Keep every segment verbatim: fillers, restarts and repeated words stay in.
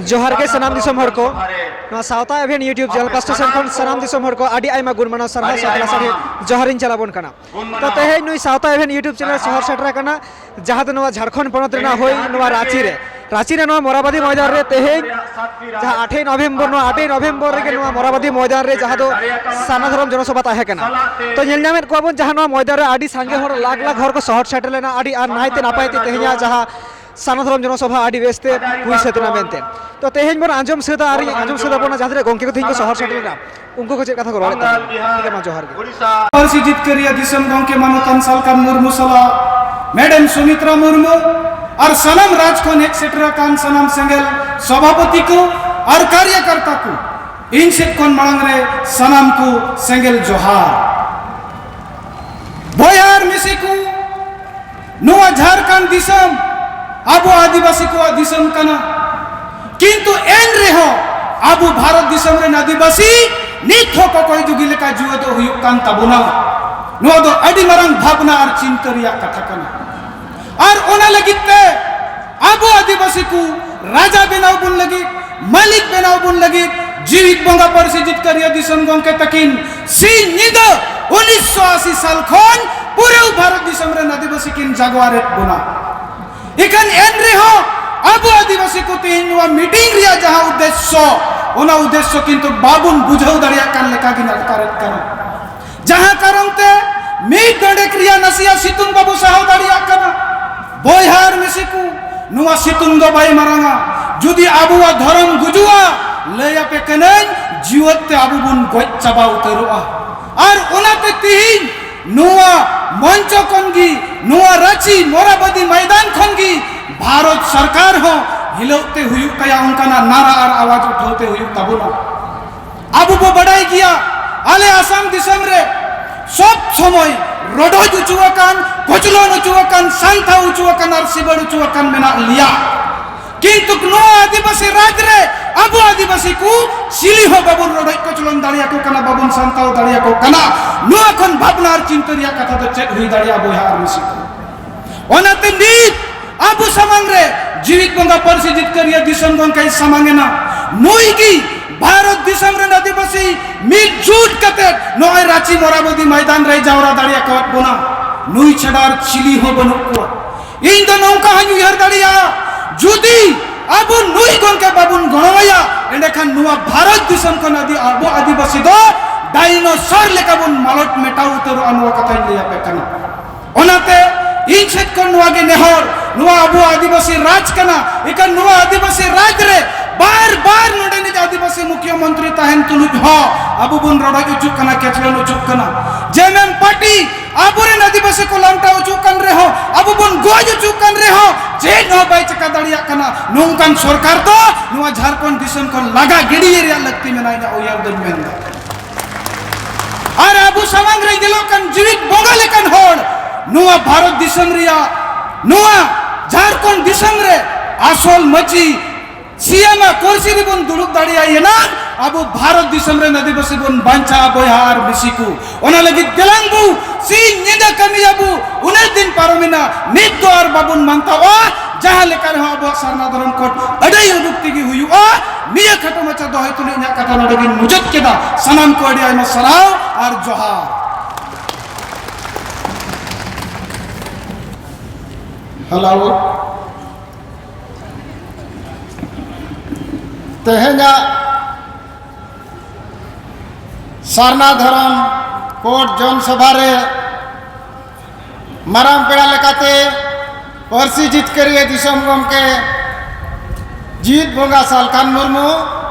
ᱡᱚᱦᱟᱨ ᱜᱮ ᱥᱟᱱᱟᱢ ᱫᱤᱥᱚᱢ ᱦᱚᱲ ᱠᱚ᱾ ᱱᱚᱣᱟ ᱥᱟᱶᱛᱟ ᱮᱵᱷᱮᱱ YouTube channel ᱯᱟᱥᱴᱟ ᱥᱮᱱ ᱠᱷᱚᱱ ᱥᱟᱱᱟᱢ ᱫᱤᱥᱚᱢ ᱦᱚᱲ ᱠᱚ ᱟᱹᱰᱤ ᱟᱭᱢᱟ ᱜᱩᱱ ᱢᱟᱱᱟᱣ ᱥᱟᱨᱦᱟᱣ ᱥᱟᱶᱛᱮ ᱞᱟᱥᱟᱲᱦᱮᱫ ᱡᱚᱦᱟᱨᱤᱧ ᱪᱟᱞ ᱟᱵᱚᱱ ᱠᱟᱱᱟ᱾ ᱛᱚ ᱛᱮᱦᱮᱧ ᱱᱩᱭ ᱥᱟᱶᱛᱟ ᱮᱵᱷᱮᱱ YouTube channel ᱥᱚᱦᱚᱨ ᱥᱮᱴᱮᱨ ᱟᱠᱟᱱᱟ, ᱡᱟᱦᱟᱸ ᱫᱚ ᱱᱚᱣᱟ ᱡᱷᱟᱲᱠᱷᱚᱸᱰ ᱯᱚᱱᱚᱛ ᱨᱮᱱᱟᱜ ᱦᱩᱭ ᱱᱚᱣᱟ ᱨᱟᱸᱪᱤ ᱨᱮ, ᱨᱟᱸᱪᱤ ᱨᱮ ᱱᱚᱣᱟ ᱢᱚᱨᱟᱵᱟᱫᱤ ᱢᱚᱭᱫᱟᱱ ᱨᱮ ᱛᱮᱦᱮᱧ ᱡᱟᱦᱟᱸ ᱟᱴᱮᱭ ᱱᱚᱵᱷᱮᱢᱵᱚᱨ, ᱱᱚᱣᱟ ᱟᱴᱮᱭ ᱱᱚᱵᱷᱮᱢᱵᱚᱨ ᱨᱮᱜᱮ ᱱᱚᱣᱟ ᱢᱚᱨᱟᱵᱟᱫᱤ ᱢᱚᱭᱫᱟᱱ ᱨᱮ ᱡᱟᱦᱟᱸ ᱫᱚ ᱥᱟᱨᱱᱟ ᱫᱷᱚᱨᱚᱢ ᱡᱚᱱᱚᱥᱚᱵᱷᱟ ᱛᱟᱦᱮᱸ ᱠᱟᱱᱟ᱾ ᱛᱚ ᱧᱮᱞ ᱧᱟᱢᱮᱫ ᱠᱚᱣᱟ ᱵᱚᱱ ᱡᱟᱦᱟᱸ ᱱᱚᱣᱟ ᱢᱚᱭᱫᱟᱱ ᱨᱮ ᱟᱹᱰᱤ ᱥᱟᱸᱜᱮ ᱦᱚᱲ, ᱞᱟᱠᱷ ᱞᱟᱠᱷ ᱦᱚᱲ ᱠᱚ ᱥᱚᱦᱚᱨ ᱥᱮᱴᱮᱨ ᱞᱮᱱᱟ, ᱟᱹᱰᱤ ᱟᱨ ᱱᱟᱭᱛᱮ ᱱᱟᱯᱟᱭ ᱛᱮ ᱛᱮᱦᱮᱧᱟᱜ ᱡᱟᱦᱟᱸ ᱥᱟᱨᱱᱟ ᱫᱷᱚᱨᱚᱢ ᱡᱚᱱᱚᱥᱚᱵᱷᱟ ᱟᱹᱰᱤ ᱵᱮᱥ ᱛᱮ ᱦᱩᱭ ᱥᱟᱹᱛ ᱮᱱᱟ ᱢᱮᱱᱛᱮ᱾ ᱛᱚ ᱛᱮᱦᱮᱧ ᱵᱚᱱ ᱟᱸᱡᱚᱢ ᱥᱟᱹᱛᱟ ᱟᱨ ᱤᱧ ᱟᱸᱡᱚᱢ ᱥᱟᱹᱛ ᱟᱵᱚᱱᱟ ᱡᱟᱦᱟᱸ ᱛᱤᱱᱟᱹᱜ ᱜᱚᱢᱠᱮ ᱠᱚ ᱛᱮᱦᱮᱧ ᱠᱚ ᱥᱚᱦᱚᱨ ᱥᱮᱴᱮᱨ ᱞᱮᱱᱟ, ᱩᱱᱠᱩ ᱠᱚ ᱪᱮᱫ ᱠᱟᱛᱷᱟ ᱠᱚ ᱨᱚᱲᱮᱫ ᱛᱟᱦᱮᱸᱫ᱾ ᱴᱷᱤᱠ ᱜᱮᱭᱟ, ᱢᱟ ᱡᱚᱦᱟᱨ ᱜᱮ᱾ ᱯᱟᱹᱨᱥᱤ ᱡᱤᱛᱠᱟᱹᱨᱤᱭᱟᱹ ᱫᱤᱥᱚᱢ ᱜᱚᱢᱠᱮ ᱢᱟᱱᱚᱛᱟᱱ ᱥᱟᱞᱠᱷᱟᱱ ᱢᱩᱨᱢᱩ ᱥᱟᱞᱟᱜ ᱢᱮᱰᱟᱢ ᱥᱩᱢᱤᱛᱨᱟ ᱢᱩᱨᱢᱩ ᱟᱨ ᱥᱟᱱᱟᱢ ᱨᱟᱡᱽ ᱠᱷᱚᱱ ᱦᱮᱡ ᱥᱮᱴᱮᱨ ᱟᱠᱟᱱ ᱥᱟᱱᱟᱢ ᱥᱮᱸᱜᱮᱞ ᱥᱚᱵᱷᱟᱯᱚᱛᱤ ᱠᱚ ᱟᱨ ᱠᱟᱨᱭᱟᱠᱟᱨᱛᱟ ᱠᱚ, ᱤᱧ ᱥᱮᱫ ᱠᱷᱚᱱ ᱢᱟᱲᱟᱝ ᱨᱮ ᱥᱟᱱᱟᱢ ᱠᱚ ᱥᱮᱸᱜᱮᱞ ᱡᱚᱦᱟᱨ᱾ ᱵᱚᱭᱦᱟ ᱟᱨ ᱢᱤᱥᱤ ᱠᱚ, ᱱᱚᱣᱟ ᱡᱷᱟᱲᱠᱷᱚᱸᱰ ᱫᱤᱥᱚᱢ ᱟᱵᱚ ᱟᱹᱫᱤᱵᱟᱹᱥᱤ ᱠᱚᱣᱟᱜ ᱫᱤᱥᱚᱢ ᱠᱟᱱᱟ, ᱠᱤᱱᱛᱩ ᱮᱱ ᱨᱮᱦᱚᱸ ᱟᱵᱚ ᱵᱷᱟᱨᱚᱛ ᱫᱤᱥᱚᱢ ᱨᱮᱱ ᱟᱹᱫᱤᱵᱟᱹᱥᱤ ᱱᱤᱛ ᱦᱚᱸ ᱠᱚᱠᱚᱭ ᱡᱩᱜᱤ ᱞᱮᱠᱟ ᱡᱤᱣᱮᱫᱚᱜ ᱦᱩᱭᱩᱜ ᱠᱟᱱ ᱛᱟᱵᱚᱱᱟ᱾ ᱱᱚᱣᱟ ᱫᱚ ᱟᱹᱰᱤ ᱢᱟᱨᱟᱝ ᱵᱷᱟᱵᱽᱱᱟ ᱟᱨ ᱪᱤᱱᱛᱟᱹ ᱨᱮᱭᱟᱜ ᱠᱟᱛᱷᱟ ᱠᱟᱱᱟ᱾ ᱟᱨ ᱚᱱᱟ ᱞᱟᱹᱜᱤᱫ ᱛᱮ ᱟᱵᱚ ᱟᱹᱫᱤᱵᱟᱹᱥᱤ ᱠᱚ ᱨᱟᱡᱟ ᱵᱮᱱᱟᱣ ᱵᱚᱱ ᱞᱟᱹᱜᱤᱫ, ᱢᱟᱹᱞᱤᱠ ᱵᱮᱱᱟᱣ ᱵᱚᱱ ᱞᱟᱹᱜᱤᱫ, ᱡᱤᱣᱤᱫ ᱵᱚᱸᱜᱟ ᱯᱟᱹᱨᱥᱤ ᱡᱤᱛᱠᱟᱹᱨᱤᱭᱟᱹ ᱫᱤᱥᱚᱢ ᱜᱚᱢᱠᱮ ᱛᱟᱹᱠᱤᱱ ᱥᱤᱧ ᱧᱤᱫᱟᱹ ᱩᱱᱤᱥᱥᱚ ᱟᱥᱤ ᱥᱟᱞ ᱠᱷᱚᱱ ᱯᱩᱨᱟᱹ ᱵᱷᱟᱨᱚᱛ ᱫᱤᱥᱚᱢ ᱨᱮᱱ ᱟᱹᱫᱤᱵᱟᱹᱥᱤ ᱠᱤᱱ ᱡᱟᱜᱣᱟᱨᱮᱫ ᱵᱚᱱᱟ᱾ ᱤᱠᱷᱟᱹᱱ ᱮᱱ ᱨᱮᱦᱚᱸ ᱟᱵᱚ ᱟᱹᱫᱤᱵᱟᱹᱥᱤ ᱠᱚ ᱛᱮᱦᱮᱧ ᱱᱚᱣᱟ ᱢᱤᱴᱤᱝ ᱨᱮᱭᱟᱜ ᱡᱟᱦᱟᱸ ᱩᱫᱽᱫᱮᱥᱥᱚ, ᱚᱱᱟ ᱩᱫᱽᱫᱮᱥᱥᱚ ᱠᱤᱱᱛᱩ ᱵᱟᱵᱚᱱ ᱵᱩᱡᱷᱟᱹᱣ ᱫᱟᱲᱮᱭᱟᱜ ᱠᱟᱱ ᱞᱮᱠᱟ ᱜᱤᱧ ᱟᱴᱠᱟᱨᱮᱫ ᱠᱟᱱᱟ᱾ ᱡᱟᱦᱟᱸ ᱠᱟᱨᱚᱱ ᱛᱮ ᱢᱤᱫ ᱰᱚᱸᱰᱮᱠ ᱨᱮᱭᱟᱜ ᱱᱟᱥᱮᱭᱟᱜ ᱥᱤᱛᱩᱝ ᱵᱟᱵᱚ ᱥᱟᱦᱟᱣ ᱫᱟᱲᱮᱭᱟᱜ ᱠᱟᱱᱟ᱾ ᱵᱚᱭᱦᱟ ᱟᱨ ᱢᱤᱥᱤ ᱠᱚ, ᱱᱚᱣᱟ ᱥᱤᱛᱩᱝ ᱫᱚ ᱵᱟᱭ ᱢᱟᱨᱟᱝᱟ᱾ ᱡᱩᱫᱤ ᱟᱵᱚᱣᱟᱜ ᱫᱷᱚᱨᱚᱢ ᱜᱩᱡᱩᱜᱼᱟ, ᱞᱟᱹᱭ ᱟᱯᱮ ᱠᱟᱹᱱᱟᱹᱧ, ᱡᱤᱣᱮᱫ ᱛᱮ ᱟᱵᱚ ᱵᱚᱱ ᱜᱚᱡ ᱪᱟᱵᱟ ᱩᱛᱟᱹᱨᱚᱜᱼᱟ᱾ ᱟᱨ ᱚᱱᱟᱛᱮ ᱛᱮᱦᱮᱧ ᱱᱚᱣᱟ ᱢᱚᱧᱪᱚ ᱠᱷᱚᱱ ᱜᱮ, ᱱᱚᱣᱟ ᱨᱟᱸᱪᱤ ᱢᱚᱨᱟᱵᱟᱫᱤ ᱢᱚᱭᱫᱟᱱ ᱠᱷᱚᱱ ᱜᱮ ᱵᱷᱟᱨᱚᱛ ᱥᱚᱨᱠᱟᱨ ᱦᱚᱸ ᱦᱤᱞᱟᱹᱣ ᱛᱮ ᱦᱩᱭᱩᱜ ᱛᱟᱭᱟ, ᱚᱱᱠᱟᱱᱟᱜ ᱱᱟᱨᱟ ᱟᱨ ᱟᱣᱟᱡ ᱩᱴᱷᱟᱹᱣ ᱛᱮ ᱦᱩᱭᱩᱜ ᱛᱟᱵᱚᱱᱟ᱾ ᱟᱵᱚ ᱵᱚ ᱵᱟᱰᱟᱭ ᱜᱮᱭᱟ, ᱟᱞᱮ ᱟᱥᱟᱢ ᱫᱤᱥᱚᱢ ᱨᱮ ᱥᱚᱵ ᱥᱚᱢᱚᱭ ᱨᱚᱰᱚᱡ ᱦᱚᱪᱚ ᱟᱠᱟᱱ, ᱠᱚᱪᱞᱚᱱ ᱦᱚᱪᱚ ᱟᱠᱟᱱ, ᱥᱟᱱᱛᱟᱣ ᱦᱚᱪᱚ ᱟᱠᱟᱱ ᱟᱨ ᱥᱤᱵᱟᱹᱲ ᱦᱚᱪᱚ ᱟᱠᱟᱱ ᱢᱮᱱᱟᱜ ᱞᱮᱭᱟ᱾ ᱠᱤᱱᱛᱩ ᱱᱚᱣᱟ ᱟᱹᱫᱤᱵᱟᱹᱥᱤ ᱨᱟᱡᱽ ᱨᱮ ᱟᱵᱚ ᱟᱹᱫᱤᱵᱟᱹᱥᱤ ᱠᱚ ᱪᱤᱞᱤ ᱦᱚᱸ ᱵᱟᱵᱚᱱ ᱨᱚᱰᱚᱡ ᱠᱚᱪᱞᱚᱱ ᱫᱟᱲᱮᱭᱟᱠᱚ ᱠᱟᱱᱟ, ᱵᱟᱵᱚᱱ ᱥᱟᱱᱛᱟᱣ ᱫᱟᱲᱮᱭᱟᱠᱚ ᱠᱟᱱᱟ᱾ ᱱᱚᱣᱟ ᱠᱷᱚᱱ ᱵᱷᱟᱵᱽᱱᱟ ᱟᱨ ᱪᱤᱱᱛᱟᱹ ᱨᱮᱭᱟᱜ ᱠᱟᱛᱷᱟ ᱫᱚ ᱪᱮᱫ ᱦᱩᱭ ᱫᱟᱲᱮᱭᱟᱜᱼᱟ, ᱵᱚᱭᱦᱟ ᱟᱨ ᱢᱤᱥᱤ ᱠᱚ? ᱚᱱᱟᱛᱮ ᱱᱤᱛ ᱟᱵᱚ ᱥᱟᱢᱟᱝ ᱨᱮ ᱡᱤᱣᱤᱫ ᱵᱚᱸᱜᱟ ᱯᱟᱹᱨᱥᱤ ᱡᱤᱛᱠᱟᱹᱨᱤᱭᱟᱹ ᱫᱤᱥᱚᱢ ᱜᱚᱢᱠᱮᱭ ᱥᱟᱢᱟᱝ ᱮᱱᱟ᱾ ᱱᱩᱭ ᱜᱮ ᱵᱷᱟᱨᱚᱛ ᱫᱤᱥᱚᱢ ᱨᱮᱱ ᱟᱹᱫᱤᱵᱟᱹᱥᱤ ᱢᱤᱫ ᱡᱩᱴ ᱠᱟᱛᱮ ᱱᱚᱜᱼᱚᱭ ᱨᱟᱸᱪᱤ ᱢᱚᱨᱟᱵᱚᱫᱤ ᱢᱚᱭᱫᱟᱱ ᱨᱮᱭ ᱡᱟᱣᱨᱟ ᱫᱟᱲᱮ ᱟᱠᱟᱣᱟᱫ ᱵᱚᱱᱟ᱾ ᱱᱩᱭ ᱪᱷᱟᱰᱟ ᱟᱨ ᱪᱤᱞᱤ ᱦᱚᱸ ᱵᱟᱹᱱᱩᱜ ᱠᱚᱣᱟ᱾ ᱤᱧ ᱫᱚ ᱱᱚᱝᱠᱟ ᱦᱚᱸᱧ ᱩᱭᱦᱟᱹᱨ ᱫᱟᱲᱮᱭᱟᱜᱼᱟ, ᱡᱩᱫᱤ ᱟᱵᱚ ᱱᱩᱭ ᱜᱚᱢᱠᱮ ᱵᱟᱵᱚᱱ ᱜᱚᱲᱚᱣᱟᱭᱟ, ᱮᱸᱰᱮᱠᱷᱟᱱ ᱱᱚᱣᱟ ᱵᱷᱟᱨᱚᱛ ᱫᱤᱥᱚᱢ ᱠᱷᱚᱱ ᱟᱹᱫᱤ-, ᱟᱵᱚ ᱟᱹᱫᱤᱵᱟᱹᱥᱤ ᱫᱚ ᱰᱟᱭᱱᱳᱥᱚᱨ ᱞᱮᱠᱟ ᱵᱚᱱ ᱢᱟᱞᱚᱴ ᱢᱮᱴᱟᱣ ᱩᱛᱟᱹᱨᱚᱜᱼᱟ, ᱱᱚᱣᱟ ᱠᱟᱛᱷᱟᱧ ᱞᱟᱹᱭ ᱟᱯᱮ ᱠᱟᱱᱟ᱾ ᱚᱱᱟᱛᱮ ᱤᱧ ᱥᱮᱫ ᱠᱷᱚᱱ ᱱᱚᱣᱟ ᱜᱮ ᱱᱮᱦᱚᱨ, ᱱᱚᱣᱟ ᱟᱵᱚ ᱟᱹᱫᱤᱵᱟᱹᱥᱤ ᱨᱟᱡᱽ ᱠᱟᱱᱟ, ᱮᱱᱠᱷᱟᱱ ᱱᱚᱣᱟ ᱟᱹᱫᱤᱵᱟᱹᱥᱤ ᱨᱟᱡᱽ ᱨᱮ ᱵᱟᱨ ᱵᱟᱨ ᱱᱚᱰᱮᱱᱤᱡ ᱟᱹᱫᱤᱵᱟᱹᱥᱤ ᱢᱩᱠᱷᱭᱟᱹ ᱢᱚᱱᱛᱨᱤ ᱛᱟᱦᱮᱱ ᱛᱩᱞᱩᱡ ᱦᱚᱸ ᱟᱵᱚ ᱵᱚᱱ ᱨᱚᱰᱚᱡ ᱚᱪᱚᱜ ᱠᱟᱱᱟ, ᱠᱮᱪᱞᱚᱱ ᱚᱪᱚᱜ ᱠᱟᱱᱟ᱾ ᱡᱮ ᱮᱢ ᱮᱢ ᱯᱟᱨᱴᱤ ᱟᱵᱚᱨᱮᱱ ᱟᱹᱫᱤᱵᱟᱹᱥᱤ ᱠᱚ ᱞᱟᱢᱴᱟᱣ ᱚᱪᱚᱜ ᱠᱟᱱ ᱨᱮᱦᱚᱸ, ᱟᱵᱚ ᱵᱚᱱ ᱜᱚᱡ ᱚᱪᱚᱜ ᱠᱟᱱ ᱨᱮᱦᱚᱸ, ᱪᱮᱫ ᱦᱚᱸ ᱵᱟᱭ ᱪᱮᱠᱟ ᱫᱟᱲᱮᱭᱟᱜ ᱠᱟᱱᱟ᱾ ᱱᱚᱝᱠᱟᱱ ᱥᱚᱨᱠᱟᱨ ᱫᱚ ᱱᱚᱣᱟ ᱡᱷᱟᱲᱠᱷᱚᱸᱰ ᱫᱤᱥᱚᱢ ᱠᱷᱚᱱ ᱞᱟᱜᱟ ᱜᱤᱰᱤᱭᱮ ᱨᱮᱭᱟᱜ ᱞᱟᱹᱠᱛᱤ ᱢᱮᱱᱟᱜᱼᱟ, ᱤᱧᱟᱹᱜ ᱩᱭᱦᱟᱹᱨ ᱫᱚᱧ ᱢᱮᱱᱫᱟ᱾ ᱟᱨ ᱟᱵᱚ ᱥᱟᱢᱟᱝ ᱨᱮ ᱧᱮᱞᱚᱜ ᱠᱟᱱ ᱡᱤᱣᱤᱫ ᱵᱚᱸᱜᱟ ᱞᱮᱠᱟᱱ ᱦᱚᱲ, ᱱᱚᱣᱟ ᱵᱷᱟᱨᱚᱛ ᱫᱤᱥᱚᱢ ᱨᱮᱭᱟᱜ, ᱱᱚᱣᱟ ᱡᱷᱟᱲᱠᱷᱚᱸᱰ ᱫᱤᱥᱚᱢ ᱨᱮ ᱟᱥᱚᱞ ᱢᱟᱹᱪᱤ ᱥᱤ ᱮᱢ ᱟᱜ ᱠᱩᱨᱥᱤ ᱨᱮᱵᱚᱱ ᱫᱩᱲᱩᱵ ᱫᱟᱲᱮᱭᱟᱜ ᱮᱱᱟᱝ ᱟᱵᱚ ᱵᱷᱟᱨᱚᱛ ᱫᱤᱥᱚᱢ ᱨᱮᱱ ᱟᱹᱫᱤᱵᱟᱹᱥᱤ ᱵᱚᱱ ᱵᱟᱧᱪᱟᱜᱼᱟ, ᱵᱚᱭᱦᱟ ᱟᱨ ᱢᱤᱥᱤ ᱠᱚ᱾ ᱚᱱᱟ ᱞᱟᱹᱜᱤᱫ ᱫᱮᱞᱟᱝ ᱵᱚ ᱥᱤᱧ ᱧᱤᱫᱟᱹ ᱠᱟᱹᱢᱤᱭᱟᱵᱚ, ᱩᱱᱟᱹᱜ ᱫᱤᱱ ᱯᱟᱨᱚᱢᱮᱱᱟ, ᱱᱤᱛ ᱫᱚ ᱟᱨ ᱵᱟᱵᱚᱱ ᱢᱟᱱᱛᱟᱣᱟ᱾ ᱡᱟᱦᱟᱸ ᱞᱮᱠᱟ ᱨᱮᱦᱚᱸ ᱟᱵᱚᱣᱟᱜ ᱥᱟᱨᱱᱟ ᱫᱷᱚᱨᱚᱢ ᱠᱳᱰ ᱟᱹᱰᱤ ᱩᱰᱩᱠ ᱛᱮᱜᱮ ᱦᱩᱭᱩᱜᱼᱟ᱾ ᱱᱤᱭᱟᱹ ᱠᱷᱟᱴᱚ ᱢᱟᱪᱷᱟ ᱫᱚᱦᱚᱭ ᱛᱩᱞᱩᱡ ᱤᱧᱟᱹᱜ ᱠᱟᱛᱷᱟ ᱱᱚᱰᱮ ᱜᱤᱧ ᱢᱩᱪᱟᱹᱫ ᱠᱮᱫᱟ᱾ ᱥᱟᱱᱟᱢ ᱠᱚ ᱟᱹᱰᱤ ᱟᱭᱢᱟ ᱥᱟᱨᱦᱟᱣ ᱟᱨ ᱡᱚᱦᱟᱨ᱾ ᱦᱮᱞᱳ᱾ ᱛᱮᱦᱮᱧᱟᱜ ᱥᱟᱨᱱᱟ ᱫᱷᱚᱨᱚᱢ ᱠᱳᱰ ᱡᱚᱱ ᱥᱚᱵᱷᱟ ᱨᱮ ᱢᱟᱨᱟᱝ ᱯᱮᱲᱟ ᱞᱮᱠᱟᱛᱮ ᱯᱟᱹᱨᱥᱤ ᱡᱤᱛᱠᱟᱹᱨᱤᱭᱟᱹ ᱫᱤᱥᱚᱢ ᱜᱚᱢᱠᱮ ᱡᱤᱣᱤᱫ ᱵᱚᱸᱜᱟ ᱥᱟᱞᱠᱷᱟᱱ ᱢᱩᱨᱢᱩ,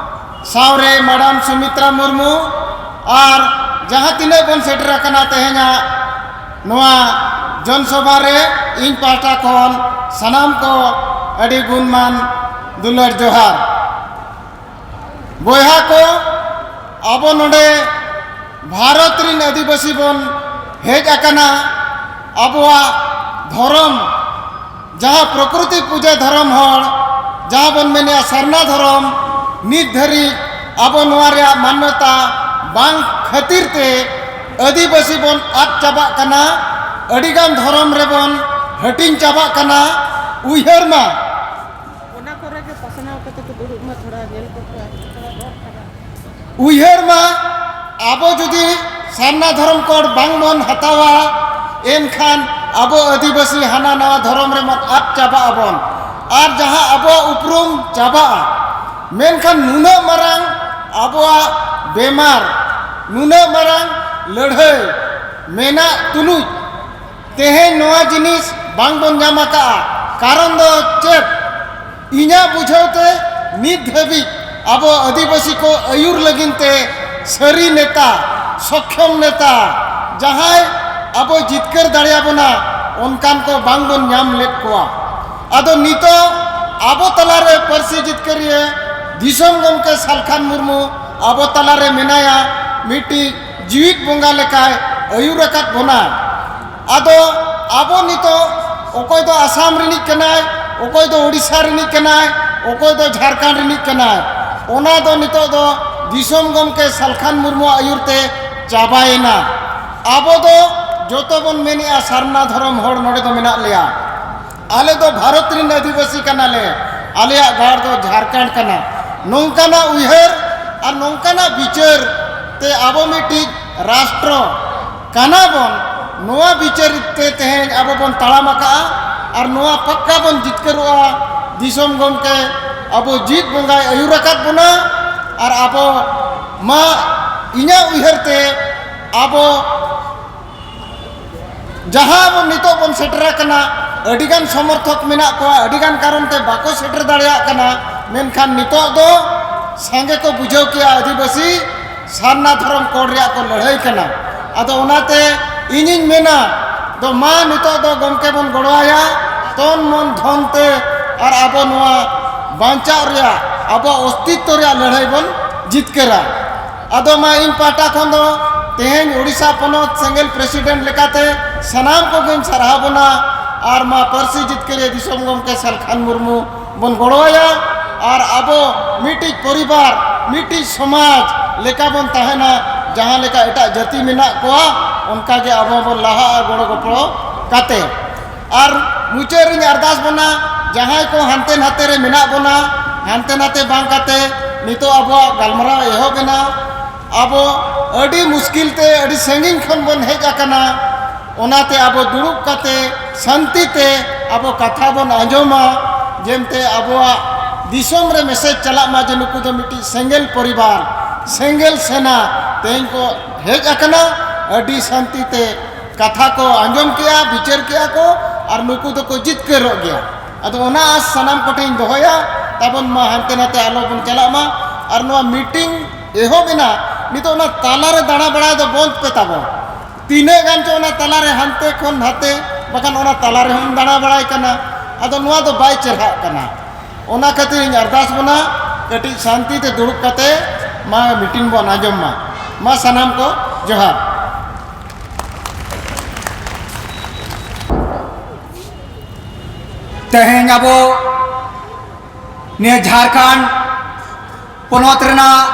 ᱥᱟᱶᱨᱮ ᱢᱮᱰᱟᱢ ᱥᱩᱢᱤᱛᱨᱟ ᱢᱩᱨᱢᱩ ᱟᱨ ᱡᱟᱦᱟᱸ ᱛᱤᱱᱟᱹᱜ ᱵᱚᱱ ᱥᱮᱴᱮᱨ ᱟᱠᱟᱱᱟ ᱛᱮᱦᱮᱧᱟᱜ ᱱᱚᱣᱟ ᱡᱚᱱ ᱥᱚᱵᱷᱟ ᱨᱮ, ᱤᱧ ᱯᱟᱦᱴᱟ ᱠᱷᱚᱱ ᱥᱟᱱᱟᱢ ᱠᱚ ᱟᱹᱰᱤ ᱜᱩᱱᱢᱟᱱ ᱫᱩᱞᱟᱹᱲ ᱡᱚᱦᱟᱨ᱾ ᱵᱚᱭᱦᱟ ᱠᱚ, ᱟᱵᱚ ᱱᱚᱰᱮ ᱵᱷᱟᱨᱚᱛ ᱨᱤᱱ ᱟᱹᱫᱤᱵᱟᱹᱥᱤ ᱵᱚᱱ ᱦᱮᱡ ᱟᱠᱟᱱᱟ᱾ ᱟᱵᱚᱣᱟᱜ ᱫᱷᱚᱨᱚᱢ, ᱡᱟᱦᱟᱸ ᱯᱨᱚᱠᱨᱤᱛᱤ ᱯᱩᱡᱟᱹ ᱫᱷᱚᱨᱚᱢ ᱦᱚᱲ, ᱡᱟᱦᱟᱸ ᱵᱚᱱ ᱢᱮᱱᱮᱜᱼᱟ ᱥᱟᱨᱱᱟ ᱫᱷᱚᱨᱚᱢ, ᱱᱤᱛ ᱫᱷᱟᱹᱨᱤᱡ ᱟᱵᱚ ᱱᱚᱣᱟ ᱨᱮᱭᱟᱜ ᱢᱟᱱᱱᱚᱛᱟ ᱵᱟᱝ ᱠᱷᱟᱹᱛᱤᱨ ᱛᱮ ᱟᱹᱫᱤᱵᱟᱹᱥᱤ ᱵᱚᱱ ᱟᱫ ᱪᱟᱵᱟᱜ ᱠᱟᱱᱟ, ᱟᱹᱰᱤᱜᱟᱱ ᱫᱷᱚᱨᱚᱢ ᱨᱮᱵᱚᱱ ᱦᱟᱹᱴᱤᱧ ᱪᱟᱵᱟᱜ ᱠᱟᱱᱟ᱾ ᱩᱭᱦᱟᱹᱨ ᱢᱟ, ᱩᱭᱦᱟᱹᱨ ᱢᱟ, ᱟᱵᱚ ᱡᱩᱫᱤ ᱥᱟᱨᱱᱟ ᱫᱷᱚᱨᱚᱢ ᱠᱳᱰ ᱵᱟᱝ ᱵᱚᱱ ᱦᱟᱛᱟᱣᱟ, ᱮᱱᱠᱷᱟᱱ ᱟᱵᱚ ᱟᱹᱫᱤᱵᱟᱹᱥᱤ ᱦᱟᱱᱟ ᱱᱟᱣᱟ ᱫᱷᱚᱨᱚᱢ ᱨᱮ ᱟᱫ ᱪᱟᱵᱟᱜ ᱟᱵᱚᱱ᱾ ᱟᱨ ᱡᱟᱦᱟᱸ ᱟᱵᱚᱣᱟᱜ ᱩᱯᱨᱩᱢ ᱪᱟᱵᱟᱜᱼᱟ᱾ ᱢᱮᱱᱠᱷᱟᱱ ᱱᱩᱱᱟᱹᱜ ᱢᱟᱨᱟᱝ ᱟᱵᱚᱣᱟᱜ ᱵᱮᱢᱟᱨ, ᱱᱩᱱᱟᱹᱜ ᱢᱟᱨᱟᱝ ᱞᱟᱹᱲᱦᱟᱹᱭ ᱢᱮᱱᱟᱜ ᱛᱩᱞᱩᱡ ᱛᱮᱦᱮᱧ ᱱᱚᱣᱟ ᱡᱤᱱᱤᱥ ᱵᱟᱝ ᱵᱚᱱ ᱧᱟᱢ ᱟᱠᱟᱫᱼᱟ᱾ ᱠᱟᱨᱚᱱ ᱫᱚ ᱪᱮᱫ? ᱤᱧᱟᱹᱜ ᱵᱩᱡᱷᱟᱹᱣ ᱛᱮ ᱱᱤᱛ ᱫᱷᱟᱹᱵᱤᱡ ᱟᱵᱚ ᱟᱹᱫᱤᱵᱟᱹᱥᱤ ᱠᱚ ᱟᱹᱭᱩᱨ ᱞᱟᱹᱜᱤᱫ ᱛᱮ ᱥᱟᱹᱨᱤ ᱱᱮᱛᱟ, ᱥᱚᱠᱠᱷᱚᱢ ᱱᱮᱛᱟ, ᱡᱟᱦᱟᱸᱭ ᱟᱵᱚ ᱡᱤᱛᱠᱟᱹᱨ ᱫᱟᱲᱮᱭᱟᱵᱚᱱᱟ, ᱚᱱᱠᱟᱱ ᱠᱚ ᱵᱟᱝ ᱵᱚᱱ ᱧᱟᱢ ᱞᱮᱫ ᱠᱚᱣᱟ᱾ ᱟᱫᱚ ᱱᱤᱛᱚᱜ ᱟᱵᱚ ᱛᱟᱞᱟᱨᱮ ᱯᱟᱹᱨᱥᱤ ᱡᱤᱛᱠᱟᱹᱨᱤᱭᱟᱹ ᱫᱤᱥᱚᱢ ᱜᱚᱢᱠᱮ ᱥᱟᱞᱠᱷᱟᱱ ᱢᱩᱨᱢᱩ ᱟᱵᱚ ᱛᱟᱞᱟᱨᱮ ᱢᱮᱱᱟᱭᱟ, ᱢᱤᱫᱴᱤᱡ ᱡᱤᱣᱤᱫ ᱵᱚᱸᱜᱟ ᱞᱮᱠᱟᱭ ᱟᱹᱭᱩᱨ ᱟᱠᱟᱫ ᱵᱚᱱᱟ᱾ ᱟᱫᱚ ᱟᱵᱚ ᱱᱤᱛᱚᱜ ᱚᱠᱚᱭ ᱫᱚ ᱟᱥᱟᱢ ᱨᱤᱱᱤᱡ ᱠᱟᱱᱟᱭ, ᱚᱠᱚᱭ ᱫᱚ ᱳᱰᱤᱥᱟ ᱨᱤᱱᱤᱡ ᱠᱟᱱᱟᱭ, ᱚᱠᱚᱭ ᱫᱚ ᱡᱷᱟᱲᱠᱷᱚᱸᱰ ᱨᱤᱱᱤᱡ ᱠᱟᱱᱟᱭ, ᱚᱱᱟ ᱫᱚ ᱱᱤᱛᱚᱜ ᱫᱚ ᱫᱤᱥᱚᱢ ᱜᱚᱢᱠᱮ ᱥᱟᱞᱠᱷᱟᱱ ᱢᱩᱨᱢᱩᱣᱟᱜ ᱟᱹᱭᱩᱨ ᱛᱮ ᱪᱟᱵᱟᱭᱮᱱᱟ᱾ ᱟᱵᱚ ᱫᱚ ᱡᱚᱛᱚ ᱵᱚᱱ ᱢᱮᱱᱮᱜᱼᱟ, ᱥᱟᱨᱱᱟ ᱫᱷᱚᱨᱚᱢ ᱦᱚᱲ ᱱᱚᱰᱮ ᱫᱚ ᱢᱮᱱᱟᱜ ᱞᱮᱭᱟ, ᱟᱞᱮ ᱫᱚ ᱵᱷᱟᱨᱚᱛ ᱨᱤᱱ ᱟᱹᱫᱤᱵᱟᱹᱥᱤ ᱠᱟᱱᱟᱞᱮ, ᱟᱞᱮᱭᱟᱜ ᱜᱟᱲ ᱫᱚ ᱡᱷᱟᱲᱠᱷᱚᱸᱰ ᱠᱟᱱᱟ᱾ ᱱᱚᱝᱠᱟᱱᱟᱜ ᱩᱭᱦᱟᱹᱨ ᱟᱨ ᱱᱚᱝᱠᱟᱱᱟᱜ ᱵᱤᱪᱟᱹᱨ ᱛᱮ ᱟᱵᱚ ᱢᱤᱫᱴᱤᱡ ᱨᱟᱥᱴᱨᱚ ᱠᱟᱱᱟ ᱵᱚᱱ, ᱱᱚᱣᱟ ᱵᱤᱪᱟᱹᱨ ᱛᱮ ᱛᱮᱦᱮᱧ ᱟᱵᱚ ᱵᱚᱱ ᱛᱟᱲᱟᱢ ᱟᱠᱟᱜᱼᱟ ᱟᱨ ᱱᱚᱣᱟ ᱯᱟᱠᱠᱟ ᱵᱚᱱ ᱡᱤᱛᱠᱟᱹᱨᱚᱜᱼᱟ᱾ ᱫᱤᱥᱚᱢ ᱜᱚᱢᱠᱮ ᱟᱵᱚ ᱡᱤᱛ ᱵᱚᱸᱜᱟᱭ ᱟᱹᱭᱩᱨ ᱟᱠᱟᱫ ᱵᱚᱱᱟ᱾ ᱟᱨ ᱟᱵᱚ ᱢᱟ, ᱤᱧᱟᱹᱜ ᱩᱭᱦᱟᱹᱨ ᱛᱮ ᱟᱵᱚ ᱡᱟᱦᱟᱸ ᱵᱚᱱ ᱱᱤᱛᱚᱜ ᱵᱚᱱ ᱥᱮᱴᱮᱨ ᱟᱠᱟᱱᱟ, ᱟᱹᱰᱤᱜᱟᱱ ᱥᱚᱢᱚᱨᱛᱷᱚᱠ ᱢᱮᱱᱟᱜ ᱠᱚᱣᱟ, ᱟᱹᱰᱤᱜᱟᱱ ᱠᱟᱨᱚᱱ ᱛᱮ ᱵᱟᱠᱚ ᱥᱮᱴᱮᱨ ᱫᱟᱲᱮᱭᱟᱜ ᱠᱟᱱᱟ, ᱢᱮᱱᱠᱷᱟᱱ ᱱᱤᱛᱚᱜ ᱫᱚ ᱥᱟᱸᱜᱮ ᱠᱚ ᱵᱩᱡᱷᱟᱹᱣ ᱠᱮᱜᱼᱟ ᱟᱹᱫᱤᱵᱟᱹᱥᱤ ᱥᱟᱨᱱᱟ ᱫᱷᱚᱨᱚᱢ ᱠᱳᱰ ᱨᱮᱭᱟᱜ ᱠᱚ ᱞᱟᱹᱲᱦᱟᱹᱭ ᱠᱟᱱᱟ᱾ ᱟᱫᱚ ᱚᱱᱟᱛᱮ ᱤᱧᱤᱧ ᱢᱮᱱᱟ, ᱫᱚ ᱢᱟ ᱱᱤᱛᱚᱜ ᱫᱚ ᱜᱚᱢᱠᱮ ᱵᱚᱱ ᱜᱚᱲᱚ ᱟᱭᱟ, ᱛᱚᱱ ᱢᱚᱱ ᱫᱷᱚᱱ ᱛᱮ, ᱟᱨ ᱟᱵᱚ ᱱᱚᱣᱟ ᱵᱟᱧᱪᱟᱣ ᱨᱮᱭᱟᱜ, ᱟᱵᱚᱣᱟᱜ ᱚᱥᱛᱤᱛᱛᱚ ᱨᱮᱭᱟᱜ ᱞᱟᱹᱲᱦᱟᱹᱭ ᱵᱚᱱ ᱡᱤᱛᱠᱟᱹᱨᱟ᱾ ᱟᱫᱚ ᱢᱟ ᱤᱧ ᱯᱟᱦᱴᱟ ᱠᱷᱚᱱ ᱫᱚ ᱛᱮᱦᱮᱧ ᱳᱰᱤᱥᱟ ᱯᱚᱱᱚᱛ ᱥᱮᱸᱜᱮᱞ ᱯᱨᱮᱥᱤᱰᱮᱱᱴ ᱞᱮᱠᱟᱛᱮ ᱥᱟᱱᱟᱢ ᱠᱚᱜᱮᱧ ᱥᱟᱨᱦᱟᱣ ᱵᱚᱱᱟ, ᱟᱨ ᱢᱟ ᱯᱟᱹᱨᱥᱤ ᱡᱤᱛᱠᱟᱹᱨᱤᱭᱟᱹ ᱫᱤᱥᱚᱢ ᱜᱚᱢᱠᱮ ᱥᱟᱞᱠᱷᱟᱱ ᱢᱩᱨᱢᱩ ᱵᱚᱱ ᱜᱚᱲᱚ ᱟᱭᱟ, ᱟᱨ ᱟᱵᱚ ᱢᱤᱫᱴᱤᱡ ᱯᱚᱨᱤᱵᱟᱨ, ᱢᱤᱫᱴᱤᱡ ᱥᱚᱢᱟᱡᱽ ᱞᱮᱠᱟ ᱵᱚᱱ ᱛᱟᱦᱮᱱᱟ, ᱡᱟᱦᱟᱸ ᱞᱮᱠᱟ ᱮᱴᱟᱜ ᱡᱟᱹᱛᱤ ᱢᱮᱱᱟᱜ ᱠᱚᱣᱟ, ᱚᱱᱠᱟ ᱜᱮ ᱟᱵᱚ ᱵᱚᱱ ᱞᱟᱦᱟᱜᱼᱟ ᱜᱚᱲᱚ ᱜᱚᱯᱚᱲᱚ ᱠᱟᱛᱮ᱾ ᱟᱨ ᱢᱩᱪᱟᱹᱫ ᱨᱤᱧ ᱟᱨᱫᱟᱥ ᱵᱚᱱᱟ, ᱡᱟᱦᱟᱸᱭ ᱠᱚ ᱦᱟᱱᱛᱮ ᱱᱟᱛᱮ ᱨᱮ ᱢᱮᱱᱟᱜ ᱵᱚᱱᱟ, ᱦᱟᱱᱛᱮ ᱱᱟᱛᱮ ᱵᱟᱝ ᱠᱟᱛᱮ ᱱᱤᱛᱚᱜ ᱟᱵᱚᱣᱟᱜ ᱜᱟᱞᱢᱟᱨᱟᱣ ᱮᱦᱚᱵ ᱮᱱᱟ᱾ ᱟᱵᱚ ᱟᱹᱰᱤ ᱢᱩᱥᱠᱤᱞ ᱛᱮ ᱟᱹᱰᱤ ᱥᱟᱺᱜᱤᱧ ᱠᱷᱚᱱ ᱵᱚᱱ ᱦᱮᱡ ᱟᱠᱟᱱᱟ, ᱚᱱᱟᱛᱮ ᱟᱵᱚ ᱫᱩᱲᱩᱵ ᱠᱟᱛᱮ ᱥᱟᱱᱛᱤ ᱛᱮ ᱟᱵᱚ ᱠᱟᱛᱷᱟ ᱵᱚᱱ ᱟᱸᱡᱚᱢᱟ, ᱡᱮᱢᱛᱮ ᱟᱵᱚᱣᱟᱜ ᱫᱤᱥᱚᱢ ᱨᱮ ᱢᱮᱥᱮᱡᱽ ᱪᱟᱞᱟᱜ ᱢᱟ ᱡᱮ ᱱᱩᱠᱩ ᱫᱚ ᱢᱤᱫᱴᱤᱡ ᱥᱮᱸᱜᱮᱞ ᱯᱚᱨᱤᱵᱟᱨ, ᱥᱮᱸᱜᱮᱞ ᱥᱮᱱᱟ ᱛᱮᱦᱮᱧ ᱠᱚ ᱦᱮᱡ ᱟᱠᱟᱱᱟ᱾ ᱟᱹᱰᱤ ᱥᱟᱱᱛᱤ ᱛᱮ ᱠᱟᱛᱷᱟ ᱠᱚ ᱟᱸᱡᱚᱢ ᱠᱮᱜᱼᱟ, ᱵᱤᱪᱟᱹᱨ ᱠᱮᱜᱼᱟ ᱠᱚ, ᱟᱨ ᱱᱩᱠᱩ ᱫᱚᱠᱚ ᱡᱤᱛᱠᱟᱹᱨᱚᱜ ᱜᱮᱭᱟ᱾ ᱟᱫᱚ ᱚᱱᱟ ᱟᱸᱥ ᱥᱟᱱᱟᱢ ᱠᱚᱴᱷᱮᱱ ᱤᱧ ᱫᱚᱦᱚᱭᱟ, ᱛᱟᱵᱚᱱ ᱢᱟ ᱦᱟᱱᱛᱮ ᱱᱟᱛᱮ ᱟᱞᱚ ᱵᱚᱱ ᱪᱟᱞᱟᱜ ᱢᱟ᱾ ᱟᱨ ᱱᱚᱣᱟ ᱢᱤᱴᱤᱝ ᱮᱦᱚᱵ ᱮᱱᱟ, ᱱᱤᱛᱚᱜ ᱚᱱᱟ ᱛᱟᱞᱟᱨᱮ ᱫᱟᱬᱟ ᱵᱟᱲᱟᱭ ᱫᱚ ᱵᱚᱱᱫ ᱯᱮ ᱛᱟᱵᱚᱱ᱾ ᱛᱤᱱᱟᱹᱜ ᱜᱟᱱ ᱪᱚ ᱚᱱᱟ ᱛᱟᱞᱟᱨᱮ ᱦᱟᱱᱛᱮ ᱠᱷᱚᱱ ᱱᱟᱛᱮ, ᱵᱟᱠᱷᱟᱱ ᱚᱱᱟ ᱛᱟᱞᱟ ᱨᱮᱦᱚᱸᱢ ᱫᱟᱬᱟ ᱵᱟᱲᱟᱭ ᱠᱟᱱᱟ᱾ ᱟᱫᱚ ᱱᱚᱣᱟ ᱫᱚ ᱵᱟᱭ ᱪᱮᱨᱦᱟᱜ ᱠᱟᱱᱟ᱾ ᱚᱱᱟ ᱠᱷᱟᱹᱛᱤᱨ ᱤᱧ ᱟᱨᱫᱟᱥ ᱵᱚᱱᱟ, ᱠᱟᱹᱴᱤᱡ ᱥᱟᱱᱛᱤ ᱛᱮ ᱫᱩᱲᱩᱵ ᱠᱟᱛᱮ ᱢᱟ ᱢᱤᱴᱤᱝ ᱵᱚᱱ ᱟᱸᱡᱚᱢ ᱢᱟ᱾ ᱢᱟ ᱥᱟᱱᱟᱢ ᱠᱚ ᱡᱚᱦᱟᱨ᱾ ᱛᱮᱦᱮᱧ ᱟᱵᱚ ᱱᱤᱭᱟᱹ ᱡᱷᱟᱲᱠᱷᱚᱸᱰ ᱯᱚᱱᱚᱛ ᱨᱮᱱᱟᱜ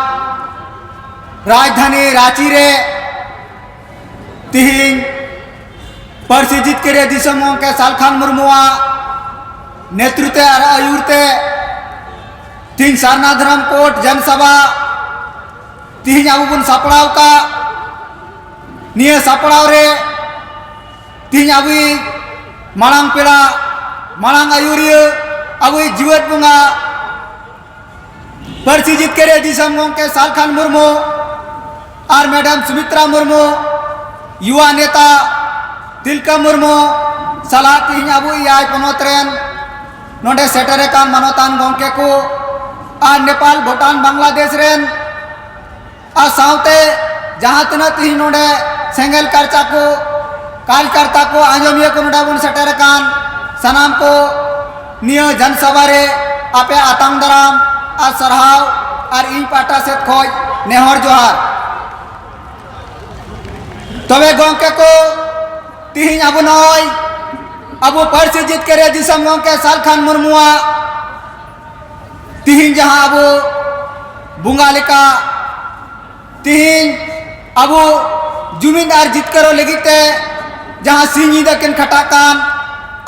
ᱨᱟᱡᱽᱫᱷᱟᱱᱤ ᱨᱟᱸᱪᱤ ᱨᱮ ᱛᱤᱦᱤᱧ ᱯᱟᱹᱨᱥᱤ ᱡᱤᱛᱠᱟᱹᱨᱤᱭᱟᱹ ᱫᱤᱥᱚᱢ ᱜᱚᱢᱠᱮ ᱥᱟᱞᱠᱷᱟᱱ ᱢᱩᱨᱢᱩᱣᱟᱜ ᱱᱮᱛᱨᱤᱛᱮ ᱟᱨ ᱟᱹᱭᱩᱨ ᱛᱮ ᱛᱤᱦᱤᱧ ᱥᱟᱨᱱᱟ ᱫᱷᱚᱨᱚᱢ ᱠᱳᱰ ᱡᱚᱱᱥᱚᱵᱷᱟ ᱛᱤᱦᱤᱧ ᱟᱵᱚ ᱵᱚᱱ ᱥᱟᱯᱲᱟᱣ ᱟᱠᱟᱫ᱾ ᱱᱤᱭᱟᱹ ᱥᱟᱯᱲᱟᱣ ᱨᱮ ᱛᱤᱦᱤᱧ ᱟᱵᱚᱭᱤᱡ ᱢᱟᱲᱟᱝ ᱯᱮᱲᱟ, ᱢᱟᱲᱟᱝ ᱟᱹᱭᱩᱨᱤᱭᱟᱹ, ᱟᱵᱚᱭᱤᱡ ᱡᱤᱣᱮᱫ ᱵᱚᱸᱜᱟ ᱯᱟᱹᱨᱥᱤ ᱡᱤᱛᱠᱟᱹᱨᱤᱭᱟᱹ ᱫᱤᱥᱚᱢ ᱜᱚᱢᱠᱮ ᱥᱟᱞᱠᱷᱟᱱ ᱢᱩᱨᱢᱩ ᱟᱨ ᱢᱮᱰᱟᱢ ᱥᱩᱢᱤᱛᱨᱟ ᱢᱩᱨᱢᱩ, ᱭᱩᱣᱟ ᱱᱮᱛᱟ ᱛᱤᱞᱠᱟᱹ ᱢᱩᱨᱢᱩ ᱥᱟᱞᱟᱜ ᱛᱤᱦᱤᱧ ᱟᱵᱚ ᱮᱭᱟᱭ ᱯᱚᱱᱚᱛ ᱨᱮᱱ ᱱᱚᱰᱮ ᱥᱮᱴᱮᱨ ᱟᱠᱟᱱ ᱢᱟᱱᱚᱛᱟᱱ ᱜᱚᱢᱠᱮ ᱠᱚ ᱟᱨ ᱱᱮᱯᱟᱞ, ᱵᱷᱩᱴᱟᱱ, ᱵᱟᱝᱞᱟᱫᱮᱥ ᱨᱮᱱ ᱟᱨ ᱥᱟᱶᱛᱮ ᱡᱟᱦᱟᱸ ᱛᱤᱱᱟᱹᱜ ᱛᱤᱦᱤᱧ ᱱᱚᱰᱮ ᱥᱮᱸᱜᱮᱞ ᱠᱟᱨᱪᱟ ᱠᱚ, ᱠᱟᱨᱡᱽᱠᱟᱨᱛᱟ ᱠᱚ, ᱟᱸᱡᱚᱢᱤᱭᱟᱹ ᱠᱚ ᱱᱚᱰᱮ ᱵᱚᱱ ᱥᱮᱴᱮᱨ ᱟᱠᱟᱱ, ᱥᱟᱱᱟᱢ ᱠᱚ ᱱᱤᱭᱟᱹ ᱡᱚᱱᱥᱚᱵᱷᱟ ᱨᱮ ᱟᱯᱮ ᱟᱛᱟᱝ ᱫᱟᱨᱟᱢ ᱟᱨ ᱥᱟᱨᱦᱟᱣ ᱟᱨ ᱤᱧ ᱯᱟᱦᱴᱟ ᱥᱮᱫ ᱠᱷᱚᱱ ᱱᱮᱦᱚᱨ ᱡᱚᱦᱟᱨ᱾ ᱛᱚᱵᱮ ᱜᱚᱢᱠᱮ ᱠᱚ, ᱛᱤᱦᱤᱧ ᱟᱵᱚ ᱱᱚᱜᱼᱚᱭ ᱟᱵᱚ ᱯᱟᱹᱨᱥᱤ ᱡᱤᱛᱠᱟᱹᱨᱤᱭᱟᱹ ᱫᱤᱥᱚᱢ ᱜᱚᱢᱠᱮ ᱥᱟᱞᱠᱷᱟᱱ ᱢᱩᱨᱢᱩᱣᱟᱜ ᱛᱤᱦᱤᱧ ᱡᱟᱦᱟᱸ ᱟᱵᱚ ᱵᱚᱸᱜᱟ ᱞᱮᱠᱟ ᱛᱤᱦᱤᱧ ᱟᱵᱚ ᱡᱩᱢᱤᱫ ᱟᱨ ᱡᱤᱛᱠᱟᱹᱨᱚᱜ ᱞᱟᱹᱜᱤᱫ ᱛᱮ ᱡᱟᱦᱟᱸ ᱥᱤᱧ ᱧᱤᱫᱟᱹ ᱠᱤᱱ ᱠᱷᱟᱴᱟᱜ ᱠᱟᱱ,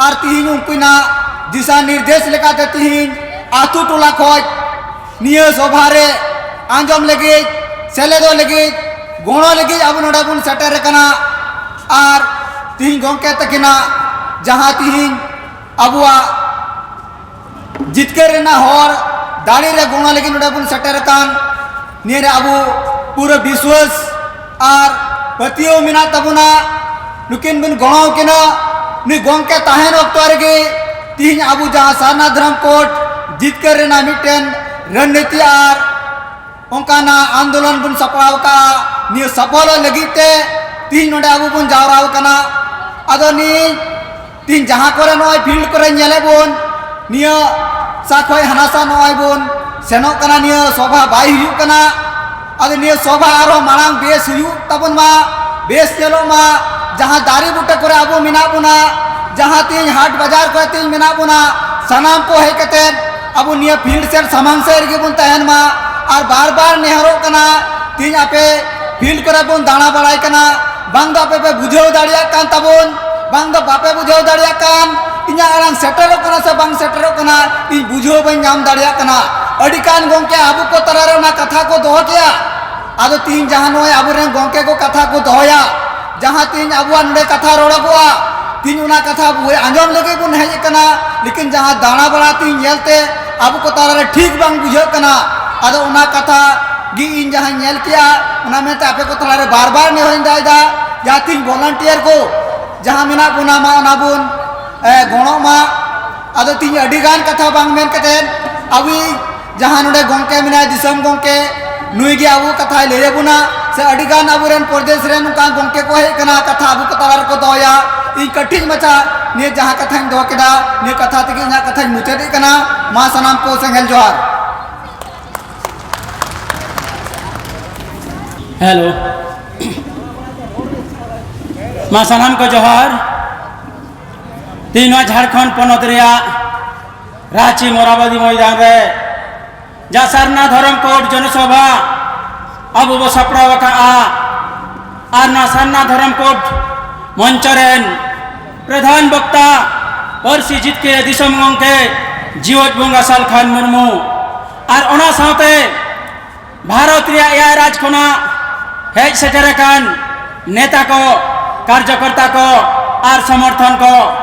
ᱟᱨ ᱛᱤᱦᱤᱧ ᱩᱱᱠᱤᱱᱟᱜ ᱫᱤᱥᱟ ᱱᱤᱨᱫᱮᱥ ᱞᱮᱠᱟᱛᱮ ᱛᱤᱦᱤᱧ ᱟᱛᱳ ᱴᱚᱞᱟ ᱠᱷᱚᱡ ᱱᱤᱭᱟᱹ ᱥᱚᱵᱷᱟ ᱨᱮ ᱟᱸᱡᱚᱢ ᱞᱟᱹᱜᱤᱫ, ᱥᱮᱞᱮᱫᱚᱜ ᱞᱟᱹᱜᱤᱫ, ᱜᱚᱲᱚ ᱞᱟᱹᱜᱤᱫ ᱟᱵᱚ ᱱᱚᱰᱮ ᱵᱚᱱ ᱥᱮᱴᱮᱨ ᱟᱠᱟᱱᱟ᱾ ᱟᱨ ᱛᱤᱦᱤᱧ ᱜᱚᱢᱠᱮ ᱛᱟᱹᱠᱤᱱᱟᱜ ᱡᱟᱦᱟᱸ ᱛᱤᱦᱤᱧ ᱟᱵᱚᱣᱟᱜ ᱡᱤᱛᱠᱟᱹᱨ ᱨᱮᱱᱟᱜ ᱦᱚᱨ ᱫᱟᱲᱮ ᱨᱮ ᱜᱚᱲᱚ ᱞᱟᱹᱜᱤᱫ ᱱᱚᱰᱮ ᱵᱚᱱ ᱥᱮᱴᱮᱨ ᱟᱠᱟᱱ, ᱱᱤᱭᱟᱹ ᱨᱮ ᱟᱵᱚ ᱯᱩᱨᱟᱹ ᱵᱤᱥᱣᱟᱥ ᱟᱨ ᱯᱟᱹᱛᱭᱟᱹᱣ ᱢᱮᱱᱟᱜ ᱛᱟᱵᱚᱱᱟ᱾ ᱱᱩᱠᱤᱱ ᱵᱚᱱ ᱜᱚᱲᱚ ᱟᱹᱠᱤᱱᱟ᱾ ᱱᱩᱭ ᱜᱚᱢᱠᱮ ᱛᱟᱦᱮᱱ ᱚᱠᱛᱚ ᱨᱮᱜᱮ ᱛᱤᱦᱤᱧ ᱟᱵᱚ ᱡᱟᱦᱟᱸ ᱥᱟᱨᱱᱟ ᱫᱷᱚᱨᱚᱢ ᱠᱳᱰ ᱡᱤᱛᱠᱟᱹᱨ ᱨᱮᱱᱟᱜ ᱢᱤᱫᱴᱮᱱ ᱨᱚᱱᱱᱤᱛᱤ ᱟᱨ ᱚᱱᱠᱟᱱᱟᱜ ᱟᱱᱫᱳᱞᱚᱱ ᱵᱚᱱ ᱥᱟᱯᱲᱟᱣ ᱟᱠᱟᱫᱼᱟ, ᱱᱤᱭᱟᱹ ᱥᱟᱯᱷᱚᱞᱚᱜ ᱞᱟᱹᱜᱤᱫ ᱛᱮ ᱛᱤᱦᱤᱧ ᱱᱚᱰᱮ ᱟᱵᱚ ᱵᱚᱱ ᱡᱟᱣᱨᱟ ᱟᱠᱟᱱᱟ᱾ ᱟᱫᱚ ᱱᱤᱭᱟᱹ ᱛᱤᱦᱤᱧ ᱡᱟᱦᱟᱸ ᱠᱚᱨᱮ ᱱᱚᱜᱼᱚᱭ ᱯᱷᱤᱞᱰ ᱠᱚᱨᱮ ᱧᱮᱞᱮᱫ ᱵᱚᱱ, ᱱᱤᱭᱟᱹ ᱥᱟ ᱠᱷᱚᱡ ᱦᱟᱱᱟ ᱥᱟ ᱱᱚᱜᱼᱚᱭ ᱵᱚᱱ ᱥᱮᱱᱚᱜ ᱠᱟᱱᱟ, ᱱᱤᱭᱟᱹ ᱥᱚᱵᱷᱟ ᱵᱟᱭ ᱦᱩᱭᱩᱜ ᱠᱟᱱᱟ᱾ ᱟᱫᱚ ᱱᱤᱭᱟᱹ ᱥᱚᱵᱷᱟ ᱟᱨᱦᱚᱸ ᱢᱟᱲᱟᱝ ᱵᱮᱥ ᱦᱩᱭᱩᱜ ᱛᱟᱵᱚᱱ ᱢᱟ, ᱵᱮᱥ ᱧᱮᱞᱚᱜ ᱢᱟ᱾ ᱡᱟᱦᱟᱸ ᱫᱟᱨᱮ ᱵᱩᱴᱟᱹ ᱠᱚᱨᱮ ᱟᱵᱚ ᱢᱮᱱᱟᱜ ᱵᱚᱱᱟ, ᱡᱟᱦᱟᱸ ᱛᱤᱦᱤᱧ ᱦᱟᱴ ᱵᱟᱡᱟᱨ ᱠᱚᱨᱮ ᱛᱤᱦᱤᱧ ᱢᱮᱱᱟᱜ ᱵᱚᱱᱟ, ᱥᱟᱱᱟᱢ ᱠᱚ ᱦᱮᱡ ᱠᱟᱛᱮ ᱟᱵᱚ ᱱᱤᱭᱟᱹ ᱯᱷᱤᱞᱰ ᱥᱮᱫ ᱥᱟᱢᱟᱝ ᱥᱮᱫ ᱨᱮᱜᱮ ᱵᱚᱱ ᱛᱟᱦᱮᱱ ᱢᱟ᱾ ᱟᱨ ᱵᱟᱨ ᱵᱟᱨ ᱱᱮᱦᱚᱨᱚᱜ ᱠᱟᱱᱟ, ᱛᱤᱦᱤᱧ ᱟᱯᱮ ᱯᱷᱤᱞᱰ ᱠᱚᱨᱮ ᱵᱚᱱ ᱫᱟᱬᱟ ᱵᱟᱲᱟᱭ ᱠᱟᱱᱟ, ᱵᱟᱝ ᱫᱚ ᱟᱯᱮ ᱯᱮ ᱵᱩᱡᱷᱟᱹᱣ ᱫᱟᱲᱮᱭᱟᱜ ᱠᱟᱱ ᱛᱟᱵᱚᱱ, ᱵᱟᱝ ᱫᱚ ᱵᱟᱯᱮ ᱵᱩᱡᱷᱟᱹᱣ ᱫᱟᱲᱮᱭᱟᱜ ᱠᱟᱱ, ᱤᱧᱟᱹᱜ ᱟᱲᱟᱝ ᱥᱮᱴᱮᱨᱚᱜ ᱠᱟᱱᱟ ᱥᱮ ᱵᱟᱝ ᱥᱮᱴᱮᱨᱚᱜ ᱠᱟᱱᱟ, ᱤᱧ ᱵᱩᱡᱷᱟᱹᱣ ᱵᱟᱹᱧ ᱧᱟᱢ ᱫᱟᱲᱮᱭᱟᱜ ᱠᱟᱱᱟ᱾ ᱟᱹᱰᱤ ᱜᱟᱱ ᱜᱚᱢᱠᱮ ᱟᱵᱚ ᱠᱚ ᱛᱟᱞᱟᱨᱮ ᱚᱱᱟ ᱠᱟᱛᱷᱟ ᱠᱚ ᱫᱚᱦᱚ ᱠᱮᱜᱼᱟ᱾ ᱟᱫᱚ ᱛᱤᱦᱤᱧ ᱡᱟᱦᱟᱸ ᱱᱚᱜᱼᱚᱭ ᱟᱵᱚᱨᱮᱱ ᱜᱚᱢᱠᱮ ᱠᱚ ᱠᱟᱛᱷᱟ ᱠᱚ ᱫᱚᱦᱚᱭᱟ, ᱡᱟᱦᱟᱸ ᱛᱤᱦᱤᱧ ᱟᱵᱚᱣᱟᱜ ᱱᱚᱰᱮ ᱠᱟᱛᱷᱟ ᱨᱚᱲᱚᱜᱚᱜᱼᱟ, ᱛᱤᱦᱤᱧ ᱚᱱᱟ ᱠᱟᱛᱷᱟ ᱵᱚ ᱟᱸᱡᱚᱢ ᱞᱟᱹᱜᱤᱫ ᱵᱚᱱ ᱦᱮᱡ ᱟᱠᱟᱱᱟ, ᱞᱮᱠᱤᱱ ᱡᱟᱦᱟᱸ ᱫᱟᱬᱟ ᱵᱟᱲᱟ ᱛᱤᱦᱤᱧ ᱧᱮᱞᱛᱮ ᱟᱵᱚ ᱠᱚ ᱛᱟᱞᱟᱨᱮ ᱴᱷᱤᱠ ᱵᱟᱝ ᱵᱩᱡᱷᱟᱹᱜ ᱠᱟᱱᱟ᱾ ᱟᱫᱚ ᱚᱱᱟ ᱠᱟᱛᱷᱟ ᱜᱮ ᱤᱧ ᱡᱟᱦᱟᱸᱧ ᱧᱮᱞ ᱠᱮᱜᱼᱟ, ᱚᱱᱟ ᱢᱮᱱᱛᱮ ᱟᱯᱮ ᱠᱚ ᱛᱟᱞᱟᱨᱮ ᱵᱟᱨ ᱵᱟᱨ ᱱᱮᱦᱚᱨᱤᱧ ᱫᱚᱦᱚᱭᱮᱫᱟ, ᱡᱟᱦᱟᱸ ᱛᱤᱦᱤᱧ ᱵᱷᱚᱞᱚᱱᱴᱤᱭᱟᱨ ᱠᱚ ᱡᱟᱦᱟᱸ ᱢᱮᱱᱟᱜ ᱵᱚᱱᱟ ᱢᱟ, ᱚᱱᱟ ᱵᱚᱱ, ᱮ, ᱜᱚᱲᱚᱜ ᱢᱟ᱾ ᱟᱫᱚ ᱛᱤᱦᱤᱧ ᱟᱹᱰᱤ ᱜᱟᱱ ᱠᱟᱛᱷᱟ ᱵᱟᱝ ᱢᱮᱱ ᱠᱟᱛᱮᱫ ᱟᱵᱚᱭᱤᱡ ᱡᱟᱦᱟᱸ ᱱᱚᱰᱮ ᱜᱚᱢᱠᱮ ᱢᱮᱱᱟᱭᱟ, ᱫᱤᱥᱚᱢ ᱜᱚᱢᱠᱮ, ᱱᱩᱭ ᱜᱮ ᱟᱵᱚ ᱠᱟᱛᱷᱟᱭ ᱞᱟᱹᱭ ᱟᱵᱚᱱᱟ, ᱥᱮ ᱟᱹᱰᱤ ᱜᱟᱱ ᱟᱵᱚᱨᱮᱱ ᱯᱨᱚᱫᱮᱥ ᱨᱮᱱ ᱱᱚᱝᱠᱟ ᱜᱚᱢᱠᱮ ᱠᱚ ᱦᱮᱡ ᱟᱠᱟᱱᱟ, ᱠᱟᱛᱷᱟ ᱟᱵᱚ ᱠᱚ ᱛᱟᱞᱟ ᱨᱮᱠᱚ ᱫᱚᱦᱚᱭᱟ᱾ ᱤᱧ ᱠᱟᱹᱴᱤᱡ ᱢᱟᱪᱷᱟ ᱱᱤᱭᱟᱹ ᱡᱟᱦᱟᱸ ᱠᱟᱛᱷᱟᱧ ᱫᱚᱦᱚ ᱠᱮᱫᱟ, ᱱᱤᱭᱟᱹ ᱠᱟᱛᱷᱟ ᱛᱮᱜᱮ ᱤᱧᱟᱹᱜ ᱠᱟᱛᱷᱟᱧ ᱢᱩᱪᱟᱹᱫᱮᱫ ᱠᱟᱱᱟ᱾ ᱢᱟ ᱥᱟᱱᱟᱢ ᱠᱚ ᱥᱮᱸᱜᱮᱞ ᱡᱚᱦᱟᱨ᱾ ᱦᱮᱞᱳ, ᱢᱟ ᱥᱟᱱᱟᱢ ᱠᱚ ᱡᱚᱦᱟᱨ᱾ ᱛᱮᱦᱮᱧ ᱱᱚᱣᱟ ᱡᱷᱟᱲᱠᱷᱚᱸᱰ ᱯᱚᱱᱚᱛ ᱨᱮᱭᱟᱜ ᱨᱟᱸᱪᱤ ᱢᱚᱨᱟᱵᱟᱫᱤ ᱢᱚᱭᱫᱟᱱ ᱨᱮ ᱡᱟ ᱥᱟᱨᱱᱟ ᱫᱷᱚᱨᱚᱢ ᱠᱳᱰ ᱡᱚᱱᱚᱥᱚᱵᱷᱟ ᱟᱵᱚ ᱵᱚ ᱥᱟᱯᱲᱟᱣ ᱟᱠᱟᱫᱼᱟ, ᱟᱨ ᱱᱚᱣᱟ ᱥᱟᱨᱱᱟ ᱫᱷᱚᱨᱚᱢ ᱠᱳᱰ ᱢᱚᱧᱪᱚ ᱨᱮᱱ ᱯᱨᱚᱫᱷᱟᱱ ᱵᱚᱠᱛᱟ, ᱯᱟᱹᱨᱥᱤ ᱡᱤᱛᱠᱟᱹᱨᱤᱭᱟᱹ ᱫᱤᱥᱚᱢ ᱜᱚᱢᱠᱮ ᱡᱤᱣᱮᱫ ᱵᱚᱸᱜᱟ ᱥᱟᱞᱠᱷᱟᱱ ᱢᱩᱨᱢᱩ ᱟᱨ ᱚᱱᱟ ᱥᱟᱶᱛᱮ ᱵᱷᱟᱨᱚᱛ ᱨᱮᱭᱟᱜ ᱮᱭᱟᱭ ᱨᱟᱡᱽ ᱠᱷᱚᱱᱟᱜ ᱦᱮᱡ ᱥᱮᱴᱮᱨ ᱟᱠᱟᱱ ᱱᱮᱛᱟ ᱠᱚ, ᱠᱟᱨᱡᱚᱠᱚᱨᱛᱟ ᱠᱚ ᱟᱨ ᱥᱚᱢᱚᱨᱛᱷᱚᱱ ᱠᱚ,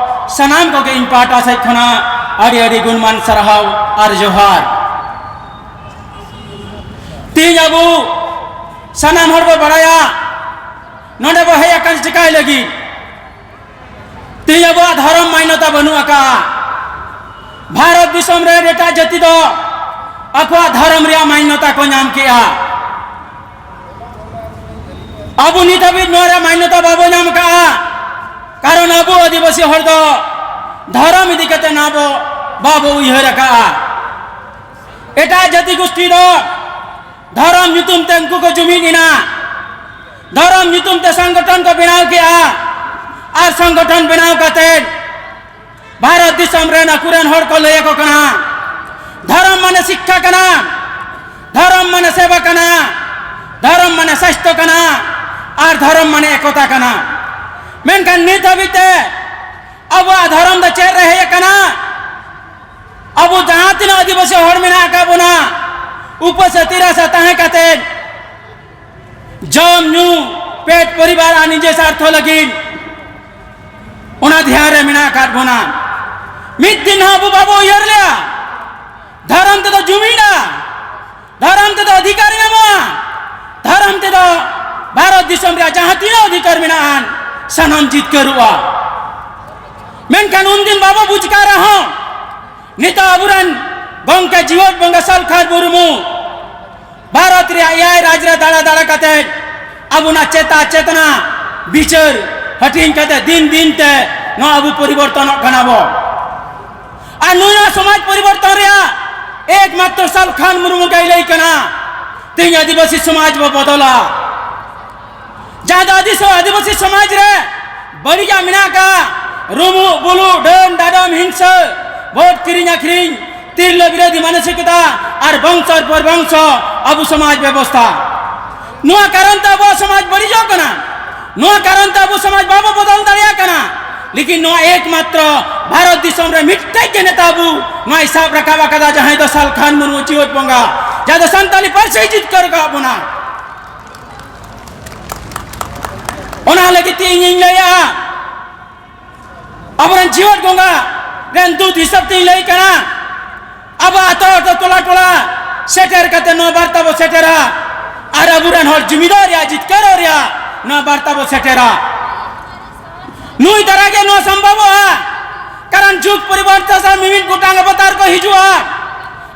ᱥᱟᱱᱟᱢ ᱠᱚᱜᱮ ᱤᱧ ᱯᱟᱦᱴᱟ ᱥᱮᱫ ᱠᱷᱚᱱᱟᱜ ᱟᱹᱰᱤ ᱟᱹᱰᱤ ᱜᱩᱱᱢᱟᱱ ᱥᱟᱨᱦᱟᱣ ᱟᱨ ᱡᱚᱦᱟᱨ᱾ ᱛᱮᱦᱮᱧ ᱟᱵᱚ ᱥᱟᱱᱟᱢ ᱦᱚᱲ ᱵᱚ ᱵᱟᱲᱟᱭᱟ, ᱱᱚᱰᱮ ᱵᱚ ᱦᱮᱡ ᱟᱠᱟᱱ ᱪᱤᱠᱟᱭ ᱞᱟᱹᱜᱤᱫ? ᱛᱮᱦᱮᱧ ᱟᱵᱚᱣᱟᱜ ᱫᱷᱚᱨᱚᱢ ᱢᱟᱱᱭᱚᱛᱟ ᱵᱟᱹᱱᱩᱜ ᱟᱠᱟᱫᱼᱟ᱾ ᱵᱷᱟᱨᱚᱛ ᱫᱤᱥᱚᱢ ᱨᱮ ᱮᱴᱟᱜ ᱡᱟᱹᱛᱤ ᱫᱚ ᱟᱠᱚᱣᱟᱜ ᱫᱷᱚᱨᱚᱢ ᱨᱮᱭᱟᱜ ᱢᱟᱱᱭᱚᱛᱟ ᱠᱚ ᱧᱟᱢ ᱠᱮᱜᱼᱟ᱾ ᱟᱵᱚ ᱱᱤᱛ ᱦᱟᱹᱵᱤᱡ ᱱᱚᱣᱟ ᱨᱮᱭᱟᱜ ᱢᱟᱱᱭᱚᱛᱟ ᱵᱟᱵᱚ ᱧᱟᱢ ᱟᱠᱟᱫᱼᱟ, ᱠᱟᱨᱚᱱ ᱟᱵᱚ ᱟᱹᱫᱤᱵᱟᱹᱥᱤ ᱦᱚᱲ ᱫᱚ ᱫᱷᱚᱨᱚᱢ ᱤᱫᱤ ᱠᱟᱛᱮ ᱱᱚᱣᱟ ᱵᱚ, ᱵᱟᱵᱚ ᱩᱭᱦᱟᱹᱨ ᱟᱠᱟᱫᱼᱟ᱾ ᱮᱴᱟᱜ ᱡᱟᱹᱛᱤ ᱜᱳᱥᱴᱤ ᱫᱚ ᱫᱷᱚᱨᱚᱢ ᱧᱩᱛᱩᱢ ᱛᱮ ᱩᱱᱠᱩ ᱠᱚ ᱡᱩᱢᱤᱫ ᱮᱱᱟ, ᱫᱷᱚᱨᱚᱢ ᱧᱩᱛᱩᱢ ᱛᱮ ᱥᱚᱝᱜᱚᱴᱷᱚᱱ ᱠᱚ ᱵᱮᱱᱟᱣ ᱠᱮᱜᱼᱟ, ᱟᱨ ᱥᱚᱝᱜᱚᱴᱷᱚᱱ ᱵᱮᱱᱟᱣ ᱠᱟᱛᱮ ᱵᱷᱟᱨᱚᱛ ᱫᱤᱥᱚᱢ ᱨᱮᱱ ᱟᱠᱚᱨᱮᱱ ᱦᱚᱲ ᱠᱚ ᱞᱟᱹᱭ ᱟᱠᱚ ᱠᱟᱱᱟ, ᱫᱷᱚᱨᱚᱢ ᱢᱟᱱᱮ ᱥᱤᱠᱠᱷᱟ ᱠᱟᱱᱟ, ᱫᱷᱚᱨᱚᱢ ᱢᱟᱱᱮ ᱥᱮᱵᱟ ᱠᱟᱱᱟ, ᱫᱷᱚᱨᱚᱢ ᱢᱟᱱᱮ ᱥᱟᱥᱛᱷᱚ ᱠᱟᱱᱟ, ᱟᱨ ᱫᱷᱚᱨᱚᱢ ᱢᱟᱱᱮ ᱮᱠᱚᱛᱟ ᱠᱟᱱᱟ᱾ ᱢᱮᱱᱠᱷᱟᱱ ᱱᱤᱛ ᱦᱟᱹᱵᱤᱡ ᱛᱮ ᱟᱵᱚᱣᱟᱜ ᱫᱷᱚᱨᱚᱢ ᱫᱚ ᱪᱮᱫ ᱨᱮ ᱦᱮᱡ ᱟᱠᱟᱱᱟ? ᱟᱵᱚ ᱡᱟᱦᱟᱸ ᱛᱤᱱᱟᱹᱜ ᱟᱹᱫᱤᱵᱟᱹᱥᱤ ᱦᱚᱲ ᱢᱮᱱᱟᱜ ᱟᱠᱟᱫ ᱵᱚᱱᱟ, ᱩᱯᱟᱹᱥ ᱟᱹᱛᱤᱨᱟᱥᱟ ᱛᱟᱦᱮᱸ ᱠᱟᱛᱮ ᱡᱚᱢ ᱧᱩ, ᱯᱮᱴ ᱯᱚᱨᱤᱵᱟᱨ ᱟᱨ ᱱᱤᱡᱮ ᱥᱟᱨᱛᱷᱚ ᱞᱟᱹᱜᱤᱫ ᱚᱱᱟ ᱫᱷᱮᱭᱟᱱ ᱨᱮ ᱢᱮᱱᱟᱜ ᱟᱠᱟᱫ ᱵᱚᱱᱟ᱾ ᱢᱤᱫ ᱫᱤᱱ ᱦᱚᱸ ᱟᱵᱚ ᱵᱟᱵᱚ ᱩᱭᱦᱟᱹᱨ ᱞᱮᱭᱟ, ᱫᱷᱚᱨᱚᱢ ᱛᱮᱫᱚ ᱡᱩᱢᱤᱫᱟ, ᱫᱷᱚᱨᱚᱢ ᱛᱮᱫᱚ ᱚᱫᱷᱤᱠᱟᱨ ᱧᱟᱢᱚᱜᱼᱟ, ᱫᱷᱚᱨᱚᱢ ᱛᱮᱫᱚ ᱵᱷᱟᱨᱚᱛ ᱫᱤᱥᱚᱢ ᱨᱮᱭᱟᱜ ᱡᱟᱦᱟᱸ ᱛᱤᱱᱟᱹᱜ ᱚᱫᱷᱤᱠᱟᱨ ᱢᱮᱱᱟᱜᱼᱟ, ᱥᱟᱱᱟᱢ ᱡᱤᱛᱠᱟᱹᱨᱚᱜᱼᱟ᱾ ᱢᱮᱱᱠᱷᱟᱱ ᱩᱱᱫᱤᱱ ᱵᱟᱵᱚ ᱵᱩᱡᱽ ᱠᱟᱜ ᱨᱮᱦᱚᱸ, ᱱᱤᱛᱚᱜ ᱟᱵᱚᱨᱮᱱ ᱜᱚᱢᱠᱮ ᱡᱤᱣᱮᱫ ᱵᱚᱸᱜᱟ ᱥᱟᱞᱠᱷᱟᱱ ᱢᱩᱨᱢᱩ ᱵᱷᱟᱨᱚᱛ ᱨᱮᱭᱟᱜ ᱮᱭᱟᱭ ᱨᱟᱡᱽ ᱨᱮ ᱫᱟᱬᱟ ᱫᱟᱬᱟ ᱠᱟᱛᱮ ᱟᱵᱚᱱᱟᱜ ᱪᱮᱛᱟ ᱪᱮᱛᱱᱟ ᱵᱤᱪᱟᱹᱨ ᱦᱟᱹᱴᱤᱧ ᱠᱟᱛᱮ ᱫᱤᱱ ᱫᱤᱱ ᱛᱮ ᱱᱚᱣᱟ ᱟᱵᱚ ᱯᱚᱨᱤᱵᱚᱨᱛᱚᱱᱚᱜ ᱠᱟᱱᱟ ᱵᱚ᱾ ᱟᱨ ᱱᱩᱭᱟᱜ ᱥᱚᱢᱟᱡᱽ ᱯᱚᱨᱤᱵᱚᱨᱛᱚᱱ ᱨᱮᱭᱟᱜ ᱮᱠᱢᱟᱛᱨᱚ ᱥᱟᱞᱠᱷᱟᱱ ᱢᱩᱨᱢᱩ ᱜᱮᱭ ᱞᱟᱹᱭ ᱠᱟᱱᱟ, ᱛᱮᱦᱮᱧ ᱟᱹᱫᱤᱵᱟᱹᱥᱤ ᱥᱚᱢᱟᱡᱽ ᱵᱚ ᱵᱚᱫᱚᱞᱟ᱾ ᱡᱟᱦᱟᱸ ᱫᱚ ᱟᱹᱫᱤᱥ-, ᱟᱹᱫᱤᱵᱟᱹᱥᱤ ᱥᱚᱢᱟᱡᱽ ᱨᱮ ᱵᱟᱹᱲᱤᱡᱟᱜ ᱢᱮᱱᱟᱜ ᱟᱠᱟᱫ, ᱨᱩᱢᱩᱜ, ᱵᱩᱞᱩᱜ, ᱰᱟᱹᱱ, ᱰᱟᱰᱚᱢ, ᱦᱤᱝᱥᱟᱹ, ᱵᱷᱳᱴ ᱠᱤᱨᱤᱧ ᱟᱹᱠᱷᱨᱤᱧ, ᱛᱤᱨᱞᱟᱹ ᱵᱤᱨᱳᱫᱷᱤ ᱢᱟᱱᱚᱥᱤᱠᱚᱛᱟ ᱟᱨ ᱵᱚᱝᱥᱚ ᱯᱚᱨ ᱵᱚᱝᱥᱚ ᱟᱵᱚ ᱥᱚᱢᱟᱡᱽ ᱵᱮᱵᱚᱥᱛᱷᱟ᱾ ᱱᱚᱣᱟ ᱠᱟᱨᱚᱱ ᱛᱮ ᱟᱵᱚᱣᱟᱜ ᱥᱚᱢᱟᱡᱽ ᱵᱟᱹᱲᱤᱡᱚᱜ ᱠᱟᱱᱟ᱾ ᱱᱚᱣᱟ ᱠᱟᱨᱚᱱ ᱛᱮ ᱟᱵᱚ ᱥᱚᱢᱟᱡᱽ ᱵᱟᱵᱚ ᱵᱚᱫᱚᱞ ᱫᱟᱲᱮᱭᱟᱜ ᱠᱟᱱᱟ᱾ ᱞᱮᱠᱤᱱ ᱱᱚᱣᱟ ᱮᱠᱢᱟᱛᱨᱚ ᱵᱷᱟᱨᱚᱛ ᱫᱤᱥᱚᱢ ᱨᱮ ᱢᱤᱫᱴᱮᱡ ᱜᱮ ᱱᱮᱛᱟ ᱟᱵᱚ ᱱᱚᱣᱟᱭ ᱥᱟᱵ ᱨᱟᱠᱟᱵ ᱟᱠᱟᱫᱟ, ᱡᱟᱦᱟᱸᱭ ᱫᱚ ᱥᱟᱞᱠᱷᱟᱱ ᱢᱩᱨᱢᱩ ᱪᱤᱣᱟᱹᱫ ᱵᱚᱸᱜᱟ, ᱡᱟᱦᱟᱸ ᱫᱚ ᱥᱟᱱᱛᱟᱞᱤ ᱯᱟᱹᱨᱥᱤ ᱡᱤᱛᱠᱟᱹᱨ ᱟᱠᱟᱫ ᱵᱚᱱᱟ᱾ ᱚᱱᱟ ᱞᱟᱹᱜᱤᱫ ᱛᱮ ᱤᱧᱤᱧ ᱞᱟᱹᱭᱟ, ᱟᱵᱚᱨᱮᱱ ᱡᱤᱣᱟᱹᱫ ᱵᱚᱸᱜᱟ ᱨᱮᱱ ᱫᱩᱛ ᱦᱤᱥᱟᱹᱵ ᱛᱤᱧ ᱞᱟᱹᱭ ᱠᱟᱱᱟ, ᱟᱵᱚ ᱟᱛᱳ ᱟᱛᱳ, ᱴᱚᱞᱟ ᱴᱚᱞᱟ ᱥᱮᱴᱮᱨ ᱠᱟᱛᱮ ᱱᱚᱣᱟ ᱵᱟᱨᱛᱟ ᱵᱚ ᱥᱮᱴᱮᱨᱟ ᱟᱨ ᱟᱵᱚᱨᱮᱱ ᱦᱚᱲ ᱡᱩᱢᱤᱫᱚᱜ ᱨᱮᱭᱟᱜ, ᱡᱤᱛᱠᱟᱹᱨᱚᱜ ᱨᱮᱭᱟᱜ ᱱᱚᱣᱟ ᱵᱟᱨᱛᱟ ᱵᱚ ᱥᱮᱴᱮᱨᱟ᱾ ᱱᱩᱭ ᱫᱟᱨᱟᱭ ᱜᱮ ᱱᱚᱣᱟ ᱥᱚᱢᱵᱷᱚᱵᱚᱜᱼᱟ, ᱠᱟᱨᱚᱱ ᱡᱩᱜᱽ ᱯᱚᱨᱤᱵᱚᱨᱛᱚᱱ ᱥᱟᱶ ᱢᱤᱢᱤᱫ ᱜᱚᱴᱟᱝ ᱚᱵᱚᱛᱟᱨ ᱠᱚ ᱦᱤᱡᱩᱜᱼᱟ᱾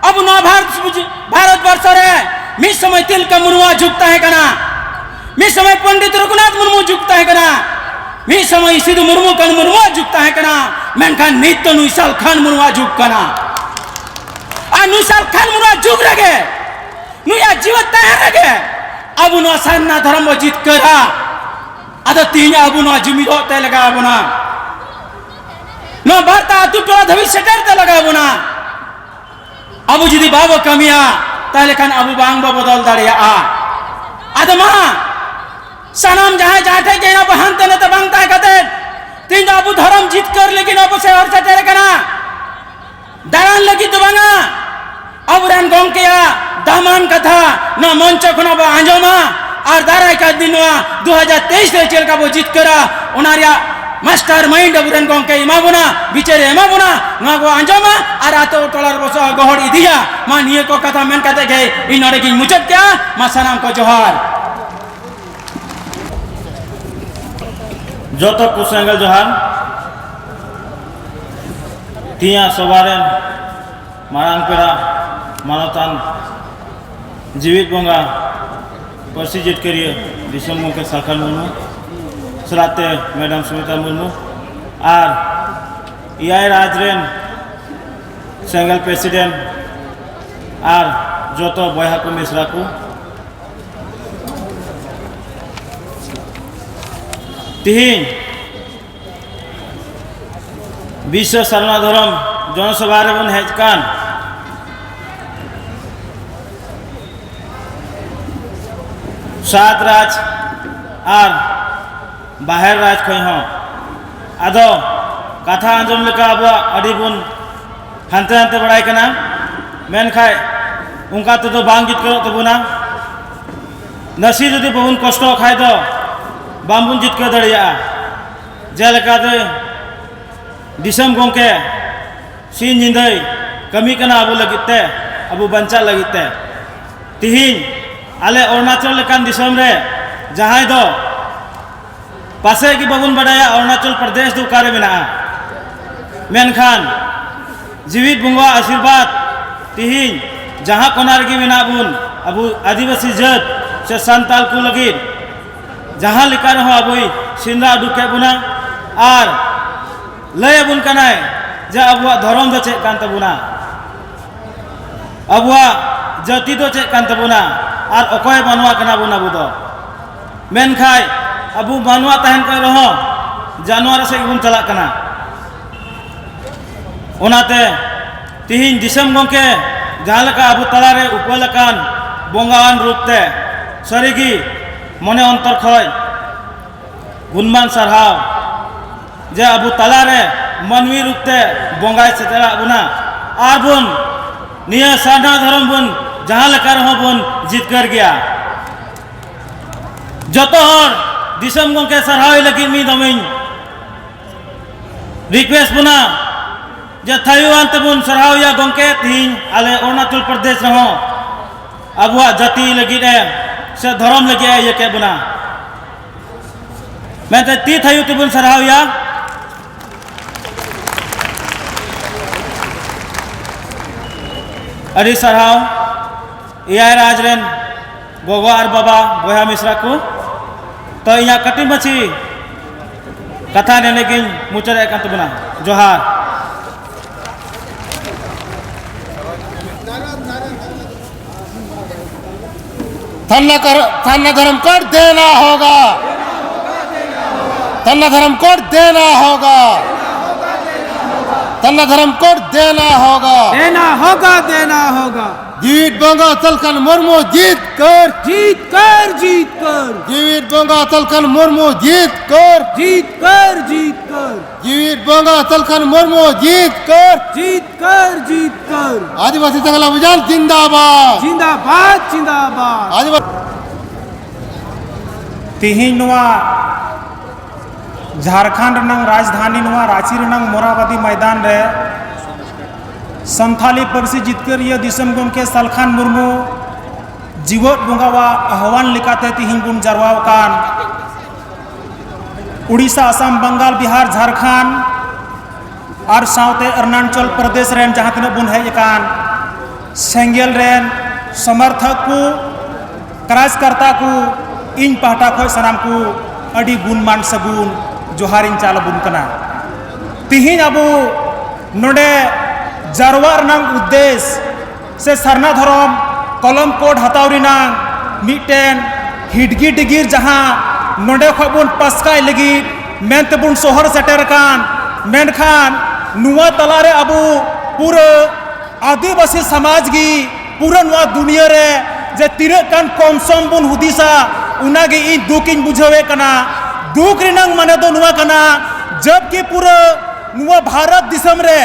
ᱟᱵᱚ ᱱᱚᱣᱟ ᱵᱷᱟᱨᱚᱛ, ᱵᱷᱟᱨᱚᱛ ᱵᱚᱨᱥᱚ ᱨᱮ ᱢᱤᱫ ᱥᱚᱢᱚᱭ ᱛᱤᱞᱠᱟᱹ ᱢᱩᱨᱢᱩᱣᱟᱜ ᱡᱩᱜᱽ ᱛᱟᱦᱮᱸ ᱠᱟᱱᱟ, ᱢᱤᱫ ᱥᱚᱢᱚᱭ ᱯᱚᱱᱰᱤᱛ ᱨᱚᱜᱷᱩᱱᱟᱛᱷ ᱢᱩᱨᱢᱩ ᱡᱩᱜᱽ ᱛᱟᱦᱮᱸ ᱠᱟᱱᱟ, ᱢᱤᱫ ᱥᱚᱢᱚᱭ ᱥᱤᱫᱩ ᱢᱩᱨᱢᱩ ᱠᱟᱹᱱᱩ ᱢᱩᱨᱢᱩᱣᱟᱜ ᱡᱩᱜᱽ ᱛᱟᱦᱮᱸ ᱠᱟᱱᱟ, ᱢᱮᱱᱠᱷᱟᱱ ᱱᱤᱛ ᱫᱚ ᱱᱩᱭ ᱥᱟᱞᱠᱷᱟᱱ ᱢᱩᱨᱢᱩᱣᱟᱜ ᱡᱩᱜᱽ ᱠᱟᱱᱟ᱾ ᱟᱨ ᱱᱩᱭ ᱥᱟᱞᱠᱷᱟᱱ ᱢᱩᱨᱢᱩᱣᱟᱜ ᱡᱩᱜᱽ ᱨᱮᱜᱮ, ᱱᱩᱭᱟᱜ ᱡᱤᱣᱮᱫ ᱛᱟᱦᱮᱱ ᱨᱮᱜᱮ ᱟᱵᱚ ᱱᱚᱣᱟ ᱥᱟᱨᱱᱟ ᱫᱷᱚᱨᱚᱢ ᱵᱚ ᱡᱤᱛᱠᱟᱹᱨᱟ᱾ ᱟᱫᱚ ᱛᱤᱦᱤᱧ ᱟᱵᱚ ᱱᱚᱣᱟ ᱡᱩᱢᱤᱫᱚᱜ ᱛᱮ ᱞᱟᱜᱟᱣ ᱵᱚᱱᱟ, ᱱᱚᱣᱟ ᱵᱟᱨᱛᱟ ᱟᱹᱛᱩ ᱴᱚᱞᱟ ᱫᱷᱟᱹᱵᱤᱡ ᱥᱮᱴᱮᱨ ᱛᱮ ᱞᱟᱜᱟᱣ ᱵᱚᱱᱟ᱾ ᱟᱵᱚ ᱡᱩᱫᱤ ᱵᱟᱵᱚ ᱠᱟᱹᱢᱤᱭᱟ, ᱛᱟᱦᱞᱮ ᱠᱷᱟᱱ ᱟᱵᱚ ᱵᱟᱝ ᱵᱚ ᱵᱚᱫᱚᱞ ᱫᱟᱲᱮᱭᱟᱜᱼᱟ᱾ ᱟᱫᱚ ᱢᱟ, ᱥᱟᱱᱟᱢ ᱡᱟᱦᱟᱸᱭ ᱡᱟᱦᱟᱸ ᱴᱷᱮᱡ ᱜᱮ ᱦᱮᱱᱟᱜ ᱵᱚ, ᱦᱟᱱᱛᱮ ᱱᱟᱛᱮ ᱵᱟᱝ ᱛᱟᱦᱮᱸ ᱠᱟᱛᱮ, ᱛᱮᱦᱮᱧ ᱫᱚ ᱟᱵᱚ ᱫᱷᱚᱨᱚᱢ ᱡᱤᱛᱠᱟᱹᱨ ᱞᱟᱹᱜᱤᱫ ᱟᱵᱚ ᱥᱮᱫ ᱦᱚᱨ ᱥᱮᱴᱮᱨ ᱟᱠᱟᱱᱟ᱾ ᱫᱟᱬᱟᱱ ᱞᱟᱹᱜᱤᱫ ᱫᱚ ᱵᱟᱝᱟ, ᱟᱵᱚᱨᱮᱱ ᱜᱚᱢᱠᱮᱭᱟᱜ ᱫᱟᱢᱟᱱ ᱠᱟᱛᱷᱟ ᱱᱚᱣᱟ ᱢᱚᱧᱪᱚ ᱠᱷᱚᱱᱟᱜ ᱵᱚ ᱟᱸᱡᱚᱢᱟ᱾ ᱟᱨ ᱫᱟᱨᱟᱭ ᱠᱟᱱ ᱫᱤᱱ ᱱᱚᱣᱟ ᱫᱩ ᱦᱟᱡᱟᱨ ᱛᱮᱭᱤᱥ ᱨᱮ ᱪᱮᱫ ᱞᱮᱠᱟ ᱵᱚ ᱡᱤᱛᱠᱟᱹᱨᱟ, ᱚᱱᱟ ᱨᱮᱭᱟᱜ ᱢᱟᱥᱴᱟᱨ ᱢᱟᱭᱤᱱᱰ ᱟᱵᱚᱨᱮᱱ ᱜᱚᱢᱠᱮ ᱮᱢᱟ ᱵᱚᱱᱟ, ᱵᱤᱪᱟᱹᱨᱮ ᱮᱢᱟ ᱵᱚᱱᱟ, ᱱᱚᱣᱟ ᱵᱚ ᱟᱸᱡᱚᱢᱟ ᱟᱨ ᱟᱛᱳ ᱴᱚᱞᱟ ᱨᱮᱵᱚ ᱥᱚᱦᱚ ᱜᱚᱦᱚᱲ ᱤᱫᱤᱭᱟ᱾ ᱢᱟ, ᱱᱤᱭᱟᱹ ᱠᱚ ᱠᱟᱛᱷᱟ ᱢᱮᱱ ᱠᱟᱛᱮ ᱜᱮ ᱤᱧ ᱱᱚᱰᱮ ᱜᱤᱧ ᱢᱩᱪᱟᱹᱫ ᱠᱮᱜᱼᱟ᱾ ᱢᱟ, ᱥᱟᱱᱟᱢ ᱠᱚ ᱡᱚᱦᱟᱨ᱾ ᱡᱚᱛᱚ ᱠᱚ ᱥᱮᱸᱜᱮᱞ ᱡᱚᱦᱟᱨ᱾ ᱛᱤᱦᱤᱧᱟᱜ ᱥᱚᱵᱷᱟ ᱨᱮᱱ ᱢᱟᱨᱟᱝ ᱯᱮᱲᱟ, ᱢᱟᱱᱚᱛᱟᱱ ᱡᱤᱣᱤᱫ ᱵᱚᱸᱜᱟ, ᱯᱟᱹᱨᱥᱤ ᱡᱤᱛᱠᱟᱹᱨᱤᱭᱟᱹ ᱫᱤᱥᱚᱢ ᱜᱚᱢᱠᱮ ᱥᱟᱞᱠᱷᱟᱱ ᱢᱩᱨᱢᱩ, ᱥᱟᱞᱟᱜ ᱛᱮ ᱢᱮᱰᱟᱢ ᱥᱩᱢᱤᱛᱟ ᱢᱩᱨᱢᱩ ᱟᱨ ᱮᱭᱟᱭ ᱨᱟᱡᱽ ᱨᱮᱱ ᱥᱮᱸᱜᱮᱞ ᱯᱨᱮᱥᱤᱰᱮᱱᱴ ᱟᱨ ᱡᱚᱛᱚ ᱵᱚᱭᱦᱟ ᱠᱚ ᱢᱤᱥᱨᱟ ᱠᱚ, ᱛᱤᱦᱤᱧ ᱵᱤᱥᱥᱚ ᱥᱟᱨᱱᱟ ᱫᱷᱚᱨᱚᱢ ᱡᱚᱱᱚᱥᱚᱵᱷᱟ ᱨᱮᱵᱚᱱ ᱦᱮᱡ ᱠᱟᱱ, ᱥᱟᱛ ᱨᱟᱡᱽ ᱟᱨ ᱵᱟᱦᱮᱨ ᱨᱟᱡᱽ ᱠᱷᱚᱱ ᱦᱚᱸ ᱟᱫᱚ ᱠᱟᱛᱷᱟ ᱟᱸᱡᱚᱢ ᱞᱮᱠᱟ ᱟᱵᱚᱣᱟᱜ ᱟᱹᱰᱤ ᱵᱚᱱ ᱦᱟᱱᱛᱮ ᱱᱟᱛᱮ ᱵᱟᱲᱟᱭ ᱠᱟᱱᱟ, ᱢᱮᱱᱠᱷᱟᱡ ᱚᱱᱠᱟ ᱛᱮᱫᱚ ᱵᱟᱝ ᱡᱤᱛᱠᱟᱹᱨᱚᱜ ᱛᱟᱵᱚᱱᱟ᱾ ᱱᱟᱥᱮ ᱡᱩᱫᱤ ᱵᱟᱵᱚᱱ ᱠᱚᱥᱴᱚᱜ ᱠᱷᱟᱡ ᱫᱚ ᱵᱟᱝᱵᱚᱱ ᱡᱤᱛᱠᱟᱹᱨ ᱫᱟᱲᱮᱭᱟᱜᱼᱟ᱾ ᱡᱮᱞᱮᱠᱟ ᱫᱚ ᱫᱤᱥᱚᱢ ᱜᱚᱢᱠᱮ ᱥᱤᱧ ᱧᱤᱫᱟᱹᱭ ᱠᱟᱹᱢᱤ ᱠᱟᱱᱟ ᱟᱵᱚ ᱞᱟᱹᱜᱤᱫ ᱛᱮ, ᱟᱵᱚ ᱵᱟᱧᱪᱟᱜ ᱞᱟᱹᱜᱤᱫ ᱛᱮ᱾ ᱛᱤᱦᱤᱧ ᱟᱞᱮ ᱚᱨᱩᱱᱟᱪᱚᱞ ᱞᱮᱠᱟᱱ ᱫᱤᱥᱚᱢ ᱨᱮ ᱡᱟᱦᱟᱸᱭ ᱫᱚ ᱯᱟᱥᱮᱡ ᱜᱮ ᱵᱟᱵᱚᱱ ᱵᱟᱰᱟᱭᱟ ᱚᱨᱩᱱᱟᱪᱚᱞ ᱯᱨᱚᱫᱮᱥ ᱫᱚ ᱚᱠᱟᱨᱮ ᱢᱮᱱᱟᱜᱼᱟ, ᱢᱮᱱᱠᱷᱟᱱ ᱡᱤᱣᱤᱫ ᱵᱚᱸᱜᱟ ᱟᱥᱤᱨᱵᱟᱫᱽ ᱛᱤᱦᱤᱧ ᱡᱟᱦᱟᱸ ᱠᱚᱱᱟ ᱨᱮᱜᱮ ᱢᱮᱱᱟᱜ ᱵᱚᱱ, ᱟᱵᱚ ᱟᱹᱫᱤᱵᱟᱹᱥᱤ ᱡᱟᱹᱛ ᱥᱮ ᱥᱟᱱᱛᱟᱞ ᱠᱚ ᱞᱟᱹᱜᱤᱫ ᱡᱟᱦᱟᱸ ᱞᱮᱠᱟ ᱨᱮᱦᱚᱸ ᱟᱵᱚᱭ ᱥᱮᱸᱫᱽᱨᱟ ᱩᱰᱩᱠ ᱠᱮᱫ ᱵᱚᱱᱟ ᱟᱨ ᱞᱟᱹᱭ ᱟᱵᱚᱱ ᱠᱟᱱᱟᱭ ᱡᱮ ᱟᱵᱚᱣᱟᱜ ᱫᱷᱚᱨᱚᱢ ᱫᱚ ᱪᱮᱫ ᱠᱟᱱ ᱛᱟᱵᱚᱱᱟ, ᱟᱵᱚᱣᱟᱜ ᱡᱟᱹᱛᱤ ᱫᱚ ᱪᱮᱫ ᱠᱟᱱ ᱛᱟᱵᱚᱱᱟ ᱟᱨ ᱚᱠᱚᱭ ᱢᱟᱱᱣᱟ ᱠᱟᱱᱟ ᱵᱚᱱ ᱟᱵᱚ ᱫᱚ᱾ ᱢᱮᱱᱠᱷᱟᱡ ᱟᱵᱚ ᱢᱟᱱᱣᱟ ᱛᱟᱦᱮᱱ ᱠᱟᱱ ᱨᱮᱦᱚᱸ ᱡᱟᱱᱣᱟᱨ ᱥᱮᱫ ᱜᱮᱵᱚᱱ ᱪᱟᱞᱟᱜ ᱠᱟᱱᱟ᱾ ᱚᱱᱟᱛᱮ ᱛᱤᱦᱤᱧ ᱫᱤᱥᱚᱢ ᱜᱚᱢᱠᱮ ᱡᱟᱦᱟᱸ ᱞᱮᱠᱟ ᱟᱵᱚ ᱛᱟᱞᱟᱨᱮ ᱩᱯᱟᱹᱞ ᱟᱠᱟᱱ ᱵᱚᱸᱜᱟᱣᱟᱱ ᱨᱩᱯ ᱛᱮ ᱥᱟᱹᱨᱤᱜᱮ ᱢᱚᱱᱮ ᱚᱱᱛᱚᱨ ᱠᱷᱚᱡ ᱜᱩᱱᱢᱟᱱ ᱥᱟᱨᱦᱟᱣ ᱡᱮ ᱟᱵᱚ ᱛᱟᱞᱟᱨᱮ ᱢᱟᱹᱱᱢᱤ ᱨᱩᱯ ᱛᱮ ᱵᱚᱸᱜᱟᱭ ᱥᱮᱴᱮᱨᱟᱜ ᱵᱚᱱᱟ ᱟᱨ ᱵᱚᱱ ᱱᱤᱭᱟᱹ ᱥᱟᱨᱱᱟ ᱫᱷᱚᱨᱚᱢ ᱵᱚᱱ ᱡᱟᱦᱟᱸ ᱞᱮᱠᱟ ᱨᱮᱦᱚᱸ ᱵᱚᱱ ᱡᱤᱛᱠᱟᱹᱨ ᱜᱮᱭᱟ᱾ ᱡᱚᱛᱚ ᱦᱚᱲ ᱫᱤᱥᱚᱢ ᱜᱚᱢᱠᱮ ᱥᱟᱨᱦᱟᱣ ᱞᱟᱹᱜᱤᱫ ᱢᱤᱫ ᱫᱚᱢᱤᱧ ᱨᱤᱠᱩᱭᱮᱥᱴ ᱵᱚᱱᱟ ᱡᱮ ᱛᱷᱟᱭᱚᱣᱟᱱ ᱛᱮᱵᱚᱱ ᱥᱟᱨᱦᱟᱣ ᱮᱭᱟ ᱜᱚᱢᱠᱮ᱾ ᱛᱤᱦᱤᱧ ᱟᱞᱮ ᱚᱨᱩᱱᱟᱪᱚᱞ ᱯᱨᱚᱫᱮᱥ ᱨᱮᱦᱚᱸ ᱟᱵᱚᱣᱟᱜ ᱡᱟᱹᱛᱤ ᱞᱟᱹᱜᱤᱫ ᱮ ᱥᱮ ᱫᱷᱚᱨᱚᱢ ᱞᱟᱹᱜᱤᱫ ᱮ ᱤᱭᱟᱹ ᱠᱮᱫ ᱵᱚᱱᱟ, ᱢᱮᱱᱛᱮ ᱛᱤ ᱛᱷᱟᱭᱚ ᱛᱮᱵᱚᱱ ᱥᱟᱨᱦᱟᱣ ᱮᱭᱟ᱾ ᱟᱹᱰᱤ ᱥᱟᱨᱦᱟᱣ ᱮᱭᱟᱭ ᱨᱟᱡᱽ ᱨᱮᱱ ᱜᱚᱜᱚ ᱟᱨ ᱵᱟᱵᱟ, ᱵᱚᱭᱦᱟ ᱢᱤᱥᱨᱟ ᱠᱚ᱾ ᱛᱚ ᱤᱧᱟᱹᱜ ᱠᱟᱹᱴᱤᱡ ᱢᱟᱹᱪᱷᱤ ᱠᱟᱛᱷᱟ ᱱᱮᱰᱮ ᱜᱤᱧ ᱢᱩᱪᱟᱹᱫ ᱮᱫ ᱠᱟᱱ ᱛᱟᱵᱚᱱᱟ᱾ ᱡᱚᱦᱟᱨ᱾ धरना कर, धरना धर्म कोड देना होगा। धरना धर्म कोड देना होगा। धरना धर्म कोड देना होगा। देना होगा, देना होगा। ᱡᱤᱣᱤᱫ ᱵᱚᱸᱜᱟ ᱥᱟᱞᱠᱷᱟᱱ ᱢᱩᱨᱢᱩ ᱡᱤᱛᱠᱟᱹᱨ᱾ ᱡᱤᱛᱠᱟᱹᱨ, ᱡᱤᱛᱠᱟᱹᱨ᱾ ᱡᱤᱣᱤᱫ ᱵᱚᱸᱜᱟ ᱥᱟᱞᱠᱷᱟᱱ ᱢᱩᱨᱢᱩ ᱡᱤᱛᱠᱟᱹᱨ᱾ ᱡᱤᱛᱠᱟᱹᱨ, ᱡᱤᱛᱠᱟᱹᱨ᱾ ᱡᱤᱣᱤᱫ ᱵᱚᱸᱜᱟ ᱥᱟᱞᱠᱷᱟᱱ ᱢᱩᱨᱢᱩ ᱡᱤᱛᱠᱟᱹᱨ᱾ ᱡᱤᱛᱠᱟᱹᱨ, ᱡᱤᱛᱠᱟᱹᱨ᱾ ᱟᱹᱫᱤᱵᱟᱹᱥᱤ ᱪᱟᱸᱜᱽᱞᱟ ᱚᱵᱷᱤᱡᱟᱱ ᱡᱤᱱᱫᱟᱵᱟᱫ᱾ ᱡᱤᱱᱫᱟᱵᱟᱫ, ᱡᱤᱱᱫᱟᱵᱟᱫ᱾ ᱟᱹᱫᱤᱵᱟᱹᱥᱤ ᱛᱮᱦᱮᱧ ᱱᱚᱣᱟ ᱡᱷᱟᱲᱠᱷᱚᱸᱰ ᱨᱮᱱᱟᱝ ᱨᱟᱡᱽᱫᱷᱟᱱᱤ ᱱᱚᱣᱟ ᱨᱟᱸᱪᱤ ᱨᱮᱱᱟᱝ ᱢᱚᱨᱟᱵᱟᱫᱤ ᱢᱚᱭᱫᱟᱱ ᱨᱮ ᱥᱟᱱᱛᱷᱟᱞᱤ ᱯᱟᱹᱨᱥᱤ ᱡᱤᱛᱠᱟᱹᱨᱤᱭᱟᱹ ᱫᱤᱥᱚᱢ ᱜᱚᱢᱠᱮ ᱥᱟᱞᱠᱷᱟᱱ ᱢᱩᱨᱢᱩ ᱡᱤᱣᱮᱫ ᱵᱚᱸᱜᱟᱣᱟᱜ ᱟᱦᱣᱟᱱ ᱞᱮᱠᱟᱛᱮ ᱛᱤᱦᱤᱧ ᱵᱚᱱ ᱡᱟᱨᱣᱟ ᱟᱠᱟᱱ ᱩᱲᱤᱥᱥᱟ, ᱟᱥᱟᱢ, ᱵᱟᱝᱜᱟᱞ, ᱵᱤᱦᱟᱨ, ᱡᱷᱟᱲᱠᱷᱚᱸᱰ ᱟᱨ ᱥᱟᱶᱛᱮ ᱚᱨᱩᱱᱟᱪᱚᱞ ᱯᱨᱚᱫᱮᱥ ᱨᱮᱱ ᱡᱟᱦᱟᱸ ᱛᱤᱱᱟᱹᱜ ᱵᱚᱱ ᱦᱮᱡ ᱟᱠᱟᱱ ᱥᱮᱸᱜᱮᱞ ᱨᱮᱱ ᱥᱚᱢᱚᱨᱛᱷᱚᱠ ᱠᱚ, ᱠᱟᱨᱡᱽᱠᱟᱨᱛᱟ ᱠᱚ, ᱤᱧ ᱯᱟᱦᱴᱟ ᱠᱷᱚᱱ ᱥᱟᱱᱟᱢ ᱠᱚ ᱟᱹᱰᱤ ᱜᱩᱱᱢᱟᱱ ᱥᱟᱹᱜᱩᱱ ᱡᱚᱦᱟᱨᱤᱧ ᱪᱟᱞ ᱟᱵᱚᱱ ᱠᱟᱱᱟ᱾ ᱛᱤᱦᱤᱧ ᱟᱵᱚ ᱱᱚᱰᱮ ᱡᱟᱨᱣᱟᱜ ᱨᱮᱱᱟᱜ ᱩᱫᱽᱫᱮᱥ ᱥᱮ ᱥᱟᱨᱱᱟ ᱫᱷᱚᱨᱚᱢ ᱠᱚᱞᱚᱢ ᱠᱳᱰ ᱦᱟᱛᱟᱣ ᱨᱮᱱᱟᱜ ᱢᱤᱫᱴᱮᱱ ᱦᱤᱰᱜᱤ ᱰᱤᱜᱤᱨ ᱡᱟᱦᱟᱸ ᱱᱚᱰᱮ ᱠᱷᱚᱱ ᱵᱚᱱ ᱯᱟᱥᱠᱟᱭ ᱞᱟᱹᱜᱤᱫ ᱢᱮᱱᱛᱮ ᱵᱚᱱ ᱥᱚᱦᱚᱨ ᱥᱮᱴᱮᱨ ᱟᱠᱟᱱ, ᱢᱮᱱᱠᱷᱟᱱ ᱱᱚᱣᱟ ᱛᱟᱞᱟᱨᱮ ᱟᱵᱚ ᱯᱩᱨᱟᱹ ᱟᱹᱫᱤᱵᱟᱹᱥᱤ ᱥᱚᱢᱟᱡᱽ ᱜᱮ ᱯᱩᱨᱟᱹ ᱱᱚᱣᱟ ᱫᱩᱱᱤᱭᱟᱹ ᱨᱮ ᱡᱮ ᱛᱤᱱᱟᱹᱜ ᱜᱟᱱ ᱠᱚᱢ ᱥᱚᱢ ᱵᱚᱱ ᱦᱩᱫᱤᱥᱟ, ᱚᱱᱟᱜᱮ ᱤᱧ ᱫᱩᱠ ᱤᱧ ᱵᱩᱡᱷᱟᱹᱣᱮᱫ ᱠᱟᱱᱟ᱾ ᱫᱩᱠ ᱨᱮᱱᱟᱜ ᱢᱟᱱᱮ ᱫᱚ ᱱᱚᱣᱟ ᱠᱟᱱᱟ, ᱡᱚᱵᱠᱤ ᱯᱩᱨᱟᱹ ᱱᱚᱣᱟ ᱵᱷᱟᱨᱚᱛ ᱫᱤᱥᱚᱢ ᱨᱮ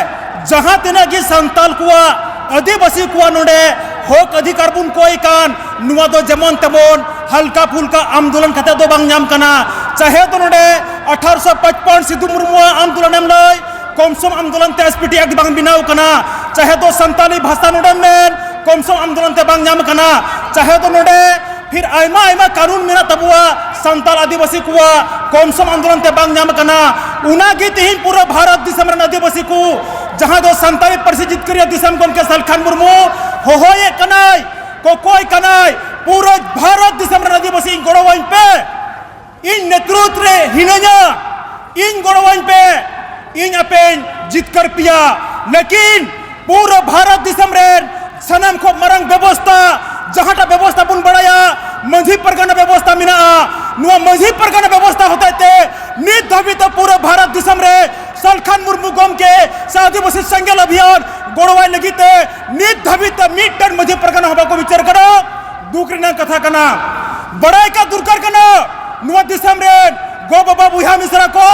ᱡᱟᱦᱟᱸ ᱛᱤᱱᱟᱹᱜ ᱜᱮ ᱥᱟᱱᱛᱟᱞ ᱠᱚᱣᱟᱜ, ᱟᱹᱫᱤᱵᱟᱹᱥᱤ ᱠᱚᱣᱟᱜ ᱱᱚᱰᱮ ᱦᱚᱠ ᱚᱫᱷᱤᱠᱟᱨ ᱵᱚᱱ ᱠᱚᱭ ᱠᱟᱱ, ᱱᱚᱣᱟ ᱫᱚ ᱡᱮᱢᱚᱱ ᱛᱮᱢᱚᱱ ᱦᱟᱞᱠᱟ ᱯᱷᱩᱞᱠᱟ ᱟᱱᱫᱳᱞᱚᱱ ᱠᱟᱛᱮ ᱫᱚ ᱵᱟᱝ ᱧᱟᱢ ᱠᱟᱱᱟ᱾ ᱪᱟᱦᱮ ᱫᱚ ᱱᱚᱰᱮ ᱟᱴᱷᱟᱨᱚᱥᱚ ᱯᱟᱸᱪᱯᱟᱱᱱ ᱥᱤᱫᱩ ᱢᱩᱨᱢᱩᱣᱟᱜ ᱟᱱᱫᱳᱞᱚᱱ ᱮᱢ ᱞᱟᱹᱭ, ᱠᱚᱢ ᱥᱚᱢ ᱟᱱᱫᱳᱞᱚᱱ ᱛᱮ ᱮᱥ ᱯᱤ ᱴᱤ ᱮᱠᱴ ᱵᱟᱝ ᱵᱮᱱᱟᱣ ᱠᱟᱱᱟ᱾ ᱪᱟᱦᱮ ᱫᱚ ᱥᱟᱱᱛᱟᱞᱤ ᱵᱷᱟᱥᱟ ᱱᱚᱰᱮᱢ ᱢᱮᱱ, ᱠᱚᱢ ᱥᱚᱢ ᱟᱱᱫᱳᱞᱚᱱ ᱛᱮ ᱵᱟᱝ ᱧᱟᱢ ᱠᱟᱱᱟ᱾ ᱪᱟᱦᱮ ᱫᱚ ᱱᱚᱰᱮ ᱯᱷᱤᱨ ᱟᱭᱢᱟ ᱟᱭᱢᱟ ᱠᱟᱹᱱᱩᱱ ᱢᱮᱱᱟᱜ ᱛᱟᱵᱚᱣᱟ ᱥᱟᱱᱛᱟᱲ ᱟᱹᱫᱤᱵᱟᱹᱥᱤ ᱠᱚᱣᱟᱜ, ᱠᱚᱢ ᱥᱚᱢ ᱟᱱᱫᱳᱞᱚᱱ ᱛᱮ ᱵᱟᱝ ᱧᱟᱢ ᱠᱟᱱᱟ᱾ ᱚᱱᱟᱜᱮ ᱛᱮᱦᱮᱧ ᱯᱩᱨᱟᱹ ᱵᱷᱟᱨᱚᱛ ᱫᱤᱥᱚᱢ ᱨᱮᱱ ᱟᱹᱫᱤᱵᱟᱹᱥᱤ ᱠᱚ, ᱡᱟᱦᱟᱸ ᱫᱚ ᱥᱟᱱᱛᱟᱲᱤ ᱯᱟᱹᱨᱥᱤ ᱡᱤᱛᱠᱟᱹᱨᱤᱭᱟᱹ ᱫᱤᱥᱚᱢ ᱜᱚᱢᱠᱮ ᱥᱟᱞᱠᱷᱟᱱ ᱢᱩᱨᱢᱩ ᱦᱚᱦᱚᱭᱮᱫ ᱠᱟᱱᱟᱭ, ᱠᱚᱠᱚᱭ ᱠᱟᱱᱟᱭ, ᱯᱩᱨᱟᱹ ᱵᱷᱟᱨᱚᱛ ᱫᱤᱥᱚᱢ ᱨᱮᱱ ᱟᱹᱫᱤᱵᱟᱹᱥᱤ ᱤᱧ ᱜᱚᱲᱚᱣᱟᱹᱧ ᱯᱮ, ᱤᱧ ᱱᱮᱛᱨᱩᱛ ᱨᱮ ᱦᱤᱱᱟᱹᱧᱟ, ᱤᱧ ᱜᱚᱲᱚᱣᱟᱹᱧ ᱯᱮ, ᱤᱧ ᱟᱯᱮᱧ ᱡᱤᱛᱠᱟᱹᱨ ᱯᱮᱭᱟ᱾ ᱞᱮᱠᱤᱱ ᱯᱩᱨᱟᱹ ᱵᱷᱟᱨᱚᱛ ᱫᱤᱥᱚᱢ ᱨᱮᱱ ᱥᱟᱱᱟᱢ ᱠᱷᱚᱱ ᱢᱟᱨᱟᱝ ᱵᱮᱵᱚᱥᱛᱟ, ᱡᱟᱦᱟᱸᱴᱟᱜ ᱵᱮᱵᱚᱥᱛᱟ ᱵᱚᱱ ᱵᱟᱲᱟᱭᱟ, ᱢᱟᱹᱡᱷᱤ ᱯᱟᱨᱜᱟᱱᱟ ᱵᱮᱵᱚᱥᱛᱟ ᱢᱮᱱᱟᱜᱼᱟ᱾ ᱱᱚᱣᱟ ᱢᱟᱹᱡᱷᱤ ᱯᱟᱨᱜᱟᱱᱟ ᱵᱮᱵᱚᱥᱛᱟ ᱦᱚᱛᱮᱡ ᱛᱮ ᱱᱤᱛ ᱫᱷᱟᱹᱵᱤᱡ ᱛᱮ ᱯᱩᱨᱟᱹ ᱵᱷᱟᱨᱚᱛ ᱫᱤᱥᱚᱢ ᱨᱮ ᱥᱟᱞᱠᱷᱟᱱ ᱢᱩᱨᱢᱩ ᱜᱚᱢᱠᱮ ᱥᱮ ᱟᱹᱫᱤᱵᱟᱹᱥᱤ ᱥᱮᱸᱜᱮᱞ ᱚᱵᱷᱤᱭᱟᱱ ᱜᱚᱲᱚᱣᱟᱭ ᱞᱟᱹᱜᱤᱫ ᱛᱮ ᱱᱤᱛ ᱫᱷᱟᱹᱵᱤᱡ ᱛᱮ ᱢᱤᱫᱴᱮᱱ ᱢᱟᱹᱡᱷᱤ ᱯᱟᱨᱜᱟᱱᱟ ᱦᱚᱸ ᱵᱟᱠᱚ ᱵᱤᱪᱟᱹᱨ ᱠᱟᱱᱟ᱾ ᱫᱩᱠ ᱨᱮᱱᱟᱜ ᱠᱟᱛᱷᱟ ᱠᱟᱱᱟ᱾ ᱵᱟᱲᱟᱭ ᱠᱟᱜ ᱫᱚᱨᱠᱟᱨ ᱠᱟᱱᱟ, ᱱᱚᱣᱟ ᱫᱤᱥᱚᱢ ᱨᱮᱱ ᱜᱚ ᱵᱟᱵᱟ ᱵᱚᱭᱦᱟ ᱢᱤᱥᱨᱟ ᱠᱚ,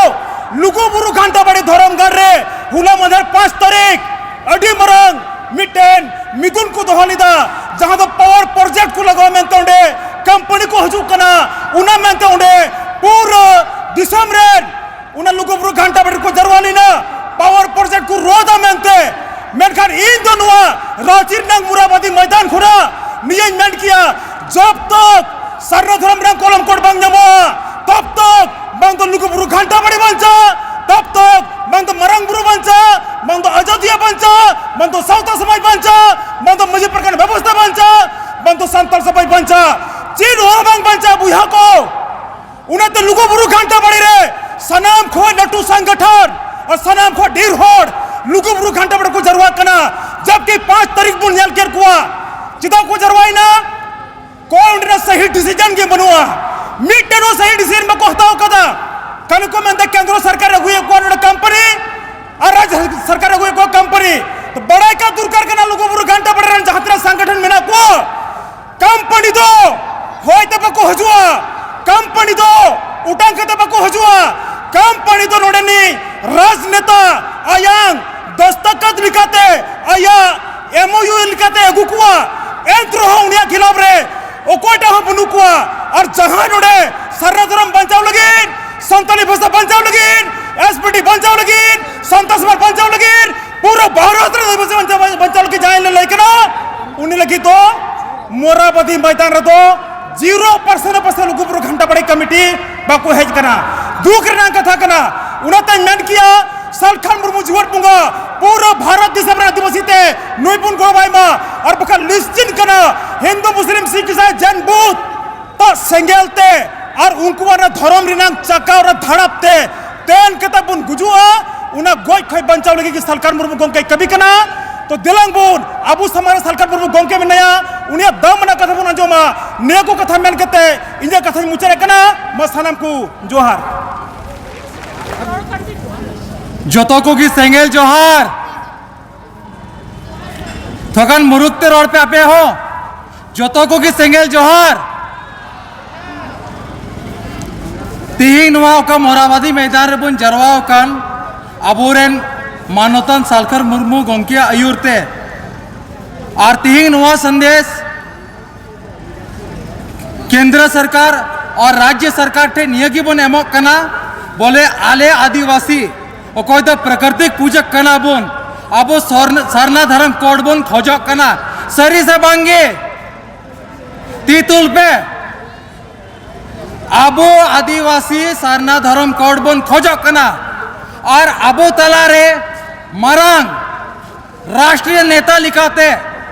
ᱞᱩᱜᱩ ᱵᱩᱨᱩ ᱜᱷᱟᱱᱴᱟ ᱵᱟᱲᱤ ᱫᱷᱚᱨᱚᱢ ᱜᱟᱲ ᱨᱮ ᱦᱚᱞᱟ ᱢᱟᱫᱷᱮᱨ ᱯᱟᱸᱪ ᱛᱟᱹᱨᱤᱠᱷ ᱟᱹᱰᱤ ᱢᱟᱨᱟᱝ ᱢᱤᱫᱴᱮᱱ ᱢᱤᱫᱩᱱ ᱠᱚ ᱫᱚᱦᱚ ᱞᱮᱫᱟ, ᱡᱟᱦᱟᱸ ᱫᱚ ᱯᱟᱣᱟᱨ ᱯᱨᱚᱡᱮᱠᱴ ᱠᱚ ᱞᱟᱜᱟᱣ ᱢᱮᱱᱛᱮ ᱚᱸᱰᱮ ᱠᱳᱢᱯᱟᱱᱤ ᱠᱚ ᱦᱤᱡᱩᱜ ᱠᱟᱱᱟ, ᱚᱱᱟ ᱢᱮᱱᱛᱮ ᱚᱸᱰᱮ ᱯᱩᱨᱟᱹ ᱫᱤᱥᱚᱢ ᱨᱮᱱ ᱚᱱᱟ ᱞᱩᱜᱩᱵᱩᱨᱩ ᱜᱷᱟᱱᱴᱟ ᱵᱟᱲᱮ ᱨᱮᱠᱚ ᱡᱟᱨᱣᱟ ᱞᱮᱱᱟ, ᱯᱟᱣᱟᱨ ᱯᱨᱚᱡᱮᱠᱴ ᱠᱚ ᱨᱚᱫᱟ ᱢᱮᱱᱛᱮ᱾ ᱢᱮᱱᱠᱷᱟᱱ ᱤᱧ ᱫᱚ ᱱᱚᱣᱟ ᱨᱟᱸᱪᱤ ᱨᱮᱱᱟᱜ ᱢᱩᱨᱟᱵᱟᱫᱤ ᱢᱚᱭᱫᱟᱱ ᱠᱷᱚᱱᱟᱜ ᱱᱤᱭᱟᱹᱧ ᱢᱮᱱ ᱠᱮᱭᱟ, ᱡᱚᱵ ᱛᱚᱠ ᱥᱟᱨᱱᱟ ᱫᱷᱚᱨᱚᱢ ᱨᱮᱱᱟᱜ ᱠᱚᱞᱚᱢ ᱠᱳᱰ ᱵᱟᱝ ᱧᱟᱢᱚᱜᱼᱟ, ᱛᱚᱵ ᱛᱚᱠ ᱵᱟᱝ ᱫᱚ ᱞᱩᱜᱩᱵᱩᱨᱩ ᱜᱷᱟᱱᱴᱟ ᱵᱟᱲᱮ ᱵᱟᱧᱪᱟᱜ, ᱛᱚᱵ ᱛᱚᱠ ᱵᱟᱝ ᱫᱚ ᱢᱟᱨᱟᱝ ᱵᱩᱨᱩ ᱵᱟᱧᱪᱟᱜ, ᱵᱟᱝ ᱫᱚ ᱟᱡᱚᱫᱤᱭᱟᱹ ᱵᱟᱧᱪᱟᱜ, ᱵᱟᱝ ᱫᱚ ᱥᱟᱶᱛᱟ ᱥᱚᱢᱟᱡᱽ ᱵᱟᱧᱪᱟᱜ, ᱵᱟᱝ ᱫᱚ ᱢᱟᱹᱡᱷᱤ ᱯᱟᱨᱜᱟᱱᱟ ᱵᱮᱵᱚᱥᱛᱷᱟ ᱵᱟᱧᱪᱟᱜ, ᱵᱟᱝ ᱫᱚ ᱥᱟᱱᱛᱟᱲ ᱥᱚᱢᱟᱡᱽ ᱵᱟᱧᱪᱟᱜ, ᱪᱮᱫ ᱦᱚᱸ ᱵᱟᱝ ᱵᱟᱧᱪᱟᱜᱼᱟ ᱵᱚᱭᱦᱟ ᱠᱚ᱾ ᱚᱱᱟᱛᱮ ᱞᱩᱜᱩᱵᱩᱨᱩ ᱜᱷᱟᱱᱴᱟ ᱵᱟᱲᱮ ᱨᱮ ᱥᱟᱱᱟᱢ ᱠᱷᱚᱱ ᱞᱟᱹᱴᱩ ᱥᱚᱝᱜᱚᱴᱷᱚᱱ ᱟᱨ ᱥᱟᱱᱟᱢ ᱠᱷᱚᱱ ᱰᱷᱮᱨ ᱦᱚᱲ ᱞᱩᱜᱩᱵᱩᱨᱩ ᱜᱷᱟᱱᱴᱟ ᱵᱟᱲᱮ ᱠᱚ ᱡᱟᱨᱣᱟᱜ ᱠᱟᱱᱟ, ᱡᱚᱵᱠᱤ ᱯᱟᱸᱪ ᱛᱟᱹᱨᱤᱠᱷ ᱵᱚᱱ ᱧᱮᱞ ᱠᱮᱫ ᱠᱚᱣᱟ᱾ ᱪᱮᱫᱟᱜ ᱠᱚ ᱡᱟᱨᱣᱟᱭᱮᱱᱟ? ᱠᱚᱱᱚ ᱚᱸᱰᱮᱱᱟᱜ ᱥᱟᱦᱤ ᱰᱤᱥᱤᱡᱚᱱ ᱜᱮ ᱵᱟᱹᱱᱩᱜᱼᱟ, ᱢᱤᱫᱴᱮᱱ ᱦᱚᱸ ᱥᱟᱦᱤ ᱰᱤᱥᱤᱡᱚᱱ ᱵᱟᱠᱚ ᱦᱟᱛᱟᱣ ᱠᱟᱫᱟ᱾ ᱠᱷᱟᱹᱞᱤ ᱠᱚ ᱢᱮᱱᱫᱟ ᱠᱮᱱᱫᱨᱚ ᱥᱚᱨᱠᱟᱨ ᱟᱹᱜᱩᱭᱮᱫ ᱠᱚᱣᱟ ᱱᱚᱰᱮ ᱠᱳᱢᱯᱟᱱᱤ ᱟᱨ ᱨᱟᱡᱽ ᱥᱚᱨᱠᱟᱨ ᱟᱹᱜᱩᱭᱮᱫ ᱠᱚᱣᱟ ᱠᱳᱢᱯᱟᱱᱤ᱾ ᱛᱚ ᱵᱟᱲᱟᱭ ᱠᱟᱜ ᱫᱚᱨᱠᱟᱨ ᱠᱟᱱᱟ, ᱞᱩᱜᱩᱵᱩᱨᱩ ᱜᱷᱟᱱᱴᱟ ᱵᱟᱲᱮ ᱨᱮᱱ ᱡᱟᱦᱟᱸ ᱛᱤᱱᱟᱹᱜ ᱥᱚᱝᱜᱚᱴᱷᱚᱱ ᱢᱮᱱᱟᱜ ᱠᱚᱣᱟ, ᱠᱳᱢᱯᱟᱱᱤ ᱫᱚ ᱦᱚᱭ ᱛᱮ ᱵᱟᱠᱚ ᱦᱤᱡᱩᱜᱼᱟ, ᱠᱳᱢᱯᱟᱱᱤ ᱫᱚ ᱚᱴᱟᱝ ᱠᱟᱛᱮ ᱵᱟᱠᱚ ᱦᱤᱡᱩᱜᱼᱟ᱾ ᱠᱳᱢᱯᱟᱱᱤ ᱫᱚ ᱱᱚᱰᱮᱱᱤᱡ ᱨᱟᱡᱽᱱᱮᱛᱟ ᱟᱭᱟᱝ ᱫᱚᱥᱛᱚᱠᱚᱛ ᱞᱮᱠᱟᱛᱮ, ᱟᱭᱟᱜ ᱮᱢ ᱳ ᱭᱩ ᱞᱮᱠᱟᱛᱮ ᱟᱹᱜᱩ ᱠᱚᱣᱟ, ᱮᱱᱛᱮ ᱨᱮᱦᱚᱸ ᱩᱱᱤᱭᱟᱜ ᱠᱷᱤᱞᱟᱯ ᱨᱮ ᱚᱠᱚᱭᱴᱟᱜ ᱦᱚᱸ ᱵᱟᱹᱱᱩᱜ ᱠᱚᱣᱟ᱾ ᱟᱨ ᱡᱟᱦᱟᱸᱭ ᱱᱚᱰᱮ ᱥᱟᱨᱱᱟ ᱫᱷᱚᱨᱚᱢ ᱵᱟᱧᱪᱟᱣ ᱞᱟᱹᱜᱤᱫ, ᱥᱟᱱᱛᱟᱲᱤ ᱵᱷᱟᱥᱟ ᱵᱟᱧᱪᱟᱣ ᱞᱟᱹᱜᱤᱫ, ᱮᱥ ᱯᱤ ᱴᱤ ᱵᱟᱧᱪᱟᱣ ᱞᱟᱹᱜᱤᱫ, ᱥᱟᱱᱛᱟᱲ ᱥᱚᱢᱟᱡᱽ ᱵᱟᱧᱪᱟᱣ ᱞᱟᱹᱜᱤᱫ, ᱯᱩᱨᱟᱹ ᱵᱷᱟᱨᱚᱛ ᱨᱮ ᱟᱹᱫᱤᱵᱟᱹᱥᱤ ᱵᱟᱧᱪᱟᱣ, ᱵᱟᱧᱪᱟᱣ ᱞᱟᱹᱜᱤᱫ ᱡᱟᱦᱟᱸᱭ ᱞᱟᱹᱲᱦᱟᱹᱭ ᱠᱟᱱᱟ, ᱩᱱᱤ ᱞᱟᱹᱜᱤᱫ ᱫᱚ ᱢᱚᱨᱟᱵᱟᱫᱤ ᱢᱚᱭᱫᱟᱱ ᱨᱮᱫᱚ ᱡᱤᱨᱳ ᱯᱟᱨᱥᱮᱱᱴ ᱨᱮ ᱯᱟᱥᱮ ᱞᱩᱜᱩᱵᱩᱨᱩ ᱜᱷᱟᱱᱴᱟ ᱵᱟᱲᱮ ᱠᱚᱢᱤᱴᱤ ᱵᱟᱠᱚ ᱦᱮᱡ ᱠᱟᱱᱟ᱾ ᱫᱩᱠ ᱨᱮᱱᱟᱜ ᱠᱟᱛᱷᱟ ᱠᱟᱱᱟ᱾ ᱚᱱᱟᱛᱮᱧ ᱢᱮᱱ ᱠᱮᱭᱟ, ᱥᱟᱞᱠᱷᱟᱱ ᱢᱩᱨᱢᱩ ᱡᱩᱣᱟᱹᱱ ᱵᱚᱸᱜᱟ ᱯᱩᱨᱟᱹ ᱵᱷᱟᱨᱚᱛ ᱫᱤᱥᱚᱢ ᱨᱮᱱ ᱟᱹᱫᱤᱵᱟᱹᱥᱤ ᱛᱮ ᱱᱩᱭ ᱵᱚᱱ ᱜᱚᱲᱚᱣᱟᱭ ᱢᱟ, ᱟᱨ ᱵᱟᱠᱷᱟᱱ ᱱᱤᱥᱪᱤᱛ ᱠᱟᱱᱟ ᱦᱤᱱᱫᱩ ᱢᱩᱥᱞᱤᱢ ᱥᱤᱠᱷ ᱤᱥᱟᱭ ᱡᱮᱱ ᱵᱩᱫ ᱛᱚ ᱥᱮᱸᱜᱮᱞ ᱛᱮ ᱟᱨ ᱩᱱᱠᱩᱣᱟᱜ ᱚᱱᱟ ᱫᱷᱚᱨᱚᱢ ᱨᱮᱱᱟᱜ ᱪᱟᱠᱟ ᱚᱱᱟ ᱫᱷᱟᱲᱟᱯ ᱛᱮ ᱛᱮᱱ ᱠᱟᱛᱮ ᱵᱚᱱ ᱜᱩᱡᱩᱜᱼᱟ᱾ ᱚᱱᱟ ᱜᱚᱡ ᱠᱷᱚᱱ ᱵᱟᱧᱪᱟᱣ ᱞᱟᱹᱜᱤᱫ ᱜᱮ ᱥᱟᱞᱠᱷᱟᱱ ᱢᱩᱨᱢᱩ ᱜᱚᱢᱠᱮᱭ ᱠᱟᱹᱢᱤ ᱠᱟᱱᱟ᱾ ᱛᱚ ᱫᱮᱞᱟᱝ ᱵᱚᱱ, ᱟᱵᱚ ᱥᱟᱢᱟᱝ ᱨᱮ ᱥᱟᱞᱠᱷᱟᱱ ᱢᱩᱨᱢᱩ ᱜᱚᱢᱠᱮ ᱢᱮᱱᱟᱭᱟ, ᱩᱱᱤᱭᱟᱜ ᱫᱟᱢ ᱟᱱᱟᱜ ᱠᱟᱛᱷᱟ ᱵᱚᱱ ᱟᱸᱡᱚᱢᱟ᱾ ᱱᱤᱭᱟᱹ ᱠᱚ ᱠᱟᱛᱷᱟ ᱢᱮᱱ ᱠᱟᱛᱮ ᱤᱧᱟᱹᱜ ᱠᱟᱛᱷᱟᱧ ᱢᱩᱪᱟᱹᱫ ᱠᱟᱱᱟ᱾ ᱢᱟ ᱥᱟᱱᱟᱢ ᱠᱚ ᱡᱚᱦᱟᱨ᱾ ᱡᱚᱛᱚ ᱠᱚᱜᱮ ᱥᱮᱸᱜᱮᱞ ᱡᱚᱦᱟᱨ᱾ ᱛᱷᱚᱜᱟᱱ ᱢᱩᱨᱩᱠ ᱛᱮ ᱨᱚᱲ ᱯᱮ ᱟᱯᱮ ᱦᱚᱸ᱾ ᱡᱚᱛᱚ ᱠᱚᱜᱮ ᱥᱮᱸᱜᱮᱞ ᱡᱚᱦᱟᱨ᱾ ᱛᱤᱦᱤᱧ ᱱᱚᱣᱟ ᱚᱠᱟ ᱢᱚᱨᱟᱵᱟᱫᱤ ᱢᱚᱭᱫᱟᱱ ᱨᱮᱵᱚᱱ ᱡᱟᱨᱣᱟ ᱟᱠᱟᱱ ᱟᱵᱚᱨᱮᱱ ᱢᱟᱱᱚᱛᱟᱱ ᱥᱟᱞᱠᱷᱟᱱ ᱢᱩᱨᱢᱩ ᱜᱚᱢᱠᱮᱭᱟᱜ ᱟᱹᱭᱩᱨ ᱛᱮ, ᱟᱨ ᱛᱤᱦᱤᱧ ᱱᱚᱣᱟ ᱥᱟᱸᱫᱮᱥ ᱠᱮᱱᱫᱨᱚ ᱥᱚᱨᱠᱟᱨ ᱟᱨ ᱨᱟᱡᱽᱡᱚ ᱥᱚᱨᱠᱟᱨ ᱴᱷᱮᱱ ᱱᱤᱭᱟᱹ ᱜᱮᱵᱚᱱ ᱮᱢᱚᱜ ᱠᱟᱱᱟ, ᱵᱚᱞᱮ ᱟᱞᱮ ᱟᱹᱫᱤᱵᱟᱹᱥᱤ ᱚᱠᱚᱭ ᱫᱚ ᱯᱨᱟᱠᱨᱤᱛᱤᱠ ᱯᱩᱡᱟᱹ ᱠᱟᱱᱟ ᱵᱚᱱ, ᱟᱵᱚ ᱥᱚᱨᱱ-, ᱥᱟᱨᱱᱟ ᱫᱷᱚᱨᱚᱢ ᱠᱳᱰ ᱵᱚᱱ ᱠᱷᱚᱡᱚᱜ ᱠᱟᱱᱟ, ᱥᱟᱹᱨᱤ ᱥᱮ ᱵᱟᱝᱜᱮ? ᱛᱤ ᱛᱩᱞ ᱯᱮ᱾ ᱟᱵᱚ ᱟᱹᱫᱤᱵᱟᱹᱥᱤ ᱥᱟᱨᱱᱟ ᱫᱷᱚᱨᱚᱢ ᱠᱳᱰ ᱵᱚᱱ ᱠᱷᱚᱡᱚᱜ ᱠᱟᱱᱟ, ᱟᱨ ᱟᱵᱚ ᱛᱟᱞᱟᱨᱮ ᱢᱟᱨᱟᱝ ᱨᱟᱥᱴᱨᱤᱭᱚ ᱱᱮᱛᱟ ᱞᱮᱠᱟᱛᱮ,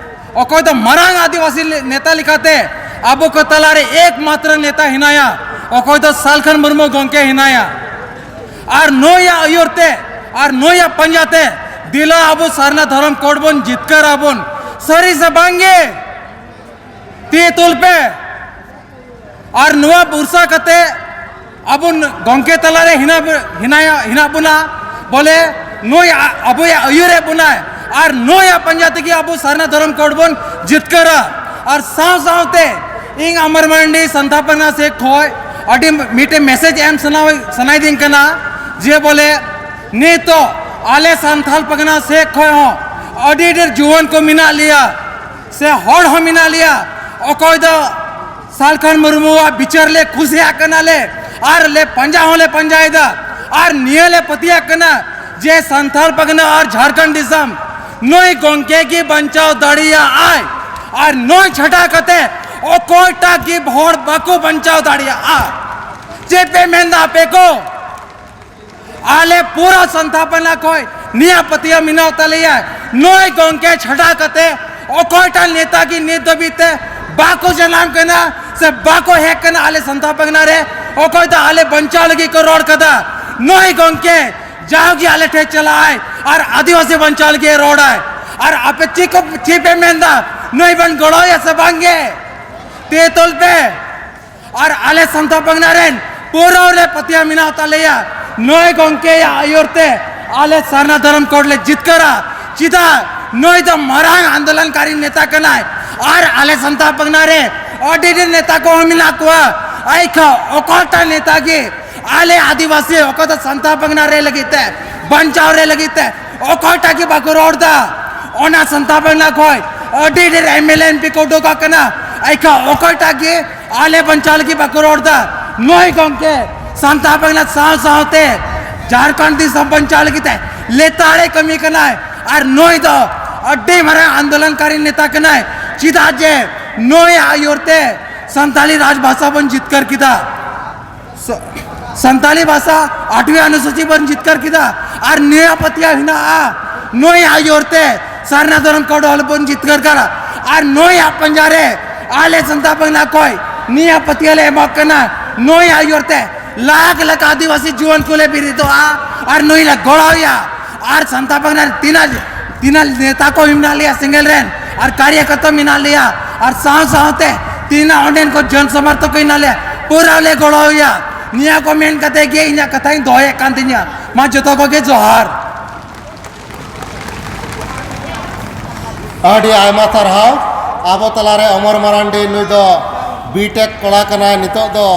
ᱚᱠᱚᱭ ᱫᱚ ᱢᱟᱨᱟᱝ ᱟᱹᱫᱤᱵᱟᱹᱥᱤ ᱞᱮ-, ᱱᱮᱛᱟ ᱞᱮᱠᱟᱛᱮ ᱟᱵᱚ ᱠᱚ ᱛᱟᱞᱟᱨᱮ ᱮᱠᱢᱟᱛᱨᱚ ᱱᱮᱛᱟ ᱦᱮᱱᱟᱭᱟ, ᱚᱠᱚᱭ ᱫᱚ ᱥᱟᱞᱠᱷᱟᱱ ᱢᱩᱨᱢᱩ ᱜᱚᱢᱠᱮ ᱦᱮᱱᱟᱭᱟ᱾ ᱟᱨ ᱱᱩᱭᱟᱜ ᱟᱹᱭᱩᱨ ᱛᱮ, ᱟᱨ ᱱᱩᱭᱟᱜ ᱯᱟᱸᱡᱟ ᱛᱮ ᱫᱮᱞᱟ ᱟᱵᱚ ᱥᱟᱨᱱᱟ ᱫᱷᱚᱨᱚᱢ ᱠᱳᱰ ᱵᱚᱱ ᱡᱤᱛᱠᱟᱹᱨᱟᱵᱚᱱ᱾ ᱥᱟᱹᱨᱤ ᱥᱮ ᱵᱟᱝᱜᱮ? ᱛᱤ ᱛᱩᱞ ᱯᱮ᱾ ᱟᱨ ᱱᱚᱣᱟ ᱵᱷᱚᱨᱥᱟ ᱠᱟᱛᱮ ᱟᱵᱚ ᱜᱚᱢᱠᱮ ᱛᱟᱞᱟᱨᱮ ᱦᱮᱱᱟᱜ, ᱦᱮᱱᱟᱭᱟ, ᱦᱮᱱᱟᱜ ᱵᱚᱱᱟ, ᱵᱚᱞᱮ ᱱᱩᱭ ᱟ-, ᱟᱵᱚᱭᱟᱜ ᱟᱹᱭᱩᱨᱮᱫ ᱵᱚᱱᱟᱭ, ᱟᱨ ᱱᱩᱭᱟᱜ ᱯᱟᱸᱡᱟ ᱛᱮᱜᱮ ᱟᱵᱚ ᱥᱟᱨᱱᱟ ᱫᱷᱚᱨᱚᱢ ᱠᱳᱰ ᱵᱚᱱ ᱡᱤᱛᱠᱟᱹᱨᱟ᱾ ᱟᱨ ᱥᱟᱶ ᱥᱟᱶᱛᱮ ᱤᱧ ᱟᱢᱟᱨ ᱢᱟᱨᱟᱱᱰᱤ ᱥᱟᱱᱛᱷᱟ ᱯᱟᱨᱜᱟᱱᱟ ᱥᱮᱫ ᱠᱷᱚᱡ ᱟᱹᱰᱤ ᱢᱤᱫᱴᱮᱱ ᱢᱮᱥᱮᱡᱽ ᱮᱢ ᱥᱟᱱᱟ-, ᱥᱟᱱᱟᱭᱮᱫᱤᱧ ᱠᱟᱱᱟ, ᱡᱮ ᱵᱚᱞᱮ ᱱᱤᱛᱚᱜ ᱟᱞᱮ ᱥᱟᱱᱛᱷᱟᱞ ᱯᱟᱨᱜᱟᱱᱟ ᱥᱮᱫ ᱠᱷᱚᱡ ᱦᱚᱸ ᱟᱹᱰᱤ ᱰᱷᱮᱨ ᱡᱩᱣᱟᱹᱱ ᱠᱚ ᱢᱮᱱᱟᱜ ᱞᱮᱭᱟ, ᱥᱮ ᱦᱚᱲ ᱦᱚᱸ ᱢᱮᱱᱟᱜ ᱞᱮᱭᱟ, ᱚᱠᱚᱭ ᱫᱚ ᱥᱟᱞᱠᱷᱟᱱ ᱢᱩᱨᱢᱩᱣᱟᱜ ᱵᱤᱪᱟᱹᱨ ᱞᱮ ᱠᱩᱥᱤᱭᱟᱜ ᱠᱟᱱᱟᱞᱮ, ᱟᱨ ᱞᱮ ᱯᱟᱸᱡᱟ ᱦᱚᱸᱞᱮ ᱯᱟᱸᱡᱟᱭᱮᱫᱟ, ᱟᱨ ᱱᱤᱭᱟᱹ ᱞᱮ ᱯᱟᱹᱛᱭᱟᱹᱜ ᱠᱟᱱᱟ ᱡᱮ ᱥᱟᱱᱛᱟᱲ ᱯᱟᱨᱜᱟᱱᱟ ᱟᱨ ᱡᱷᱟᱲᱠᱷᱚᱸᱰ ᱫᱤᱥᱚᱢ ᱱᱩᱭ ᱜᱚᱢᱠᱮ ᱜᱮ ᱵᱟᱧᱪᱟᱣ ᱫᱟᱲᱮᱭᱟᱜᱼᱟᱭ, ᱟᱨ ᱱᱩᱭ ᱪᱷᱟᱰᱟ ᱠᱟᱛᱮ ᱚᱠᱚᱭᱴᱟᱜ ᱜᱮ ᱦᱚᱲ ᱵᱟᱠᱚ ᱵᱟᱧᱪᱟᱣ ᱫᱟᱲᱮᱭᱟᱜᱼᱟ᱾ ᱪᱮᱫ ᱯᱮ ᱢᱮᱱᱫᱟ ᱟᱯᱮ ᱠᱚ? ᱟᱞᱮ ᱯᱩᱨᱟᱹ ᱥᱟᱱᱛᱷᱟ ᱯᱟᱨᱜᱟᱱᱟ ᱠᱷᱚᱡ ᱱᱤᱭᱟᱹ ᱯᱟᱹᱛᱭᱟᱹᱣ ᱢᱮᱱᱟᱜ ᱛᱟᱞᱮᱭᱟ, ᱱᱩᱭ ᱜᱚᱢᱠᱮ ᱪᱷᱟᱰᱟ ᱠᱟᱛᱮ ᱚᱠᱚᱭᱴᱟᱜ ᱱᱮᱛᱟ ᱜᱮ ᱱᱤᱛ ᱫᱷᱟᱹᱵᱤᱡ ᱛᱮ ᱵᱟᱠᱚ ᱡᱟᱱᱟᱢ ᱠᱟᱱᱟ ᱥᱮ ᱵᱟᱠᱚ ᱦᱮᱡ ᱠᱟᱱᱟ ᱟᱞᱮ ᱥᱟᱱᱛᱷᱟ ᱯᱟᱨᱜᱟᱱᱟ ᱨᱮ᱾ ᱚᱠᱚᱭ ᱫᱚ ᱟᱞᱮ ᱵᱟᱧᱪᱟᱣ ᱞᱟᱹᱜᱤᱫ ᱠᱚ ᱨᱚᱲ ᱠᱟᱫᱟ, ᱱᱩᱭ ᱜᱚᱢᱠᱮ ᱡᱟᱣᱜᱮ ᱟᱞᱮ ᱴᱷᱮᱱ ᱪᱟᱞᱟᱜᱼᱟᱭ ᱟᱨ ᱟᱹᱫᱤᱵᱟᱹᱥᱤ ᱵᱟᱧᱪᱟᱣ ᱞᱟᱹᱜᱤᱫ ᱮ ᱨᱚᱲᱟᱭ᱾ ᱟᱨ ᱟᱯᱮ ᱪᱮᱫ ᱠᱚ, ᱪᱮᱫ ᱯᱮ ᱢᱮᱱᱫᱟ? ᱱᱩᱭ ᱵᱮᱱ ᱜᱚᱲᱚᱭᱟ ᱥᱮ ᱵᱟᱝᱜᱮ? ᱛᱤ ᱛᱩᱞ ᱯᱮ᱾ ᱟᱨ ᱟᱞᱮ ᱥᱟᱱᱛᱟᱲ ᱯᱟᱨᱜᱟᱱᱟ ᱨᱮᱱ ᱯᱩᱨᱟᱹ ᱨᱮ ᱯᱟᱹᱛᱭᱟᱹᱣ ᱢᱮᱱᱟᱜ ᱛᱟᱞᱮᱭᱟ, ᱱᱩᱭ ᱜᱚᱢᱠᱮᱭᱟᱜ ᱟᱹᱭᱩᱨ ᱛᱮ ᱟᱞᱮ ᱥᱟᱨᱱᱟ ᱫᱷᱚᱨᱚᱢ ᱠᱳᱰ ᱞᱮ ᱡᱤᱛᱠᱟᱹᱨᱟ᱾ ᱪᱮᱫᱟᱜ? ᱱᱩᱭ ᱫᱚ ᱢᱟᱨᱟᱝ ᱟᱱᱫᱳᱞᱚᱱᱠᱟᱨᱤ ᱱᱮᱛᱟ ᱠᱟᱱᱟᱭ᱾ ᱟᱨ ᱟᱞᱮ ᱥᱟᱱᱛᱟᱲ ᱯᱟᱨᱜᱟᱱᱟ ᱨᱮ ᱟᱹᱰᱤ ᱰᱷᱮᱨ ᱱᱮᱛᱟ ᱠᱚᱦᱚᱸ ᱢᱮᱱᱟᱜ ᱠᱚᱣᱟ᱾ ᱟᱭᱠᱷᱟ ᱚᱠᱟᱴᱟᱜ ᱱᱮᱛᱟ ᱜᱮ ᱟᱞᱮ ᱟᱹᱫᱤᱵᱟᱹᱥᱤ, ᱚᱠᱟ ᱫᱚ ᱥᱟᱱᱛᱟᱲ ᱯᱟᱨᱜᱟᱱᱟ ᱨᱮ ᱞᱟᱹᱜᱤᱫ ᱛᱮ, ᱵᱟᱧᱪᱟᱣ ᱨᱮ ᱞᱟᱹᱜᱤᱫ ᱛᱮ ᱚᱠᱚᱭᱴᱟᱜ ᱜᱮ ᱵᱟᱠᱚ ᱨᱚᱲ ᱫᱟ᱾ ᱚᱱᱟ ᱥᱟᱱᱛᱟᱲ ᱯᱟᱨᱜᱟᱱᱟ ᱠᱷᱚᱡ ᱟᱹᱰᱤ ᱰᱷᱮᱨ M L A M P ᱠᱚ ᱩᱰᱩᱠ ᱟᱠᱟᱱᱟ᱾ ᱟᱭᱠᱷᱟ ᱚᱠᱚᱭᱴᱟᱜ ᱜᱮ ᱟᱞᱮ ᱵᱟᱧᱪᱟᱣ ᱞᱟᱹᱜᱤᱫ ᱵᱟᱠᱚ ᱨᱚᱲ ᱫᱟ᱾ ᱱᱩᱭ ᱜᱚᱢᱠᱮ ᱥᱟᱱᱛᱟᱲ ᱯᱟᱨᱜᱟᱱᱟ ᱥᱟᱶ ᱥᱟᱶᱛᱮ ᱡᱷᱟᱲᱠᱷᱚᱸᱰ ᱫᱤᱥᱚᱢ ᱵᱟᱧᱪᱟᱣ ᱞᱟᱹᱜᱤᱫ ᱛᱮ ᱞᱮᱛᱟᱲᱮ ᱠᱟᱹᱢᱤ ᱠᱟᱱᱟᱭ᱾ ᱟᱨ ᱱᱩᱭ ᱫᱚ ᱟᱹᱰᱤ ᱢᱟᱨᱟᱝ ᱟᱱᱫᱳᱞᱚᱱᱠᱟᱨᱤ ᱱᱮᱛᱟ ᱠᱟᱱᱟᱭ᱾ ᱪᱮᱫᱟᱜ ᱡᱮ ᱱᱩᱭᱟᱜ ᱟᱹᱭᱩᱨ ᱛᱮ ᱥᱟᱱᱛᱟᱲᱤ ᱨᱟᱡᱽ ᱵᱷᱟᱥᱟ ᱵᱚᱱ ᱡᱤᱛᱠᱟᱹᱨ ᱠᱮᱫᱟ᱾ ᱥᱟ-, ᱥᱟᱱᱛᱟᱲᱤ ᱵᱷᱟᱥᱟ ᱟᱴᱷᱣᱤ ᱚᱱᱩᱥᱩᱪᱤ ᱵᱚᱱ ᱡᱤᱛᱠᱟᱹᱨ ᱠᱮᱫᱟ᱾ ᱟᱨ ᱱᱤᱭᱟᱹ ᱯᱟᱹᱛᱭᱟᱹᱣ ᱦᱮᱱᱟᱜᱼᱟ, ᱱᱩᱭ ᱟᱹᱭᱩᱨ ᱛᱮ ᱥᱟᱨᱱᱟ ᱫᱷᱚᱨᱚᱢ ᱠᱳᱰ ᱚᱞ ᱵᱚᱱ ᱡᱤᱛᱠᱟᱹᱨ ᱠᱟᱫᱟ᱾ ᱟᱨ ᱱᱩᱭᱟᱜ ᱯᱟᱸᱡᱟ ᱨᱮ ᱟᱞᱮ ᱥᱟᱱᱛᱟᱲ ᱯᱟᱨᱜᱟᱱᱟ ᱠᱷᱚᱡ ᱱᱤᱭᱟᱹ ᱯᱟᱹᱛᱭᱟᱹᱣ ᱞᱮ ᱮᱢᱚᱜ ᱠᱟᱱᱟ᱾ ᱱᱩᱭ ᱟᱹᱭᱩᱨ ᱛᱮ ᱞᱟᱠᱷ ᱞᱟᱠᱷ ᱟᱹᱫᱤᱵᱟᱹᱥᱤ ᱡᱩᱣᱟᱹᱱ ᱠᱚᱞᱮ ᱵᱮᱨᱮᱫᱚᱜᱼᱟ ᱟᱨ ᱱᱩᱭ ᱞᱮ ᱜᱚᱲᱚᱣᱟᱭᱟ᱾ ᱟᱨ ᱥᱟᱱᱛᱟᱲ ᱯᱟᱨᱜᱟᱱᱟ ᱨᱮ ᱛᱤᱱᱟᱹᱜ, ᱛᱤᱱᱟᱹᱜ ᱱᱮᱛᱟ ᱠᱚ ᱢᱮᱱᱟᱜ ᱞᱮᱭᱟ ᱥᱮᱸᱜᱮᱞ ᱨᱮᱱ, ᱟᱨ ᱠᱟᱨᱭᱟᱠᱚᱨᱛᱟ ᱢᱮᱱᱟᱜ ᱞᱮᱭᱟ, ᱟᱨ ᱥᱟᱶ ᱥᱟᱶᱛᱮ ᱛᱤᱱᱟᱹᱜ ᱚᱸᱰᱮᱱ ᱠᱚ ᱡᱚᱱ ᱥᱚᱢᱚᱨᱛᱷᱚᱠ ᱠᱚ ᱢᱮᱱᱟᱜ ᱞᱮᱭᱟ, ᱯᱩᱨᱟᱹ ᱞᱮ ᱜᱚᱲᱚᱣᱟᱭᱟ᱾ ᱱᱤᱭᱟᱹ ᱠᱚ ᱢᱮᱱ ᱠᱟᱛᱮ ᱜᱮ ᱤᱧᱟᱹᱜ ᱠᱟᱛᱷᱟᱧ ᱫᱚᱦᱚᱭᱮᱫ ᱠᱟᱱ ᱛᱤᱧᱟᱹ᱾ ᱢᱟ ᱡᱚᱛᱚ ᱠᱚᱜᱮ ᱡᱚᱦᱟᱨ᱾ ᱟᱹᱰᱤ ᱟᱭᱢᱟ ᱥᱟᱨᱦᱟᱣ᱾ ᱟᱵᱚ ᱛᱟᱞᱟᱨᱮ ᱚᱢᱚᱨ ᱢᱟᱨᱟᱱᱰᱤ, ᱱᱩᱭ ᱫᱚ ᱵᱤᱴᱮᱠ ᱠᱚᱲᱟ ᱠᱟᱱᱟᱭ᱾ ᱱᱤᱛᱚᱜ ᱫᱚ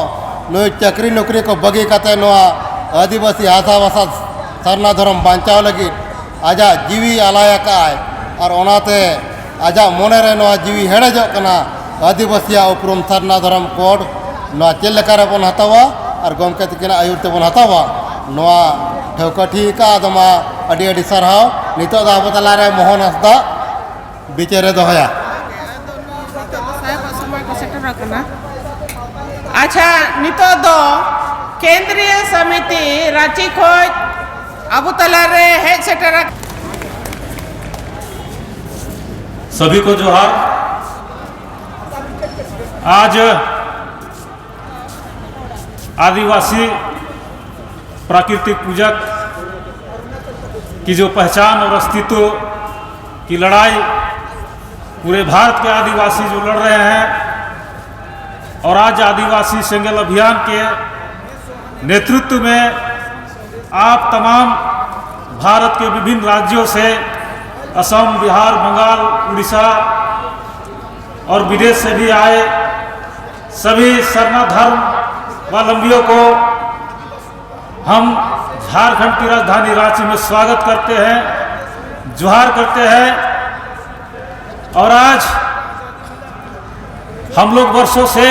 ᱱᱩᱭ ᱪᱟᱹᱠᱨᱤ ᱱᱚᱠᱨᱤ ᱠᱚ ᱵᱟᱹᱜᱤ ᱠᱟᱛᱮ ᱱᱚᱣᱟ ᱟᱹᱫᱤᱵᱟᱹᱥᱤ ᱦᱟᱥᱟ ᱵᱷᱟᱥᱟ ᱥᱟᱨᱱᱟ ᱫᱷᱚᱨᱚᱢ ᱵᱟᱧᱪᱟᱣ ᱞᱟᱹᱜᱤᱫ ᱟᱡᱟᱜ ᱡᱤᱣᱤ ᱟᱞᱟᱭ ᱟᱠᱟᱫᱼᱟᱭ᱾ ᱟᱨ ᱚᱱᱟᱛᱮ ᱟᱡᱟᱜ ᱢᱚᱱᱮᱨᱮ ᱱᱚᱣᱟ ᱡᱤᱣᱤ ᱦᱮᱰᱮᱡᱚᱜ ᱠᱟᱱᱟ᱾ ᱟᱹᱫᱤᱵᱟᱹᱥᱤᱭᱟᱜ ᱩᱯᱨᱩᱢ ᱥᱟᱨᱱᱟ ᱫᱷᱚᱨᱚᱢ ᱠᱳᱰ ᱱᱚᱣᱟ ᱪᱮᱫ ᱞᱮᱠᱟ ᱨᱮᱵᱚᱱ ᱦᱟᱛᱟᱣᱟ ᱟᱨ ᱜᱚᱢᱠᱮ ᱛᱤᱠᱤᱱᱟᱜ ᱟᱹᱭᱩᱨ ᱛᱮᱵᱚᱱ ᱦᱟᱛᱟᱣᱟ, ᱱᱚᱣᱟ ᱴᱷᱟᱹᱣᱠᱟᱹ ᱴᱷᱤᱠ ᱟᱠᱟᱫ᱾ ᱟᱫᱚ ᱢᱟ ᱟᱹᱰᱤ ᱟᱹᱰᱤ ᱥᱟᱨᱦᱟᱣ᱾ ᱱᱤᱛᱚᱜ ᱫᱚ ᱟᱵᱚ ᱛᱟᱞᱟᱨᱮ ᱢᱳᱦᱚᱱ ᱦᱟᱸᱥᱫᱟ ᱵᱤᱪᱟᱹᱨᱮ ᱫᱚᱦᱚᱭᱟ᱾ ᱱᱤᱛᱚᱜ ᱫᱚ ᱥᱟᱭ ᱠᱚ ᱥᱚᱢᱚᱭ ᱠᱚ ᱥᱮᱴᱮᱨ ᱟᱠᱟᱱᱟ᱾ ᱟᱪᱪᱷᱟ, ᱱᱤᱛᱚᱜ ᱫᱚ ᱠᱮᱱᱫᱨᱤᱭᱚ ᱥᱚᱢᱤᱛᱤ ᱨᱟᱸᱪᱤ ᱠᱷᱚᱡ ᱟᱵᱚ ᱛᱟᱞᱟᱨᱮ ᱦᱮᱡ ᱥᱮᱴᱮᱨ ᱟᱠᱟᱱᱟ᱾ सभी को जोहार। आज आदिवासी प्राकृतिक पूजक की जो पहचान और अस्तित्व की लड़ाई पूरे भारत के आदिवासी जो लड़ रहे हैं, और आज आदिवासी सेंगेल अभियान के नेतृत्व में आप तमाम भारत के विभिन्न राज्यों से असम, बिहार, बंगाल, उड़ीसा और विदेश से भी आए सभी सरना धर्मावलंबियों को हम झारखंड की राजधानी रांची में स्वागत करते हैं, जोहार करते हैं। और आज हम लोग वर्षों से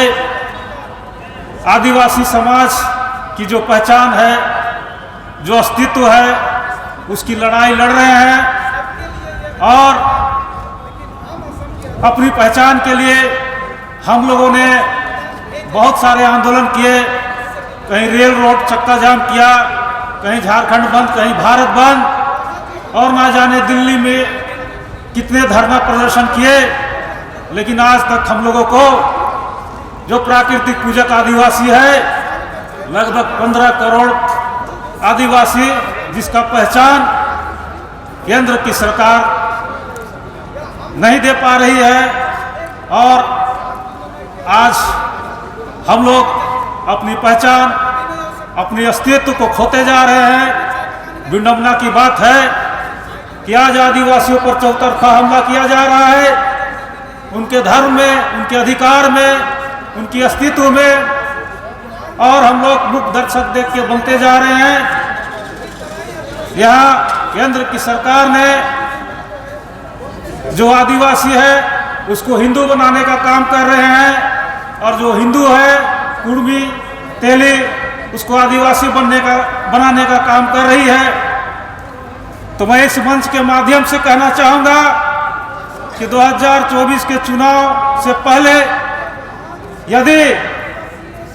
आदिवासी समाज की जो पहचान है, जो अस्तित्व है, उसकी लड़ाई लड़ रहे हैं और अपनी पहचान के लिए हम लोगों ने बहुत सारे आंदोलन किए। कहीं रेल रोड चक्का जाम किया, कहीं झारखंड बंद, कहीं भारत बंद, और ना जाने दिल्ली में कितने धरना प्रदर्शन किए, लेकिन आज तक हम लोगों को जो प्राकृतिक पूजक आदिवासी है, लगभग पंद्रह करोड़ आदिवासी, जिसका पहचान केंद्र की सरकार नहीं दे पा रही है, और आज हम लोग अपनी पहचान, अपने अस्तित्व को खोते जा रहे हैं। विडंबना की बात है कि आज आदिवासियों पर चौतरफा हमला किया जा रहा है, उनके धर्म में, उनके अधिकार में, उनकी अस्तित्व में, और हम लोग मूक दर्शक देख के बनते जा रहे हैं। यहाँ केंद्र की सरकार ने जो आदिवासी है, उसको हिंदू बनाने का काम कर रहे हैं, और जो हिंदू है, कुर्मी, तेली, उसको आदिवासी बनने का बनाने का काम कर रही है। तो मैं इस मंच के माध्यम से कहना चाहूँगा कि दो हज़ार चौबीस के चुनाव से पहले यदि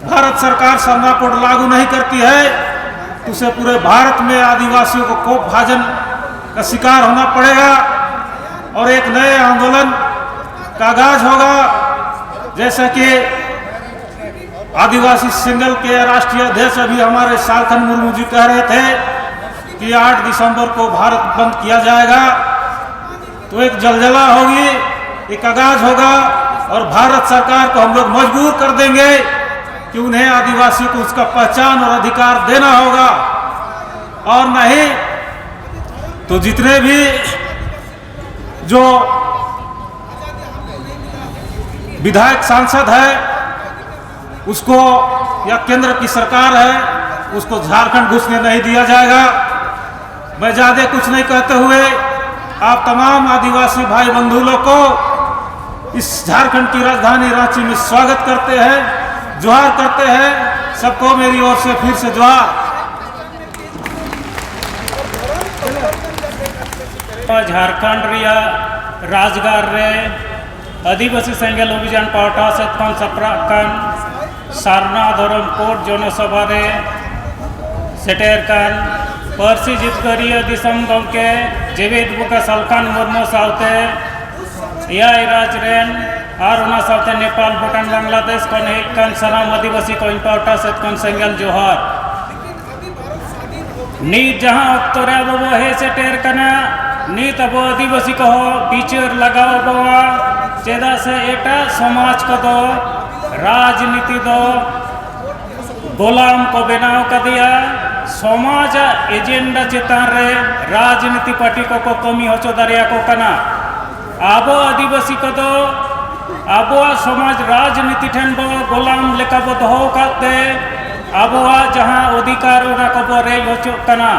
भारत सरकार सरना कोड लागू नहीं करती है, तो उसे पूरे भारत में आदिवासियों को कोप भाजन का शिकार होना पड़ेगा और एक नए आंदोलन का आगाज होगा। जैसा कि आदिवासी सेल के राष्ट्रीय अध्यक्ष अभी हमारे सालखन मुर्मू जी कह रहे थे कि आठ दिसंबर को भारत बंद किया जाएगा, तो एक जलजला होगी, एक आगाज होगा, और भारत सरकार को हम लोग मजबूर कर देंगे कि उन्हें, आदिवासियों को, उसका पहचान और अधिकार देना होगा। और नहीं तो जितने भी जो विधायक सांसद है, उसको, या केंद्र की सरकार है, उसको झारखंड घुसने नहीं दिया जाएगा। मैं ज्यादा कुछ नहीं कहते हुए आप तमाम आदिवासी भाई बंधु लोग को इस झारखंड की राजधानी रांची में स्वागत करते हैं, जोहार करते हैं। सबको मेरी ओर से फिर से जोहार। ᱡᱷᱟᱲᱠᱷᱚᱸᱰ ᱨᱮᱭᱟᱜ ᱨᱟᱡᱽᱜᱟᱲ ᱨᱮ ᱟᱹᱫᱤᱵᱟᱹᱥᱤ ᱥᱮᱸᱜᱮᱞ ᱚᱵᱷᱤᱡᱟᱱ ᱯᱟᱦᱴᱟ ᱥᱮᱫ ᱠᱷᱚᱱ ᱥᱟᱯᱲᱟᱜ ᱠᱟᱱ ᱥᱟᱨᱱᱟ ᱫᱷᱚᱨᱚᱢ ᱠᱳᱰ ᱡᱚᱱᱚᱥᱚᱵᱷᱟ ᱨᱮ ᱥᱮᱴᱮᱨ ᱠᱟᱱ ᱯᱟᱹᱨᱥᱤ ᱡᱤᱛᱠᱟᱹᱨᱤᱭᱟᱹ ᱫᱤᱥᱚᱢ ᱜᱚᱢᱠᱮ ᱡᱮᱜᱮᱛ ᱵᱚᱸᱜᱟ ᱥᱟᱞᱠᱷᱟᱱ ᱢᱩᱨᱢᱩ ᱥᱟᱶᱛᱮ ᱮᱭᱟᱭ ᱨᱟᱡᱽ ᱨᱮᱱ ᱟᱨ ᱚᱱᱟ ᱥᱟᱶᱛᱮ ᱱᱮᱯᱟᱞ, ᱵᱷᱩᱴᱟᱱ, ᱵᱟᱝᱞᱟᱫᱮᱥ ᱠᱷᱚᱱ ᱦᱮᱡ ᱠᱟᱱ ᱥᱟᱱᱟᱢ ᱟᱹᱫᱤᱵᱟᱹᱥᱤ ᱠᱚ ᱤᱧ ᱯᱟᱦᱴᱟ ᱥᱮᱫ ᱠᱷᱚᱱ ᱥᱮᱸᱜᱮᱞ ᱡᱚᱦᱟᱨ᱾ ᱱᱤᱛ ᱡᱟᱦᱟᱸ ᱚᱠᱛᱚ ᱨᱮ ᱟᱵᱚ ᱵᱚ ᱦᱮᱡ ᱥᱮᱴᱮᱨ ᱠᱟᱱᱟ, ᱱᱤᱛ ᱟᱵᱚ ᱟᱹᱫᱤᱵᱟᱹᱥᱤ ᱠᱚᱦᱚᱸ ᱵᱤᱪᱟᱹᱨ ᱞᱟᱜᱟᱣ ᱟᱵᱚᱣᱟ᱾ ᱪᱮᱫᱟᱜ ᱥᱮ ᱮᱴᱟᱜ ᱥᱚᱢᱟᱡᱽ ᱠᱚᱫᱚ ᱨᱟᱡᱽᱱᱤᱛᱤ ᱫᱚ ᱜᱳᱞᱟᱢ ᱠᱚ ᱵᱮᱱᱟᱣ ᱠᱟᱫᱮᱭᱟ᱾ ᱥᱚᱢᱟᱡᱟᱜ ᱮᱡᱮᱱᱰᱟ ᱪᱮᱛᱟᱱ ᱨᱮ ᱨᱟᱡᱽᱱᱤᱛᱤ ᱯᱟᱨᱴᱤ ᱠᱚᱠᱚ ᱠᱟᱹᱢᱤ ᱦᱚᱪᱚ ᱫᱟᱲᱮᱭᱟᱠᱚ ᱠᱟᱱᱟ᱾ ᱟᱵᱚ ᱟᱹᱫᱤᱵᱟᱹᱥᱤ ᱠᱚᱫᱚ ᱟᱵᱚᱣᱟᱜ ᱥᱚᱢᱟᱡᱽ ᱨᱟᱡᱽᱱᱤᱛᱤ ᱴᱷᱮᱱ ᱵᱚ ᱜᱳᱞᱟᱢ ᱞᱮᱠᱟ ᱵᱚ ᱫᱚᱦᱚ ᱟᱠᱟᱫ ᱛᱮ ᱟᱵᱚᱣᱟᱜ ᱡᱟᱦᱟᱸ ᱚᱫᱷᱤᱠᱟᱨ, ᱚᱱᱟ ᱠᱚᱵᱚ ᱨᱮᱡ ᱦᱚᱪᱚᱜ ᱠᱟᱱᱟ᱾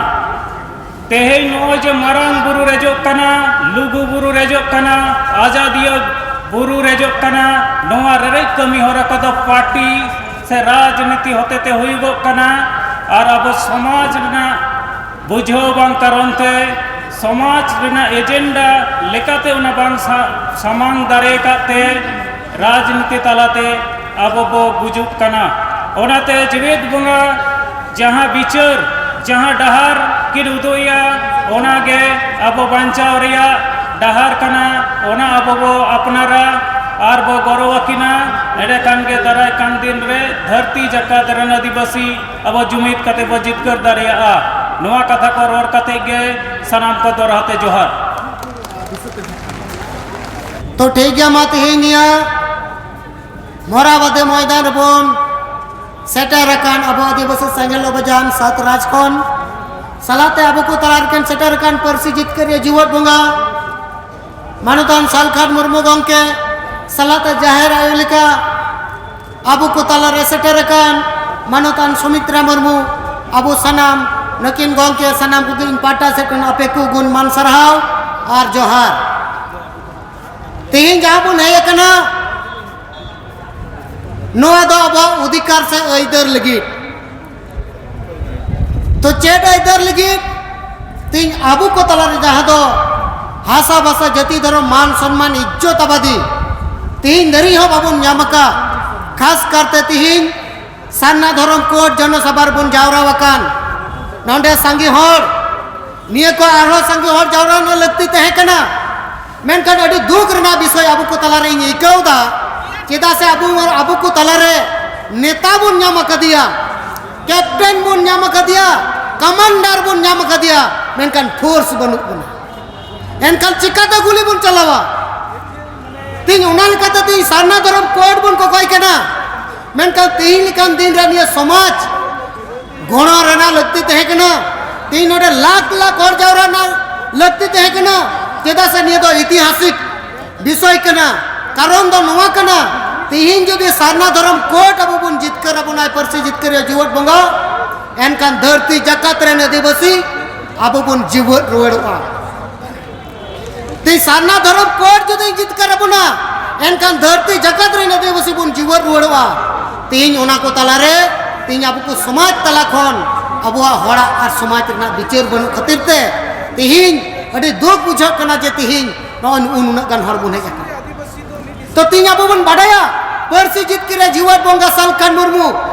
ᱛᱮᱦᱮᱧ ᱱᱚᱜᱼᱚᱭ ᱡᱮ ᱢᱟᱨᱟᱝ ᱵᱩᱨᱩ ᱨᱮᱡᱚᱜ ᱠᱟᱱᱟ, ᱞᱩᱜᱩ ᱵᱩᱨᱩ ᱨᱮᱡᱚᱜ ᱠᱟᱱᱟ, ᱟᱡᱟᱫᱤᱭᱟᱹ ᱵᱩᱨᱩ ᱨᱮᱡᱚᱜ ᱠᱟᱱᱟ, ᱱᱚᱣᱟ ᱨᱮᱨᱮᱡ ᱠᱟᱹᱢᱤ ᱦᱚᱨᱟ ᱠᱚᱫᱚ ᱯᱟᱨᱴᱤ ᱥᱮ ᱨᱟᱡᱽᱱᱤᱛᱤ ᱦᱚᱛᱮᱛᱮ ᱦᱩᱭᱩᱜᱚᱜ ᱠᱟᱱᱟ᱾ ᱟᱨ ᱟᱵᱚ ᱥᱚᱢᱟᱡᱽ ᱨᱮᱱᱟᱜ ᱵᱩᱡᱷᱟᱹᱣ ᱵᱟᱝ ᱠᱟᱨᱚᱱ ᱛᱮ, ᱥᱚᱢᱟᱡᱽ ᱨᱮᱱᱟᱜ ᱮᱡᱮᱱᱰᱟ ᱞᱮᱠᱟᱛᱮ ᱚᱱᱟ ᱵᱟᱝ ᱥᱟ-, ᱥᱟᱢᱟᱝ ᱫᱟᱲᱮ ᱟᱠᱟᱫ ᱛᱮ, ᱨᱟᱡᱽᱱᱤᱛᱤ ᱛᱟᱞᱟᱛᱮ ᱟᱵᱚ ᱵᱚ ᱜᱩᱡᱩᱜ ᱠᱟᱱᱟ᱾ ᱚᱱᱟᱛᱮ ᱡᱮᱜᱮᱛ ᱵᱚᱸᱜᱟ ᱡᱟᱦᱟᱸ ᱵᱤᱪᱟᱹᱨ, ᱡᱟᱦᱟᱸ ᱰᱟᱦᱟᱨ ᱠᱤᱱ ᱩᱫᱩᱜ ᱮᱭᱟ, ᱚᱱᱟᱜᱮ ᱟᱵᱚ ᱵᱟᱧᱪᱟᱣ ᱨᱮᱭᱟᱜ ᱰᱟᱦᱟᱨ ᱠᱟᱱᱟ᱾ ᱚᱱᱟ ᱟᱵᱚ ᱵᱚ ᱟᱯᱱᱟᱨᱟ ᱟᱨ ᱵᱚ ᱜᱚᱨᱚ ᱟᱹᱠᱤᱱᱟ᱾ ᱮᱸᱰᱮᱠᱷᱟᱱ ᱜᱮ ᱫᱟᱨᱟᱭ ᱠᱟᱱ ᱫᱤᱱ ᱨᱮ ᱫᱷᱟᱹᱨᱛᱤ ᱡᱟᱠᱟᱛ ᱨᱮᱱ ᱟᱹᱫᱤᱵᱟᱹᱥᱤ ᱟᱵᱚ ᱡᱩᱢᱤᱫ ᱠᱟᱛᱮ ᱵᱚ ᱡᱤᱛᱠᱟᱹᱨ ᱫᱟᱲᱮᱭᱟᱜᱼᱟ᱾ ᱱᱚᱣᱟ ᱠᱟᱛᱷᱟ ᱠᱚ ᱨᱚᱲ ᱠᱟᱛᱮ ᱜᱮ ᱥᱟᱱᱟᱢ ᱠᱚ ᱫᱚᱦᱲᱟ ᱛᱮ ᱡᱚᱦᱟᱨ᱾ ᱛᱚ ᱴᱷᱤᱠ ᱜᱮᱭᱟ, ᱢᱟ ᱛᱮᱦᱮᱧ ᱱᱤᱭᱟᱹ ᱢᱚᱨᱟᱵᱟᱫᱮ ᱢᱚᱭᱫᱟᱱ ᱨᱮᱵᱚᱱ ᱥᱮᱴᱮᱨ ᱟᱠᱟᱱ ᱟᱵᱚ ᱟᱹᱫᱤᱵᱟᱹᱥᱤ ᱥᱮᱸᱜᱮᱞ ᱚᱵᱷᱤᱡᱟᱱ ᱥᱟᱛ ᱨᱟᱡᱽ ᱠᱷᱚᱱ ᱥᱟᱞᱟᱛᱮ ᱟᱵᱚ ᱠᱚ ᱛᱟᱞᱟ ᱨᱮᱠᱤᱱ ᱥᱮᱴᱮᱨ ᱟᱠᱟᱱ ᱯᱟᱹᱨᱥᱤ ᱡᱤᱛᱠᱟᱹᱨᱤᱭᱟᱹ ᱡᱤᱣᱮᱫ ᱵᱚᱸᱜᱟ ᱢᱟᱱᱚᱛᱟᱱ ᱥᱟᱞᱠᱷᱟᱱ ᱢᱩᱨᱢᱩ ᱜᱚᱢᱠᱮ ᱥᱟᱞᱟᱛᱮ ᱡᱟᱦᱮᱨ ᱟᱭᱳ ᱞᱮᱠᱟ ᱟᱵᱚ ᱠᱚ ᱛᱟᱞᱟᱨᱮ ᱥᱮᱴᱮᱨ ᱟᱠᱟᱱ ᱢᱟᱱᱚᱛᱟᱱ ᱥᱩᱢᱤᱛᱨᱟ ᱢᱩᱨᱢᱩ, ᱟᱵᱚ ᱥᱟᱱᱟᱢ ᱱᱩᱠᱤᱱ ᱜᱚᱢᱠᱮ, ᱥᱟᱱᱟᱢ ᱠᱚᱜᱮ ᱤᱧ ᱯᱟᱦᱴᱟ ᱥᱮᱫ ᱠᱷᱚᱱ ᱟᱯᱮ ᱠᱚ ᱜᱩᱱ ᱢᱟᱱ ᱥᱟᱨᱦᱟᱣ ᱟᱨ ᱡᱚᱦᱟᱨ᱾ ᱛᱮᱦᱮᱧ ᱡᱟᱦᱟᱸ ᱵᱚᱱ ᱦᱮᱡ ᱟᱠᱟᱱᱟ, ᱱᱚᱣᱟ ᱫᱚ ᱟᱵᱚᱣᱟᱜ ᱚᱫᱷᱤᱠᱟᱨ ᱥᱮ ᱟᱹᱭᱫᱟᱹᱨ ᱞᱟᱹᱜᱤᱫ᱾ ᱛᱚ ᱪᱮᱫ ᱟᱹᱭᱫᱟᱹᱨ ᱞᱟᱹᱜᱤᱫ? ᱛᱮᱦᱮᱧ ᱟᱵᱚ ᱠᱚ ᱛᱟᱞᱟᱨᱮ ᱡᱟᱦᱟᱸ ᱫᱚ ᱦᱟᱥᱟ ᱵᱷᱟᱥᱟ, ᱡᱟᱹᱛᱤ, ᱫᱷᱚᱨᱚᱢ, ᱢᱟᱱ ᱥᱚᱱᱢᱟᱱ, ᱤᱡᱽᱡᱚᱛ ᱟᱵᱟᱫᱤ ᱛᱮᱦᱮᱧ ᱫᱷᱟᱹᱨᱤᱡ ᱦᱚᱸ ᱵᱟᱵᱚᱱ ᱧᱟᱢ ᱟᱠᱟᱫ, ᱠᱷᱟᱥ ᱠᱟᱨᱛᱮ ᱛᱮᱦᱮᱧ ᱥᱟᱨᱱᱟ ᱫᱷᱚᱨᱚᱢ ᱠᱳᱰ ᱡᱚᱱᱚᱥᱚᱵᱷᱟ ᱨᱮᱵᱚᱱ ᱡᱟᱣᱨᱟ ᱟᱠᱟᱱ, ᱱᱚᱰᱮ ᱥᱟᱸᱜᱮ ᱦᱚᱲ, ᱱᱤᱭᱟᱹ ᱠᱚ ᱟᱨᱦᱚᱸ ᱥᱟᱸᱜᱮ ᱦᱚᱲ ᱡᱟᱣᱨᱟ ᱨᱮᱱᱟᱜ ᱞᱟᱹᱠᱛᱤ ᱛᱟᱦᱮᱸ ᱠᱟᱱᱟ᱾ ᱢᱮᱱᱠᱷᱟᱱ ᱟᱹᱰᱤ ᱫᱩᱠ ᱨᱮᱱᱟᱜ ᱵᱤᱥᱚᱭ ᱟᱵᱚ ᱠᱚ ᱛᱟᱞᱟᱨᱮ ᱤᱧ ᱟᱹᱭᱠᱟᱹᱣ ᱮᱫᱟ, ᱪᱮᱫᱟᱜ ᱥᱮ ᱟᱵᱚ, ᱟᱵᱚ ᱠᱚ ᱛᱟᱞᱟᱨᱮ ᱱᱮᱛᱟ ᱵᱚᱱ ᱧᱟᱢ ᱟᱠᱟᱫᱮᱭᱟ, ᱠᱮᱯᱴᱮᱱ ᱵᱚᱱ ᱧᱟᱢ ᱟᱠᱟᱫᱮᱭᱟ, ᱠᱟᱢᱟᱱᱰᱟᱨ ᱵᱚᱱ ᱧᱟᱢ ᱟᱠᱟᱫᱮᱭᱟ, ᱢᱮᱱᱠᱷᱟᱱ ᱯᱷᱳᱨᱥ ᱵᱟᱹᱱᱩᱜ ᱵᱚᱱᱟ᱾ ᱮᱱᱠᱷᱟᱱ ᱪᱤᱠᱟᱛᱮ ᱜᱩᱞᱤ ᱵᱚᱱ ᱪᱟᱞᱟᱣᱟ? ᱛᱮᱦᱮᱧ ᱚᱱᱟ ᱞᱮᱠᱟᱛᱮ ᱛᱮᱦᱮᱧ ᱥᱟᱨᱱᱟ ᱫᱷᱚᱨᱚᱢ ᱠᱳᱰ ᱵᱚᱱ ᱠᱚᱠᱚᱭ ᱠᱟᱱᱟ, ᱢᱮᱱᱠᱷᱟᱱ ᱛᱮᱦᱮᱧ ᱞᱮᱠᱟᱱ ᱫᱤᱱ ᱨᱮ ᱱᱤᱭᱟᱹ ᱥᱚᱢᱟᱡᱽ ᱜᱚᱲᱚ ᱨᱮᱱᱟᱜ ᱞᱟᱹᱠᱛᱤ ᱛᱟᱦᱮᱸ ᱠᱟᱱᱟ᱾ ᱛᱮᱦᱮᱧ ᱱᱚᱰᱮ ᱞᱟᱠᱷ ᱞᱟᱠᱷ ᱦᱚᱲ ᱡᱟᱣᱨᱟ ᱨᱮᱱᱟᱜ ᱞᱟᱹᱠᱛᱤ ᱛᱟᱦᱮᱸ ᱠᱟᱱᱟ, ᱪᱮᱫᱟᱜ ᱥᱮ ᱱᱤᱭᱟᱹ ᱫᱚ ᱤᱛᱤᱦᱟᱥᱤᱠ ᱵᱤᱥᱚᱭ ᱠᱟᱱᱟ᱾ ᱠᱟᱨᱚᱱ ᱫᱚ ᱱᱚᱣᱟ ᱠᱟᱱᱟ, ᱛᱮᱦᱮᱧ ᱡᱩᱫᱤ ᱥᱟᱨᱱᱟ ᱫᱷᱚᱨᱚᱢ ᱠᱳᱰ ᱟᱵᱚ ᱵᱚᱱ ᱡᱤᱛᱠᱟᱹᱨ ᱟᱵᱚᱱᱟᱭ ᱯᱟᱹᱨᱥᱤ ᱡᱤᱛᱠᱟᱹᱨᱤᱭᱟᱹ ᱡᱤᱣᱮᱫ ᱵᱚᱸᱜᱟ, ᱮᱱᱠᱷᱟᱱ ᱫᱷᱟᱹᱨᱛᱤ ᱡᱟᱠᱟᱛ ᱨᱮᱱ ᱟᱹᱫᱤᱵᱟᱹᱥᱤ ᱟᱵᱚ ᱵᱚᱱ ᱡᱤᱣᱮᱫ ᱨᱩᱣᱟᱹᱲᱚᱜᱼᱟ᱾ ᱛᱮᱦᱮᱧ ᱥᱟᱨᱱᱟ ᱫᱷᱚᱨᱚᱢ ᱠᱳᱰ ᱡᱩᱫᱤ ᱡᱤᱛᱠᱟᱹᱨ ᱟᱵᱚᱱᱟ, ᱮᱱᱠᱷᱟᱱ ᱫᱷᱟᱹᱨᱛᱤ ᱡᱟᱠᱟᱛ ᱨᱮᱱ ᱟᱹᱫᱤᱵᱟᱹᱥᱤ ᱵᱚᱱ ᱡᱤᱣᱮᱫ ᱨᱩᱣᱟᱹᱲᱚᱜᱼᱟ᱾ ᱛᱮᱦᱮᱧ ᱚᱱᱟ ᱠᱚ ᱛᱟᱞᱟᱨᱮ, ᱛᱮᱦᱮᱧ ᱟᱵᱚ ᱠᱚ ᱥᱚᱢᱟᱡᱽ ᱛᱟᱞᱟ ᱠᱷᱚᱱ ᱟᱵᱚᱣᱟᱜ ᱦᱚᱲᱟᱜ ᱟᱨ ᱥᱚᱢᱟᱡᱽ ᱨᱮᱱᱟᱜ ᱵᱤᱪᱟᱹᱨ ᱵᱟᱹᱱᱩᱜ ᱠᱷᱟᱹᱛᱤᱨ ᱛᱮ ᱛᱮᱦᱮᱧ ᱟᱹᱰᱤ ᱫᱩᱠ ᱵᱩᱡᱷᱟᱹᱜ ᱠᱟᱱᱟ ᱡᱮ ᱛᱮᱦᱮᱧ ᱱᱚᱜᱼᱚᱭ ᱱᱩᱜᱼᱩ ᱱᱩᱱᱟᱹᱜ ᱜᱟᱱ ᱦᱚᱲ ᱵᱚᱱ ᱦᱮᱡ ᱟᱠᱟᱱᱟ᱾ ᱛᱚ ᱛᱮᱦᱮᱧ ᱟᱵᱚ ᱵᱚᱱ ᱵᱟᱰᱟᱭᱟ, ᱯᱟᱹᱨᱥᱤ ᱡᱤᱛᱠᱟᱹᱨᱤᱭᱟᱹ ᱡᱤᱣᱮᱫ ᱵᱚᱸᱜᱟ ᱥᱟᱞᱠᱷᱟᱱ ᱢᱩᱨᱢᱩ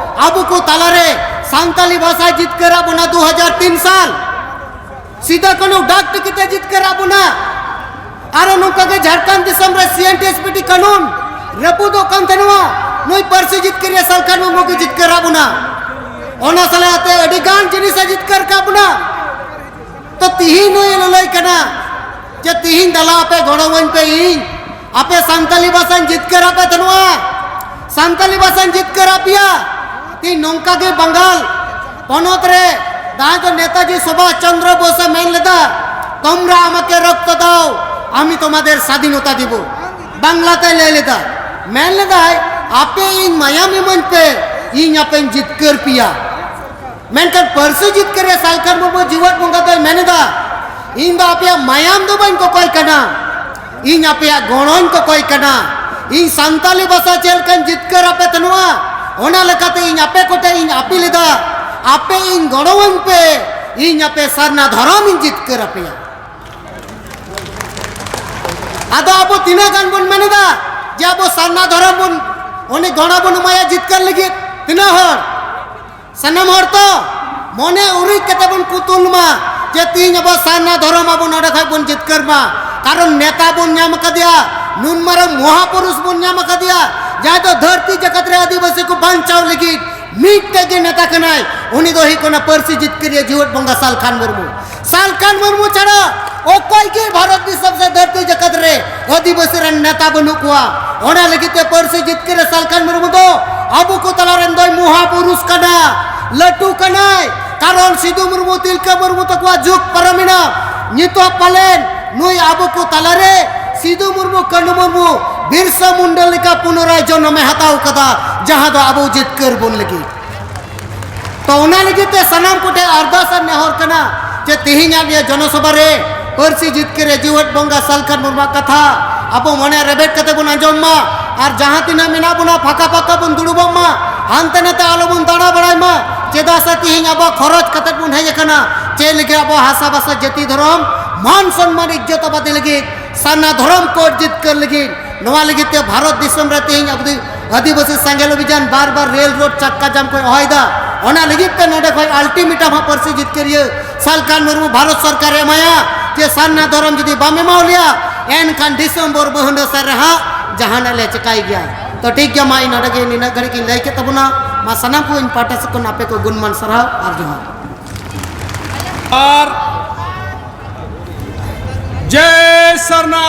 ᱟᱵᱚ ᱠᱚ ᱛᱟᱞᱟᱨᱮ ᱥᱟᱱᱛᱟᱞᱤ ᱵᱷᱟᱥᱟᱭ ᱡᱤᱛᱠᱟᱹᱨᱟᱜ ᱵᱚᱱᱟ ᱫᱩ ᱦᱟᱡᱟᱨ ᱛᱤᱱ ᱥᱟᱞ᱾ ᱥᱤᱫᱟ ᱠᱟᱹᱱᱦᱩ ᱰᱟᱠ ᱴᱤᱠᱤᱴ ᱮ ᱡᱤᱛᱠᱟᱹᱨᱟᱜ ᱵᱚᱱᱟ᱾ ᱟᱨᱚ ᱱᱚᱝᱠᱟ ᱜᱮ ᱡᱷᱟᱲᱠᱷᱚᱸᱰ ᱫᱤᱥᱚᱢ ᱨᱮ ᱥᱤ N T S P T ᱠᱟᱹᱱᱩᱱ ᱨᱟᱹᱯᱩᱫᱚᱜ ᱠᱟᱱ ᱛᱟᱦᱮᱱᱟ᱾ ᱱᱩᱭ ᱯᱟᱹᱨᱥᱤ ᱡᱤᱛᱠᱟᱹᱨᱤᱭᱟᱹ ᱥᱟᱞᱠᱷᱟᱱ ᱢᱩᱨᱢᱩ ᱜᱮ ᱡᱤᱛᱠᱟᱹᱨᱟᱜ ᱵᱚᱱᱟ᱾ ᱚᱱᱟ ᱥᱟᱞᱟᱜ ᱛᱮ ᱟᱹᱰᱤ ᱜᱟᱱ ᱡᱤᱱᱤᱥ ᱮ ᱡᱤᱛᱠᱟᱹᱨ ᱠᱟᱜ ᱵᱚᱱᱟ᱾ ᱛᱚ ᱛᱤᱦᱤᱧ ᱱᱩᱭ ᱞᱟᱹᱞᱟᱹᱭ ᱠᱟᱱᱟ ᱡᱮ ᱛᱤᱦᱤᱧ ᱫᱟᱞᱟ ᱟᱯᱮ ᱜᱚᱲᱚᱣᱟᱹᱧ ᱯᱮ, ᱤᱧ ᱟᱯᱮ ᱥᱟᱱᱛᱟᱞᱤ ᱵᱷᱟᱥᱟᱧ ᱡᱤᱛᱠᱟᱹᱨ ᱟᱯᱮ ᱛᱟᱦᱮᱱᱟ, ᱥᱟᱱᱛᱟᱞᱤ ᱵᱷᱟᱥᱟᱧ ᱡᱤᱛᱠᱟᱹᱨ ᱟᱯᱮᱭᱟ᱾ ᱛᱤᱦᱤᱧ ᱱᱚᱝᱠᱟ ᱜᱮ ᱵᱟᱝᱜᱟᱞ ᱯᱚᱱᱚᱛ ᱨᱮ ᱡᱟᱦᱟᱸ ᱫᱚ ᱱᱮᱛᱟᱡᱤ ᱥᱩᱵᱷᱟᱥ ᱪᱚᱱᱫᱨᱚ ᱵᱳᱥ ᱮ ᱢᱮᱱ ᱞᱮᱫᱟ, "তোমরা আমাকে রক্ত দাও, আমি তোমাদের স্বাধীনতা দিব। বাংলাতে ᱞᱟᱹᱭ ᱞᱮᱫᱟ, ᱢᱮᱱ ᱞᱮᱫᱟᱭ, ᱟᱯᱮ ᱤᱧ ᱢᱟᱭᱟᱢ ᱤᱢᱟᱹᱧ ᱯᱮ, ᱤᱧ ᱟᱯᱮᱧ ᱡᱤᱛᱠᱟᱹᱨ ᱯᱮᱭᱟ᱾ ᱢᱮᱱᱠᱷᱟᱱ ᱯᱟᱹᱨᱥᱤ ᱡᱤᱛᱠᱟᱹᱨ ᱨᱮ ᱥᱟᱞᱠᱷᱟᱱ ᱢᱩᱨᱢᱩ ᱡᱤᱣᱮᱫ ᱵᱚᱸᱜᱟ ᱫᱚᱭ ᱢᱮᱱ ᱮᱫᱟ, ᱤᱧ ᱫᱚ ᱟᱯᱮᱭᱟᱜ ᱢᱟᱭᱟᱢ ᱫᱚ ᱵᱟᱹᱧ ᱠᱚᱠᱚᱭ ᱠᱟᱱᱟ, ᱤᱧ ᱟᱯᱮᱭᱟᱜ ᱜᱚᱲᱚᱧ ᱠᱚᱠᱚᱭ ᱠᱟᱱᱟ᱾ ᱤᱧ ᱥᱟᱱᱛᱟᱞᱤ ᱵᱷᱟᱥᱟ ᱪᱮᱫ ᱞᱮᱠᱟᱧ ᱡᱤᱛᱠᱟᱹᱨ ᱟᱯᱮ ᱛᱟᱦᱮᱱᱟ, ᱚᱱᱟ ᱞᱮᱠᱟᱛᱮ ᱤᱧ ᱟᱯᱮ ᱠᱚᱴᱷᱮᱱ ᱤᱧ ᱟᱹᱯᱤᱞ ᱮᱫᱟ, ᱟᱯᱮ ᱤᱧ ᱜᱚᱲᱚᱣᱟᱹᱧ ᱯᱮ, ᱤᱧ ᱟᱯᱮ ᱥᱟᱨᱱᱟ ᱫᱷᱚᱨᱚᱢ ᱤᱧ ᱡᱤᱛᱠᱟᱹᱨ ᱟᱯᱮᱭᱟ᱾ ᱟᱫᱚ ᱟᱵᱚ ᱛᱤᱱᱟᱹᱜ ᱜᱟᱱ ᱵᱚᱱ ᱢᱮᱱ ᱮᱫᱟ ᱡᱮ ᱟᱵᱚ ᱥᱟᱨᱱᱟ ᱫᱷᱚᱨᱚᱢ ᱵᱚᱱ, ᱩᱱᱤ ᱜᱚᱲᱚ ᱵᱚᱱ ᱮᱢᱟᱭᱟ ᱡᱤᱛᱠᱟᱹᱨ ᱞᱟᱹᱜᱤᱫ? ᱛᱤᱱᱟᱹᱜ ᱦᱚᱲ? ᱥᱟᱱᱟᱢ ᱦᱚᱲ ᱛᱚ ᱢᱚᱱᱮ ᱩᱨᱤᱡ ᱠᱟᱛᱮ ᱵᱚᱱ ᱠᱩᱛᱩᱞ ᱢᱟ ᱡᱮ ᱛᱤᱦᱤᱧ ᱟᱵᱚ ᱥᱟᱨᱱᱟ ᱫᱷᱚᱨᱚᱢ ᱟᱵᱚ ᱱᱚᱰᱮ ᱠᱷᱚᱱ ᱵᱚᱱ ᱡᱤᱛᱠᱟᱹᱨ ᱢᱟ᱾ ᱠᱟᱨᱚᱱ ᱱᱮᱛᱟ ᱵᱚᱱ ᱧᱟᱢ ᱟᱠᱟᱫᱮᱭᱟ, ᱱᱩᱱ ᱢᱟᱨᱟᱝ ᱢᱚᱦᱟᱯᱩᱨᱩᱥ ᱵᱚᱱ ᱧᱟᱢ ᱟᱠᱟᱫᱮᱭᱟ, ᱡᱟᱦᱟᱸᱭ ᱫᱚ ᱫᱷᱟᱹᱨᱛᱤ ᱡᱟᱠᱟᱛ ᱨᱮ ᱟᱹᱫᱤᱵᱟᱹᱥᱤ ᱠᱚ ᱵᱟᱧᱪᱟᱣ ᱞᱟᱹᱜᱤᱫ ᱢᱤᱫᱴᱮᱡ ᱜᱮ ᱱᱮᱛᱟ ᱠᱟᱱᱟᱭ᱾ ᱩᱱᱤ ᱫᱚ ᱦᱩᱭᱩᱜ ᱠᱟᱱᱟ ᱯᱟᱹᱨᱥᱤ ᱡᱤᱛᱠᱟᱹᱨᱤᱭᱟᱹ ᱡᱤᱣᱮᱫ ᱵᱚᱸᱜᱟ ᱥᱟᱞᱠᱷᱟᱱ ᱢᱩᱨᱢᱩ᱾ ᱥᱟᱞᱠᱷᱟᱱ ᱢᱩᱨᱢᱩ ᱪᱷᱟᱲᱟ ᱚᱠᱚᱭ ᱜᱮ ᱵᱷᱟᱨᱚᱛ ᱫᱤᱥᱚᱢ ᱥᱮ ᱫᱷᱟᱹᱨᱛᱤ ᱡᱟᱠᱟᱛ ᱨᱮ ᱟᱹᱫᱤᱵᱟᱹᱥᱤ ᱨᱮᱱ ᱱᱮᱛᱟ ᱵᱟᱹᱱᱩᱜ ᱠᱚᱣᱟ᱾ ᱚᱱᱟ ᱞᱟᱹᱜᱤᱫ ᱛᱮ ᱯᱟᱹᱨᱥᱤ ᱡᱤᱛᱠᱟᱹᱨ ᱨᱮ ᱥᱟᱞᱠᱷᱟᱱ ᱢᱩᱨᱢᱩ ᱫᱚ ᱟᱵᱚ ᱠᱚ ᱛᱟᱞᱟ ᱨᱮᱱ ᱫᱚᱭ ᱢᱚᱦᱟᱯᱩᱨᱩᱥ ᱠᱟᱱᱟ, ᱞᱟᱹᱴᱩ ᱠᱟᱱᱟᱭ᱾ ᱠᱟᱨᱚᱱ ᱥᱤᱫᱩ ᱢᱩᱨᱢᱩ, ᱛᱤᱞᱠᱟᱹ ᱢᱩᱨᱢᱩ ᱛᱟᱠᱚᱣᱟᱜ ᱡᱩᱜᱽ ᱯᱟᱨᱚᱢᱮᱱᱟ᱾ ᱱᱤᱛᱚᱜ ᱯᱟᱞᱮᱱ ᱱᱩᱭ ᱟᱵᱚ ᱠᱚ ᱛᱟᱞᱟᱨᱮ ᱥᱤᱫᱩ ᱢᱩᱨᱢᱩ, ᱠᱟᱹᱱᱦᱩ ᱢᱩᱨᱢᱩ, ᱵᱤᱨᱥᱟ ᱢᱩᱱᱰᱟ ᱞᱮᱠᱟ ᱯᱩᱱᱚᱨᱟᱭ ᱡᱚᱱᱚᱢᱮ ᱦᱟᱛᱟᱣ ᱠᱟᱫᱟ, ᱡᱟᱦᱟᱸ ᱫᱚ ᱟᱵᱚ ᱡᱤᱛᱠᱟᱹᱨ ᱵᱚᱱ ᱞᱟᱹᱜᱤᱫ᱾ ᱛᱚ ᱚᱱᱟ ᱞᱟᱹᱜᱤᱫ ᱛᱮ ᱥᱟᱱᱟᱢ ᱠᱚᱴᱷᱮᱱ ᱟᱨᱫᱟᱥ ᱟᱨ ᱱᱮᱦᱚᱨ ᱠᱟᱱᱟ ᱡᱮ ᱛᱮᱦᱮᱧᱟᱜ ᱱᱤᱭᱟᱹ ᱡᱚᱱᱚᱥᱚᱵᱷᱟ ᱨᱮ ᱯᱟᱹᱨᱥᱤ ᱡᱤᱛᱠᱟᱹᱨ ᱨᱮ ᱡᱤᱣᱮᱫ ᱵᱚᱸᱜᱟ ᱥᱟᱞᱠᱷᱟᱱ ᱢᱩᱨᱢᱩᱣᱟᱜ ᱠᱟᱛᱷᱟ ᱟᱵᱚ ᱢᱚᱱᱮ ᱨᱮᱵᱮᱫ ᱠᱟᱛᱮ ᱵᱚᱱ ᱟᱸᱡᱚᱢ ᱢᱟ᱾ ᱟᱨ ᱡᱟᱦᱟᱸ ᱛᱤᱱᱟᱹᱜ ᱢᱮᱱᱟᱜ ᱵᱚᱱᱟ ᱯᱷᱟᱸᱠᱟ ᱯᱷᱟᱸᱠᱟ ᱵᱚᱱ ᱫᱩᱲᱩᱵᱚᱜ ᱢᱟ, ᱦᱟᱱᱛᱮ ᱱᱟᱛᱮ ᱟᱞᱚ ᱵᱚᱱ ᱫᱟᱬᱟ ᱵᱟᱲᱟᱭ ᱢᱟ᱾ ᱪᱮᱫᱟᱜ ᱥᱮ ᱛᱮᱦᱮᱧ ᱟᱵᱚ ᱠᱷᱚᱨᱚᱪ ᱠᱟᱛᱮ ᱵᱚᱱ ᱦᱮᱡ ᱟᱠᱟᱱᱟ ᱪᱮᱫ ᱞᱟᱹᱜᱤᱫ? ᱟᱵᱚ ᱦᱟᱥᱟ ᱵᱷᱟᱥᱟ ᱡᱟᱹᱛᱤ ᱫᱷᱚᱨᱚᱢ ᱢᱟᱱ ᱥᱚᱱᱢᱟᱱ ᱤᱡᱽᱡᱚᱛ ᱟᱵᱟᱫᱤ ᱞᱟᱹᱜᱤᱫ, ᱥᱟᱨᱱᱟ ᱫᱷᱚᱨᱚᱢ ᱠᱳᱰ ᱡᱤᱛᱠᱟᱹᱨ ᱞᱟᱹᱜᱤᱫ᱾ ᱱᱚᱣᱟ ᱞᱟᱹᱜᱤᱫ ᱛᱮ ᱵᱷᱟᱨᱚᱛ ᱫᱤᱥᱚᱢ ᱨᱮ ᱛᱮᱦᱮᱧ ᱟᱵᱚ ᱟᱹᱫᱤᱵᱟᱹᱥᱤ ᱥᱮᱸᱜᱮᱞ ᱚᱵᱷᱤᱡᱟᱱ ᱵᱟᱨ ᱵᱟᱨ ᱨᱮᱞ ᱨᱳᱰ ᱪᱟᱠᱟ ᱡᱟᱢ ᱠᱚᱭ ᱦᱚᱦᱚᱭᱮᱫᱟ᱾ ᱚᱱᱟ ᱞᱟᱹᱜᱤᱫ ᱛᱮ ᱱᱚᱰᱮ ᱠᱷᱚᱱ ᱟᱞᱴᱤᱢᱮᱴᱟᱢ ᱦᱟᱸᱜ ᱯᱟᱹᱨᱥᱤ ᱡᱤᱛᱠᱟᱹᱨᱤᱭᱟᱹ ᱥᱟᱞᱠᱷᱟᱱ ᱢᱩᱨᱢᱩ ᱵᱷᱟᱨᱚᱛ ᱥᱚᱨᱠᱟᱨᱮ ᱮᱢᱟᱭᱟ ᱡᱮ ᱥᱟᱨᱱᱟ ᱫᱷᱚᱨᱚᱢ ᱡᱩᱫᱤ ᱵᱟᱢ ᱮᱢᱟᱣ ᱞᱮᱭᱟ, ᱮᱱᱠᱷᱟᱱ ᱰᱤᱥᱮᱢᱵᱚᱨ ᱢᱟᱹᱦᱱᱟᱹ ᱥᱮᱫ ᱨᱮ ᱦᱟᱸᱜ ᱡᱟᱦᱟᱱᱟᱜ ᱞᱮ ᱪᱮᱠᱟᱭ ᱜᱮᱭᱟ᱾ ᱛᱚ ᱴᱷᱤᱠ ᱜᱮᱭᱟ, ᱢᱟ ᱤᱧ ᱱᱚᱰᱮ ᱜᱮ ᱱᱤᱱᱟᱹᱜ ᱜᱷᱟᱹᱲᱤᱡ ᱤᱧ ᱞᱟᱹᱭ ᱠᱮᱫ ᱛᱟᱵᱚᱱᱟ᱾ ᱢᱟ ᱥᱟᱱᱟᱢ ᱠᱚ ᱤᱧ ᱯᱟᱦᱴᱟ ᱥᱮᱫ ᱠᱷᱚᱱ ᱟᱯᱮ ᱠᱚ ᱜᱩᱱᱢᱟᱱ ᱥᱟᱨᱦᱟᱣ ᱟᱨ ᱡᱚᱦᱟᱨ᱾ और जय सरना।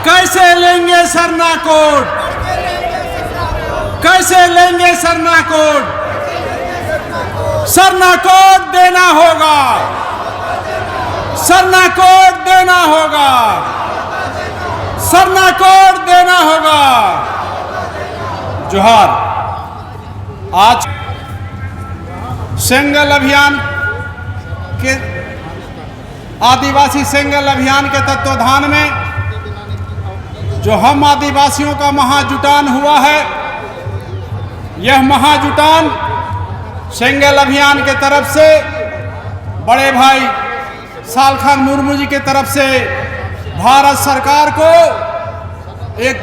कैसे लेंगे सरना कोड? कैसे लेंगे सरना कोड? सरना कोड देना होगा। सरना कोड देना होगा, सरना कोड देना होगा। जोहार। आज सेंगल अभियान के, आदिवासी सेंगल अभियान के तत्वाधान में जो हम आदिवासियों का महाजुटान हुआ है, यह महाजुटान सेंगल अभियान के तरफ से बड़े भाई सालखान मुर्मू जी की तरफ से भारत सरकार को एक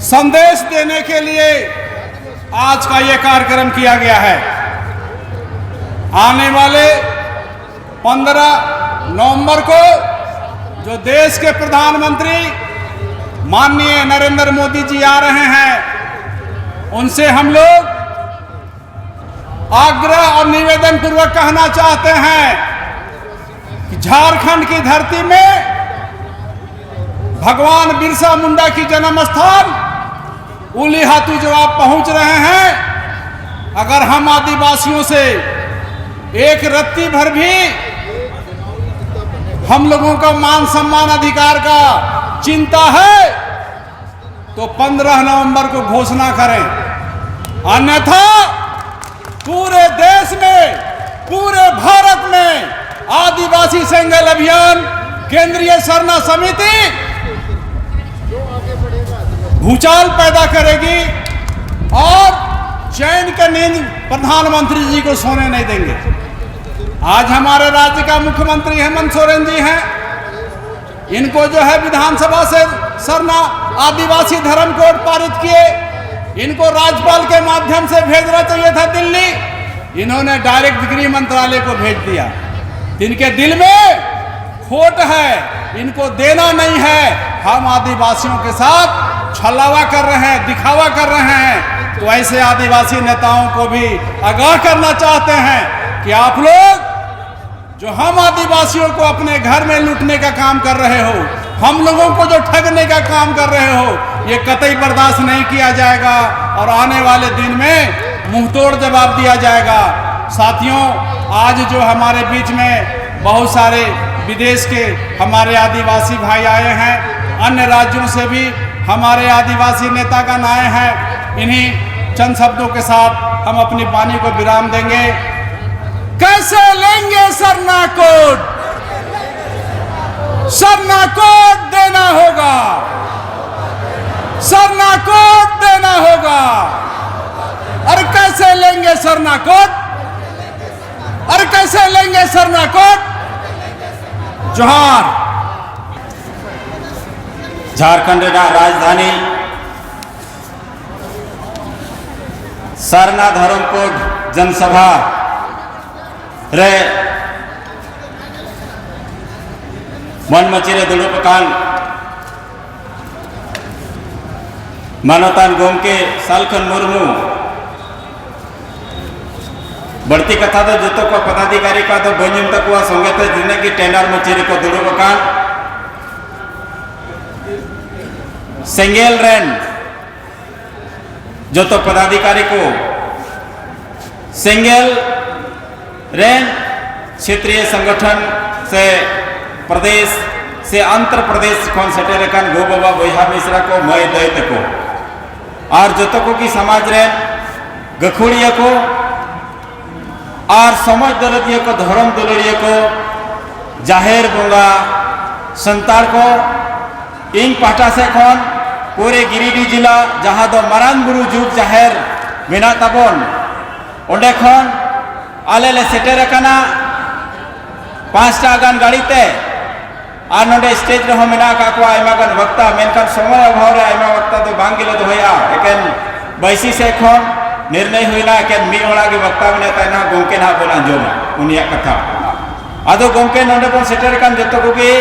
संदेश देने के लिए आज का यह कार्यक्रम किया गया है। आने वाले पन्द्रह नवंबर को जो देश के प्रधानमंत्री माननीय नरेंद्र मोदी जी आ रहे हैं, उनसे हम लोग आग्रह और निवेदन पूर्वक कहना चाहते हैं कि झारखंड की धरती में भगवान बिरसा मुंडा की जन्म स्थान उलीहातू जो आप पहुंच रहे हैं, अगर हम आदिवासियों से एक रत्ती भर भी हम लोगों का मान सम्मान अधिकार का चिंता है, तो पन्द्रह नवंबर को घोषणा करें, अन्यथा पूरे देश में, पूरे भारत में आदिवासी सेंगल अभियान, केंद्रीय सरना समिति भूचाल पैदा करेगी और चैन का नींद प्रधानमंत्री जी को सोने नहीं देंगे। आज हमारे राज्य का मुख्यमंत्री हेमंत सोरेन जी हैं, इनको जो है विधानसभा से सरना आदिवासी धर्म कोड पारित किए, इनको राज्यपाल के माध्यम से भेजना चाहिए था दिल्ली, इन्होंने डायरेक्ट गृह मंत्रालय को भेज दिया। इनके दिल में खोट है, इनको देना नहीं है। हम आदिवासियों के साथ छलावा कर रहे हैं, दिखावा कर रहे हैं, तो ऐसे आदिवासी नेताओं को भी आगाह करना चाहते हैं कि आप लोग जो हम आदिवासियों को अपने घर में लूटने का काम कर रहे हो, हम लोगों को जो ठगने का काम कर रहे हो, ये कतई बर्दाश्त नहीं किया जाएगा और आने वाले दिन में मुंहतोड़ जवाब दिया जाएगा। साथियों, आज जो हमारे बीच में बहुत सारे विदेश के हमारे आदिवासी भाई आए हैं, अन्य राज्यों से भी हमारे आदिवासी नेतागण आए हैं। इन्हीं चंद शब्दों के साथ हम अपनी वाणी को विराम देंगे। कैसे लेंगे सरना कोड? सरना कोड देना होगा, सरना कोड देना होगा। और कैसे लेंगे सरना कोड? और कैसे लेंगे सरना कोड? जोहार। झारखंड ᱨᱮᱱᱟᱜ ᱨᱟᱡᱽᱫᱷᱟᱱᱤ ᱥᱟᱨᱱᱟ ᱫᱷᱚᱨᱚᱢ ᱠᱳᱰ ᱡᱚᱱᱥᱚᱵᱷᱟ ᱨᱮ ᱢᱟᱹᱱ ᱢᱟᱹᱪᱤ ᱨᱮ ᱫᱩᱲᱩᱵ ᱟᱠᱟᱱ ᱢᱟᱱᱚᱛᱟᱱ ᱜᱚᱢᱠᱮ ᱥᱟᱞᱠᱷᱚᱱ ᱢᱩᱨᱢᱩ, ᱵᱟᱹᱲᱛᱤ ᱠᱟᱛᱷᱟ ᱫᱚ ᱡᱚᱛᱚ ᱠᱚ ᱯᱚᱫᱟᱫᱷᱤᱠᱟᱨᱤ ᱠᱚᱣᱟᱜ ᱫᱚ ᱵᱟᱹᱧ ᱮᱢ ᱛᱟᱠᱚᱣᱟ, ᱥᱚᱸᱜᱮ ᱛᱮ ᱛᱤᱱᱟᱹᱜ ᱜᱮ ᱴᱮᱱᱰᱟᱨ ᱢᱟᱹᱪᱤ ᱨᱮᱠᱚ ᱫᱩᱲᱩᱵ ᱟᱠᱟᱱ ᱥᱮᱸᱜᱮᱞ ᱨᱮᱱ ᱡᱚᱛᱚ ᱯᱚᱫᱟᱫᱷᱤᱠᱟᱨᱤ ᱠᱚ, ᱥᱮᱸᱜᱮᱞ ᱨᱮᱱ ᱪᱷᱮᱛᱨᱤᱭᱚ ᱥᱚᱝᱜᱚᱴᱷᱚᱱ ᱥᱮ ᱯᱨᱚᱫᱮᱥ ᱥᱮ ᱟᱱᱛᱚᱨ ᱯᱨᱚᱫᱮᱥ ᱠᱷᱚᱱ ᱥᱮᱴᱮᱨ ᱟᱠᱟᱱ ᱜᱚ ᱵᱟᱵᱟ ᱵᱚᱭᱦᱟ ᱢᱤᱥᱨᱟ ᱠᱚ, ᱢᱟᱹᱭ ᱫᱟᱹᱭ ᱛᱟᱠᱚ, ᱟᱨ ᱡᱚᱛᱚ ᱠᱚᱜᱮ ᱥᱚᱢᱟᱡᱽ ᱨᱮᱱ ᱜᱟᱹᱠᱷᱩᱲᱤᱭᱟᱹ ᱠᱚ ᱟᱨ ᱥᱚᱢᱟᱡᱽ ᱫᱚᱨᱚᱫᱤᱭᱟᱹ ᱠᱚ, ᱫᱷᱚᱨᱚᱢ ᱫᱩᱞᱟᱹᱲᱤᱭᱟᱹ ᱠᱚ, ᱡᱟᱦᱮᱨ ᱵᱚᱸᱜᱟ ᱥᱟᱱᱛᱟᱲ ᱠᱚ, ᱤᱧ ᱯᱟᱦᱴᱟ ᱥᱮᱫ ᱠᱷᱚᱱ ᱯᱩᱨᱟᱹ ᱜᱤᱨᱤᱰᱤ ᱡᱮᱞᱟ ᱡᱟᱦᱟᱸ ᱫᱚ ᱢᱟᱨᱟᱝ ᱵᱩᱨᱩ ᱡᱩᱜᱽ ᱡᱟᱦᱮᱨ ᱢᱮᱱᱟᱜ ᱛᱟᱵᱚᱱ, ᱚᱸᱰᱮ ᱠᱷᱚᱱ ᱟᱞᱮ ᱞᱮ ᱥᱮᱴᱮᱨ ᱟᱠᱟᱱᱟ ᱯᱟᱸᱪᱴᱟ ᱜᱟᱱ ᱜᱟᱹᱲᱤ ᱛᱮ᱾ ᱟᱨ ᱱᱚᱰᱮ ᱥᱴᱮᱡᱽ ᱨᱮᱦᱚᱸ ᱢᱮᱱᱟᱜ ᱟᱠᱟᱫ ᱠᱚᱣᱟ ᱟᱭᱢᱟ ᱜᱟᱱ ᱵᱚᱠᱛᱟ, ᱢᱮᱱᱠᱷᱟᱱ ᱥᱚᱢᱚᱭ ᱚᱵᱷᱟᱵᱽ ᱨᱮ ᱟᱭᱢᱟ ᱵᱚᱠᱛᱟ ᱫᱚ ᱵᱟᱝ ᱜᱮᱞᱮ ᱫᱚᱦᱚᱭᱟ᱾ ᱮᱠᱮᱱ ᱵᱟᱹᱭᱥᱤ ᱥᱮᱫ ᱠᱷᱚᱱ ᱱᱤᱨᱱᱚᱭ ᱦᱩᱭᱱᱟ, ᱮᱠᱮᱱ ᱢᱤᱫ ᱦᱚᱲᱟᱜ ᱜᱮ ᱵᱚᱠᱛᱟ ᱢᱮᱱᱟᱭ ᱛᱟᱭ, ᱱᱟᱦᱟᱜ ᱜᱚᱢᱠᱮ ᱱᱟᱦᱟᱜ ᱵᱚᱱ ᱟᱸᱡᱚᱢᱟ ᱩᱱᱤᱭᱟᱜ ᱠᱟᱛᱷᱟ᱾ ᱟᱫᱚ ᱜᱚᱢᱠᱮ, ᱱᱚᱰᱮ ᱵᱚᱱ ᱥᱮᱴᱮᱨ ᱟᱠᱟᱱ ᱡᱚᱛᱚ ᱠᱚᱜᱮ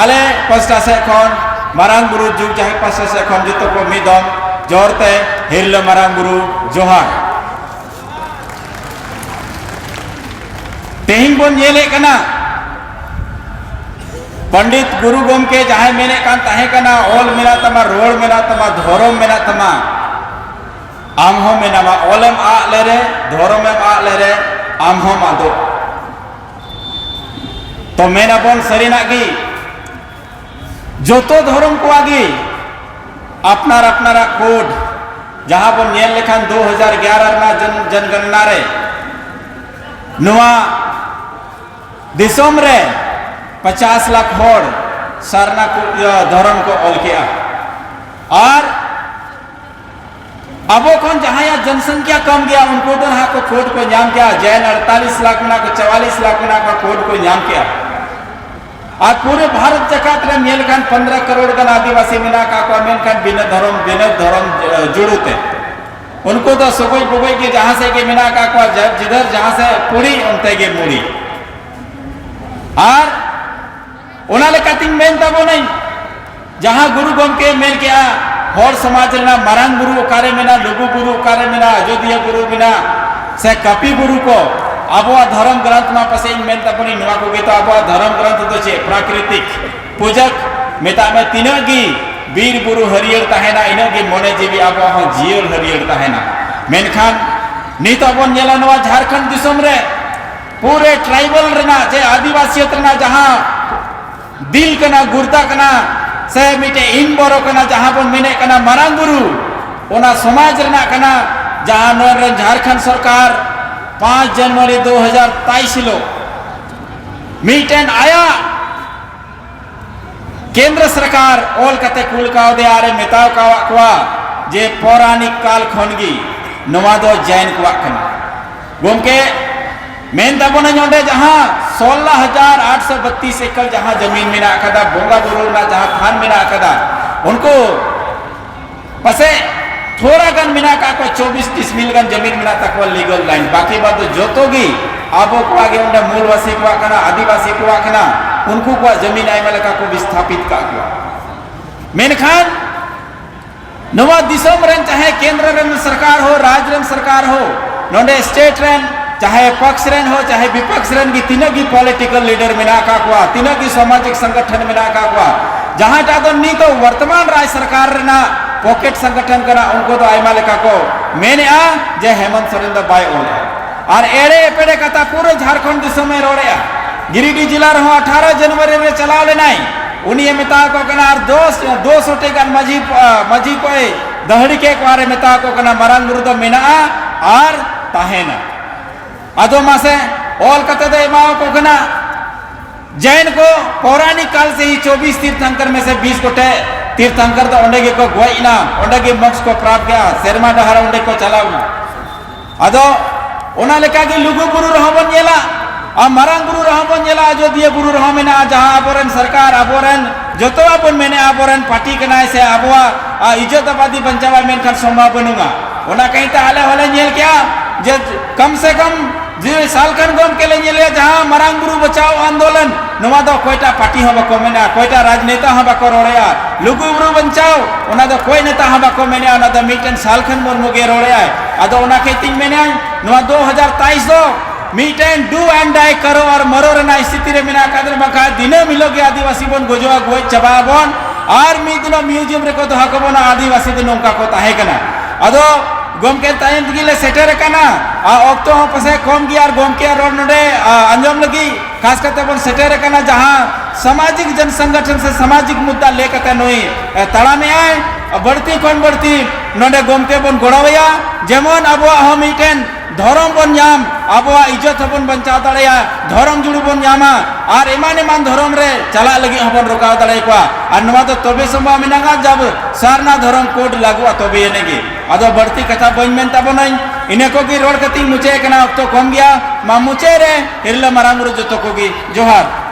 ᱟᱞᱮ ᱯᱟᱥᱴᱟ ᱥᱮᱫ ᱠᱷᱚᱱ, ᱢᱟᱨᱟᱝ ᱵᱩᱨᱩ ᱡᱩᱜᱽ ᱡᱟᱦᱮᱨ ᱯᱟᱥᱴᱟ ᱥᱮᱫ ᱠᱷᱚᱱ ᱡᱚᱛᱚ ᱠᱚ ᱢᱤᱫ ᱫᱚᱢ ᱡᱚᱦᱟᱨ ᱛᱮ, ᱦᱤᱨᱞᱟᱹ ᱢᱟᱨᱟᱝ ᱵᱩᱨᱩ ᱡᱚᱦᱟᱨ᱾ ᱛᱮᱦᱮᱧ ᱵᱚᱱ ᱧᱮᱞᱮᱫ ᱠᱟᱱᱟ, ᱯᱚᱱᱰᱤᱛ ᱜᱩᱨᱩ ᱜᱚᱢᱠᱮ ᱡᱟᱦᱟᱸᱭ ᱢᱮᱱᱮᱫ ᱠᱟᱱ ᱛᱟᱦᱮᱸ ᱠᱟᱱᱟ, "ᱚᱞ ᱢᱮᱱᱟᱜ ᱛᱟᱢᱟ, ᱨᱚᱲ ᱢᱮᱱᱟᱜ ᱛᱟᱢᱟ, ᱫᱷᱚᱨᱚᱢ ᱢᱮᱱᱟᱜ ᱛᱟᱢᱟ", ᱟᱢ ᱦᱚᱸ ᱢᱮᱱᱟᱢᱟ᱾ ᱚᱞᱮᱢ ᱟᱫ ᱞᱮᱨᱮ, ᱫᱷᱚᱨᱚᱢᱮᱢ ᱟᱫ ᱞᱮᱨᱮ, ᱟᱢ ᱦᱚᱸᱢ ᱟᱫᱚᱜ᱾ ᱛᱚ ᱢᱮᱱ ᱟᱵᱚᱱ ᱥᱟᱹᱨᱤᱱᱟᱜ ᱜᱮ, ᱡᱚᱛᱚ ᱫᱷᱚᱨᱚᱢ ᱠᱚᱣᱟᱜ ᱜᱮ ᱟᱯᱱᱟᱨ ᱟᱯᱱᱟᱨᱟᱜ ᱠᱳᱰ, ᱡᱟᱦᱟᱸ ᱵᱚᱱ ᱧᱮᱞ ᱞᱮᱠᱷᱟᱱ ᱫᱩ ᱦᱟᱡᱟᱨ ᱮᱜᱟᱨᱚ ᱨᱮᱱᱟᱜ ᱡᱚᱱ-, ᱡᱚᱱᱜᱚᱱᱱᱟ ᱨᱮ ᱱᱚᱣᱟ ᱫᱤᱥᱚᱢ ᱨᱮ ᱯᱚᱪᱟᱥ ᱞᱟᱠᱷ ᱦᱚᱲ ᱥᱟᱨᱱᱟ ᱠᱚ, ᱤᱭᱟᱹ, ᱫᱷᱚᱨᱚᱢ ᱠᱚ ᱚᱞ ᱠᱮᱜᱼᱟ᱾ ᱟᱨ ᱟᱵᱚ ᱠᱷᱚᱱ ᱡᱟᱦᱟᱸᱭᱟᱜ ᱡᱚᱱᱥᱚᱝᱠᱷᱭᱟ ᱠᱚᱢ ᱜᱮᱭᱟ, ᱩᱱᱠᱩ ᱫᱚ ᱱᱟᱦᱟᱜ ᱠᱚ ᱠᱳᱰ ᱠᱚ ᱧᱟᱢ ᱠᱮᱜᱼᱟ᱾ ᱡᱮᱱ ᱟᱲᱛᱟᱞᱤᱥ ᱞᱟᱠᱷ ᱢᱮᱱᱟᱜ ᱠᱚ, ᱪᱚᱣᱟᱞᱤᱥ ᱞᱟᱠᱷ ᱢᱮᱱᱟᱜ ᱠᱚ, ᱠᱳᱰ ᱠᱚ ᱧᱟᱢ ᱠᱮᱜᱼᱟ᱾ ᱟᱨ ᱯᱩᱨᱟᱹ ᱵᱷᱟᱨᱚᱛ ᱡᱟᱠᱟᱛ ᱨᱮ ᱧᱮᱞ ᱠᱷᱟᱱ ᱯᱚᱱᱫᱽᱨᱚ ᱠᱟᱨᱳᱲ ᱜᱟᱱ ᱟᱹᱫᱤᱵᱟᱹᱥᱤ ᱢᱮᱱᱟᱜ ᱟᱠᱟᱫ ᱠᱚᱣᱟ, ᱢᱮᱱᱠᱷᱟᱱ ᱵᱤᱱᱟᱹ ᱫᱷᱚᱨᱚᱢ, ᱵᱤᱱᱟᱹ ᱫᱷᱚᱨᱚᱢ, ᱮ, ᱡᱩᱲᱩ ᱛᱮ᱾ ᱩᱱᱠᱩ ᱫᱚ ᱥᱚᱜᱚᱡ ᱵᱚᱜᱚᱡ ᱜᱮ ᱡᱟᱦᱟᱸ ᱥᱮᱫ ᱜᱮ ᱢᱮᱱᱟᱜ ᱟᱠᱟᱫ ᱠᱚᱣᱟ, ᱡᱟ-, ᱡᱤᱫᱷᱟᱹᱨ ᱡᱟᱦᱟᱸ ᱥᱮᱫ ᱯᱩᱲᱤ, ᱚᱱᱛᱮ ᱜᱮ ᱢᱩᱲᱤ᱾ ᱟᱨ ᱚᱱᱟ ᱞᱮᱠᱟᱛᱤᱧ ᱢᱮᱱ ᱛᱟᱵᱚᱱᱟᱹᱧ, ᱡᱟᱦᱟᱸ ᱜᱩᱨᱩ ᱜᱚᱢᱠᱮ ᱢᱮᱱ ᱠᱮᱜᱼᱟ, ᱦᱚᱲ ᱥᱚᱢᱟᱡᱽ ᱨᱮᱱᱟᱜ ᱢᱟᱨᱟᱝ ᱵᱩᱨᱩ ᱚᱠᱟᱨᱮ ᱢᱮᱱᱟᱜᱼᱟ, ᱞᱩᱜᱩ ᱵᱩᱨᱩ ᱚᱠᱟᱨᱮ ᱢᱮᱱᱟᱜᱼᱟ, ᱟᱡᱚᱫᱤᱭᱟᱹ ᱵᱩᱨᱩ ᱢᱮᱱᱟᱜᱼᱟ, ᱥᱮ ᱠᱟᱹᱯᱤ ᱵᱩᱨᱩ ᱠᱚ, ᱟᱵᱚᱣᱟᱜ ᱫᱷᱚᱨᱚᱢ ᱜᱨᱚᱱᱛᱷ ᱢᱟ ᱯᱟᱥᱮᱡ ᱤᱧ ᱢᱮᱱ ᱛᱟᱵᱚᱱᱟᱹᱧ, ᱱᱚᱣᱟ ᱠᱚᱜᱮ ᱛᱚ ᱟᱵᱚᱣᱟᱜ ᱫᱷᱚᱨᱚᱢ ᱜᱨᱚᱱᱛᱷ ᱫᱚ ᱪᱮᱫ? ᱯᱨᱟᱠᱨᱤᱛᱤᱠ ᱯᱩᱡᱟᱹ ᱢᱮᱛᱟᱜ ᱢᱮ, ᱛᱤᱱᱟᱹᱜ ᱜᱮ ᱵᱤᱨ ᱵᱩᱨᱩ ᱦᱟᱹᱨᱭᱟᱹᱲ ᱛᱟᱦᱮᱱᱟ, ᱤᱱᱟᱹᱜ ᱜᱮ ᱢᱚᱱᱮ ᱡᱤᱣᱤ ᱟᱵᱚᱣᱟᱜ ᱦᱚᱸ ᱡᱤᱭᱟᱹᱲ ᱦᱟᱹᱨᱭᱟᱹᱲ ᱛᱟᱦᱮᱱᱟ᱾ ᱢᱮᱱᱠᱷᱟᱱ ᱱᱤᱛᱚᱜ ᱵᱚᱱ ᱧᱮᱞᱟ ᱱᱚᱣᱟ ᱡᱷᱟᱲᱠᱷᱚᱸᱰ ᱫᱤᱥᱚᱢ ᱨᱮ ᱯᱩᱨᱟᱹ ᱴᱨᱟᱭᱵᱟᱞ ᱨᱮᱱᱟᱜ, ᱡᱮ ᱟᱹᱫᱤᱵᱟᱹᱥᱤᱭᱟᱹᱛ ᱨᱮᱱᱟᱜ ᱡᱟᱦᱟᱸ ᱫᱤᱞ ᱠᱟᱱᱟ, ᱜᱩᱨᱫᱟ ᱠᱟᱱᱟ, ᱥᱮ ᱢᱤᱫᱴᱮᱡ ᱤᱱ ᱵᱚᱨᱚ ᱠᱟᱱᱟ, ᱡᱟᱦᱟᱸ ᱵᱚᱱ ᱢᱮᱱᱮᱫ ᱠᱟᱱᱟ ᱢᱟᱨᱟᱝ ᱵᱩᱨᱩ, ᱚᱱᱟ ᱥᱚᱢᱟᱡᱽ ᱨᱮᱱᱟᱜ ᱠᱟᱱᱟ᱾ ᱡᱟᱦᱟᱸ ᱱᱚᱰᱮ ᱨᱮᱱ ᱡᱷᱟᱲᱠᱷᱚᱸᱰ ᱥᱚᱨᱠᱟᱨ ᱯᱟᱸᱪ ᱡᱟᱱᱩᱣᱟᱨᱤ ᱫᱩ ᱦᱟᱡᱟᱨ ᱛᱮᱭᱤᱥ ᱦᱤᱞᱳᱜ ᱢᱤᱫᱴᱮᱱ ᱟᱭᱟᱜ ᱠᱮᱱᱫᱨᱚ ᱥᱚᱨᱠᱟᱨ ᱚᱞ ᱠᱟᱛᱮ ᱠᱩᱞ ᱠᱟᱣᱫᱮᱭᱟ ᱟᱨᱮ ᱢᱮᱛᱟᱣ ᱠᱟᱣᱟᱫ ᱠᱚᱣᱟ ᱡᱮ ᱯᱳᱨᱟᱱᱤᱠ ᱠᱟᱞ ᱠᱷᱚᱱ ᱜᱮ ᱱᱚᱣᱟ ᱫᱚ ᱡᱟᱭᱱ ᱠᱚᱣᱟᱜ ᱠᱟᱱᱟ᱾ ᱜᱚᱢᱠᱮ, ᱢᱮᱱ ᱛᱟᱵᱚᱱᱟᱹᱧ, ᱚᱸᱰᱮ ᱡᱟᱦᱟᱸ ᱥᱳᱞᱞᱳ ᱦᱟᱡᱟᱨ ᱟᱴᱥᱚ ᱵᱚᱛᱛᱤᱥ ᱮᱠᱚᱨ ᱡᱟᱦᱟᱸ ᱡᱟᱢᱤᱱ ᱢᱮᱱᱟᱜ ᱟᱠᱟᱫᱟ, ᱵᱚᱸᱜᱟ ᱵᱩᱨᱩ ᱨᱮᱱᱟᱜ ᱡᱟᱦᱟᱸ ᱛᱷᱟᱱ ᱢᱮᱱᱟᱜ ᱟᱠᱟᱫᱟ, ᱩᱱᱠᱩ ᱯᱟᱥᱮᱡ ᱛᱷᱚᱲᱟ ᱜᱟᱱ ᱢᱮᱱᱟᱜ ᱟᱠᱟᱫ ᱠᱚᱣᱟ, ᱪᱚᱵᱵᱤᱥ ᱰᱤᱥᱢᱤᱞ ᱜᱟᱱ ᱡᱟᱢᱤᱱ ᱢᱮᱱᱟᱜ ᱛᱟᱠᱚᱣᱟ ᱞᱤᱜᱟᱞ ᱞᱟᱭᱤᱱ, ᱵᱟᱠᱤ ᱵᱟᱫ ᱫᱚ ᱡᱚᱛᱚ ᱜᱮ ᱟᱵᱚ ᱠᱚᱣᱟᱜ ᱜᱮ, ᱚᱸᱰᱮ ᱢᱩᱞᱵᱟᱥᱤ ᱠᱚᱣᱟᱜ ᱠᱟᱱᱟ, ᱟᱹᱫᱤᱵᱟᱹᱥᱤ ᱠᱚᱣᱟᱜ ᱠᱟᱱᱟ, ᱩᱱᱠᱩ ᱠᱚᱣᱟᱜ ᱡᱟᱢᱤᱱ ᱟᱭᱢᱟ ᱞᱮᱠᱟ ᱠᱚ ᱵᱤᱥᱛᱷᱟᱯᱤᱛ ᱠᱟᱜ ᱠᱚᱣᱟ᱾ ᱢᱮᱱᱠᱷᱟᱱ ᱱᱚᱣᱟ ᱫᱤᱥᱚᱢ ᱨᱮᱱ ᱪᱟᱦᱮ ᱠᱮᱱᱫᱨᱚ ᱨᱮᱱ ᱥᱚᱨᱠᱟᱨ ᱦᱳ, ᱨᱟᱡᱽ ᱨᱮᱱ ᱥᱚᱨᱠᱟᱨ ᱦᱳ, ᱱᱚᱰᱮ ᱥᱴᱮᱴ ᱨᱮᱱ ᱪᱟᱦᱮ ᱯᱚᱠᱥ ᱨᱮᱱ ᱦᱳ, ᱪᱟᱦᱮ ᱵᱤᱯᱚᱠᱥ ᱨᱮᱱ ᱜᱮ ᱛᱤᱱᱟᱹᱜ ᱜᱮ ᱯᱚᱞᱤᱴᱤᱠᱟᱞ ᱞᱤᱰᱟᱨ ᱢᱮᱱᱟᱜ ᱟᱠᱟᱫ ᱠᱚᱣᱟ, ᱛᱤᱱᱟᱹᱜ ᱜᱮ ᱥᱟᱢᱟᱡᱤᱠ ᱥᱚᱝᱜᱚᱴᱷᱚᱱ ᱢᱮᱱᱟᱜ ᱟᱠᱟᱫ ᱠᱚᱣᱟ, ᱡᱟᱦᱟᱸᱴᱟᱜ ᱫᱚ ᱱᱤᱛᱚᱜ ᱵᱚᱨᱛᱚᱢᱟᱱ ᱨᱟᱡᱽ ᱥᱚᱨᱠᱟᱨ ᱨᱮᱱᱟᱜ ᱯᱚᱠᱮᱴ ᱥᱚᱝᱜᱚᱴᱷᱚᱱ ᱠᱟᱱᱟ, ᱩᱱᱠᱩ ᱫᱚ ᱟᱭᱢᱟ ᱞᱮᱠᱟ ᱠᱚ ᱢᱮᱱᱮᱜᱼᱟ ᱡᱮ ᱦᱮᱢᱚᱱᱛ ᱥᱚᱨᱮᱱ ᱫᱚ ᱵᱟᱭ ᱚᱞᱮᱜᱼᱟ᱾ ᱟᱨ ᱮᱲᱮ ᱮᱯᱮᱲᱮ ᱠᱟᱛᱷᱟ ᱯᱩᱨᱟᱹ ᱡᱷᱟᱲᱠᱷᱚᱸᱰ ᱫᱤᱥᱚᱢᱮ ᱨᱚᱲᱮᱜᱼᱟ᱾ ᱜᱤᱨᱤᱰᱤ ᱡᱮᱞᱟ ᱨᱮᱦᱚᱸ ᱟᱴᱷᱟᱨᱚ ᱡᱟᱱᱩᱣᱟᱨᱤ ᱨᱮ ᱪᱟᱞᱟᱣ ᱞᱮᱱᱟᱭ᱾ ᱩᱱᱤᱭᱮ ᱢᱮᱛᱟ ᱠᱚ ᱠᱟᱱᱟ, ᱟᱨ ᱫᱚᱥ ᱫᱩᱥᱚᱴᱤ ᱜᱟᱱ ᱢᱟᱹᱡᱷᱤ ᱢᱟᱹᱡᱷᱤ ᱠᱚᱭ ᱫᱟᱹᱦᱲᱤ ᱠᱮᱫ ᱠᱚᱣᱟ ᱟᱨᱮ ᱢᱮᱛᱟ ᱠᱚ ᱠᱟᱱᱟ, ᱢᱟᱨᱟᱝ ᱵᱩᱨᱩ ᱫᱚ ᱢᱮᱱᱟᱜᱼᱟ ᱟᱨ ᱛᱟᱦᱮᱱᱟ᱾ ᱟᱫᱚ ᱢᱟᱥᱮ ᱚᱞ ᱠᱟᱛᱮ ᱫᱚ ᱮᱢᱟ ᱠᱚ ᱠᱟᱱᱟ᱾ जैन को पौराणिक काल से ही चौबीस तीर्थंकर में से बीस गोटे तीर्थंकर ᱫᱚ ᱚᱸᱰᱮ ᱜᱮᱠᱚ ᱜᱚᱡ ᱮᱱᱟ, ᱚᱸᱰᱮ ᱜᱮ ᱢᱚᱠᱥ ᱠᱚ ᱯᱨᱟᱯᱛ ᱠᱮᱫᱟ, ᱥᱮᱨᱢᱟ ᱰᱟᱦᱟᱨ ᱚᱸᱰᱮ ᱠᱚ ᱪᱟᱞᱟᱣ ᱮᱱᱟ᱾ ᱟᱫᱚ ᱚᱱᱟ ᱞᱮᱠᱟᱜᱮ ᱞᱩᱜᱩ ᱵᱩᱨᱩ ᱨᱮᱦᱚᱸ ᱵᱚᱱ ᱧᱮᱞᱟ, ᱟᱨ ᱢᱟᱨᱟᱝ ᱵᱩᱨᱩ ᱨᱮᱦᱚᱸ ᱵᱚᱱ ᱧᱮᱞᱟ, ᱟᱡᱚᱫᱤᱭᱟᱹ ᱵᱩᱨᱩ ᱨᱮᱦᱚᱸ ᱢᱮᱱᱟᱜᱼᱟ, ᱡᱟᱦᱟᱸ ᱟᱵᱚᱨᱮᱱ ᱥᱚᱨᱠᱟᱨ, ᱟᱵᱚᱨᱮᱱ ᱡᱚᱛᱚᱣᱟᱜ ᱵᱚᱱ ᱢᱮᱱᱮᱫᱼᱟ, ᱟᱵᱚᱨᱮᱱ ᱯᱟᱨᱴᱤ ᱠᱟᱱᱟᱭ ᱥᱮ ᱟᱵᱚᱣᱟᱜ ᱟ, ᱤᱡᱽᱡᱚᱛ ᱟᱵᱟᱫᱤ ᱵᱟᱧᱪᱟᱣᱟᱭ, ᱢᱮᱱᱠᱷᱟᱱ ᱥᱚᱢᱵᱷᱚᱵ ᱵᱟᱹᱱᱩᱜᱼᱟ᱾ ᱚᱱᱟ ᱠᱟᱹᱦᱤᱛᱮ ᱟᱞᱮ ᱦᱚᱸᱞᱮ ᱧᱮᱞ ᱠᱮᱜᱼᱟ ᱡᱮ ᱠᱚᱢ ᱥᱮ ᱠᱚᱢ ᱡᱮ ᱥᱟᱞᱠᱷᱟᱱ ᱜᱚᱢᱠᱮ ᱞᱮ ᱧᱮᱞᱮᱜᱼᱟ, ᱡᱟᱦᱟᱸ ᱢᱟᱨᱟᱝ ᱵᱩᱨᱩ ᱵᱟᱪᱟᱣ ᱟᱱᱫᱳᱞᱚᱱ, ᱱᱚᱣᱟ ᱫᱚ ᱚᱠᱚᱭᱴᱟᱜ ᱯᱟᱨᱴᱤ ᱦᱚᱸ ᱵᱟᱠᱚ ᱢᱮᱱᱟ, ᱚᱠᱚᱭᱴᱟᱜ ᱨᱟᱡᱽᱱᱮᱛᱟ ᱦᱚᱸ ᱵᱟᱠᱚ ᱨᱚᱲᱮᱜᱼᱟ᱾ ᱞᱩᱜᱩ ᱵᱩᱨᱩ ᱵᱟᱧᱪᱟᱣ, ᱚᱱᱟ ᱫᱚ ᱚᱠᱚᱭ ᱱᱮᱛᱟ ᱦᱚᱸ ᱵᱟᱠᱚ ᱢᱮᱱᱮᱜᱼᱟ, ᱚᱱᱟ ᱫᱚ ᱢᱤᱫᱴᱮᱱ ᱥᱟᱞᱠᱷᱟᱱ ᱢᱩᱨᱢᱩ ᱜᱮ ᱨᱚᱲᱮᱜᱼᱟᱭ᱾ ᱟᱫᱚ ᱚᱱᱟ ᱠᱷᱟᱹᱛᱤᱨ ᱛᱤᱧ ᱢᱮᱱᱮᱜᱼᱟ, ᱱᱚᱣᱟ ᱫᱩ ᱦᱟᱡᱟᱨ ᱛᱮᱭᱤᱥ ᱫᱚ ᱢᱤᱫᱴᱮᱱ do and die ᱠᱟᱨᱚ ᱟᱨ ᱢᱟᱨᱚ ᱨᱮᱱᱟᱜ ᱥᱛᱷᱤᱛᱤ ᱨᱮ ᱢᱮᱱᱟᱜ ᱟᱠᱟᱫ ᱨᱮ, ᱵᱟᱝᱠᱷᱟᱱ ᱫᱤᱱᱟᱹᱢ ᱦᱤᱞᱳᱜ ᱜᱮ ᱟᱹᱫᱤᱵᱟᱹᱥᱤ ᱵᱚᱱ ᱜᱚᱡᱚᱜᱼᱟ, ᱜᱚᱡ ᱪᱟᱵᱟᱜ ᱟᱵᱚᱱ᱾ ᱟᱨ ᱢᱤᱫ ᱫᱤᱱᱚᱜ ᱢᱤᱭᱩᱡᱤᱭᱟᱢ ᱨᱮᱠᱚ ᱫᱚᱦᱚ ᱠᱟᱵᱚᱱᱟ, ᱟᱹᱫᱤᱵᱟᱹᱥᱤ ᱫᱚ ᱱᱚᱝᱠᱟ ᱠᱚ ᱛᱟᱦᱮᱸ ᱠᱟᱱᱟ᱾ ᱟᱫᱚ ᱜᱚᱢᱠᱮ, ᱛᱟᱭᱚᱢ ᱛᱮᱜᱮ ᱞᱮ ᱥᱮᱴᱮᱨ ᱟᱠᱟᱱᱟ᱾ ᱟᱨ ᱚᱠᱛᱚ ᱦᱚᱸ ᱯᱟᱥᱮᱡ ᱠᱚᱢ ᱜᱮᱭᱟ, ᱟᱨ ᱜᱚᱢᱠᱮᱭᱟᱜ ᱨᱚᱲ ᱱᱚᱰᱮ, ᱟ, ᱟᱸᱡᱚᱢ ᱞᱟᱹᱜᱤᱫ ᱠᱷᱟᱥ ᱠᱟᱛᱮ ᱵᱚᱱ ᱥᱮᱴᱮᱨ ᱟᱠᱟᱱᱟ, ᱡᱟᱦᱟᱸ ᱥᱟᱢᱟᱡᱤᱠ ᱡᱚᱱ ᱥᱚᱝᱜᱚᱴᱷᱚᱱ ᱥᱮ ᱥᱟᱢᱟᱡᱤᱠ ᱢᱩᱫᱽᱫᱟ ᱞᱟᱹᱭ ᱠᱟᱛᱮ ᱱᱩᱭ, ᱮ, ᱛᱟᱲᱟᱢᱮᱜᱼᱟᱭ᱾ ᱵᱟᱹᱲᱛᱤ ᱠᱷᱚᱱ ᱵᱟᱹᱲᱛᱤ ᱱᱚᱰᱮ ᱜᱚᱢᱠᱮ ᱵᱚᱱ ᱜᱚᱲᱚᱣᱟᱭᱟ, ᱡᱮᱢᱚᱱ ᱟᱵᱚᱣᱟᱜ ᱦᱚᱸ ᱢᱤᱫᱴᱮᱱ ᱫᱷᱚᱨᱚᱢ ᱵᱚᱱ ᱧᱟᱢ, ᱟᱵᱚᱣᱟᱜ ᱤᱡᱽᱡᱚᱛ ᱦᱚᱸᱵᱚᱱ ᱵᱟᱧᱪᱟᱣ ᱫᱟᱲᱮᱭᱟᱜᱼᱟ, ᱫᱷᱚᱨᱚᱢ ᱡᱩᱲᱩ ᱵᱚᱱ ᱧᱟᱢᱟ, ᱟᱨ ᱮᱢᱟᱱ ᱮᱢᱟᱱ ᱫᱷᱚᱨᱚᱢ ᱨᱮ ᱪᱟᱞᱟᱜ ᱞᱟᱹᱜᱤᱫ ᱦᱚᱸᱵᱚᱱ ᱨᱚᱠᱟᱣ ᱫᱟᱲᱮᱭᱟᱠᱚᱣᱟ᱾ ᱟᱨ ᱱᱚᱣᱟ ᱫᱚ ᱛᱚᱵᱮ ᱥᱚᱢᱵᱷᱚᱵ ᱢᱮᱱᱟᱜᱼᱟ, ᱡᱟᱵ ᱥᱟᱨᱱᱟ ᱫᱷᱚᱨᱚᱢ ᱠᱳᱰ ᱞᱟᱹᱜᱩᱜᱼᱟ, ᱛᱚᱵᱮ ᱮᱱᱮ ᱜᱮ᱾ ᱟᱫᱚ ᱵᱟᱹᱲᱛᱤ ᱠᱟᱛᱷᱟ ᱵᱟᱹᱧ ᱢᱮᱱ ᱛᱟᱵᱚᱱᱟᱹᱧ, ᱤᱱᱟᱹ ᱠᱚᱜᱮ ᱨᱚᱲ ᱠᱟᱛᱮᱧ ᱢᱩᱪᱟᱹᱫ ᱠᱟᱱᱟ, ᱚᱠᱛᱚ ᱠᱚᱢ ᱜᱮᱭᱟ᱾ ᱢᱟ ᱢᱩᱪᱟᱹᱫ ᱨᱮ ᱦᱤᱨᱞᱟᱹ ᱢᱟᱨᱟᱝ ᱵᱩᱨᱩ ᱡᱚᱛᱚ ᱠᱚᱜᱮ ᱡᱚᱦᱟᱨ᱾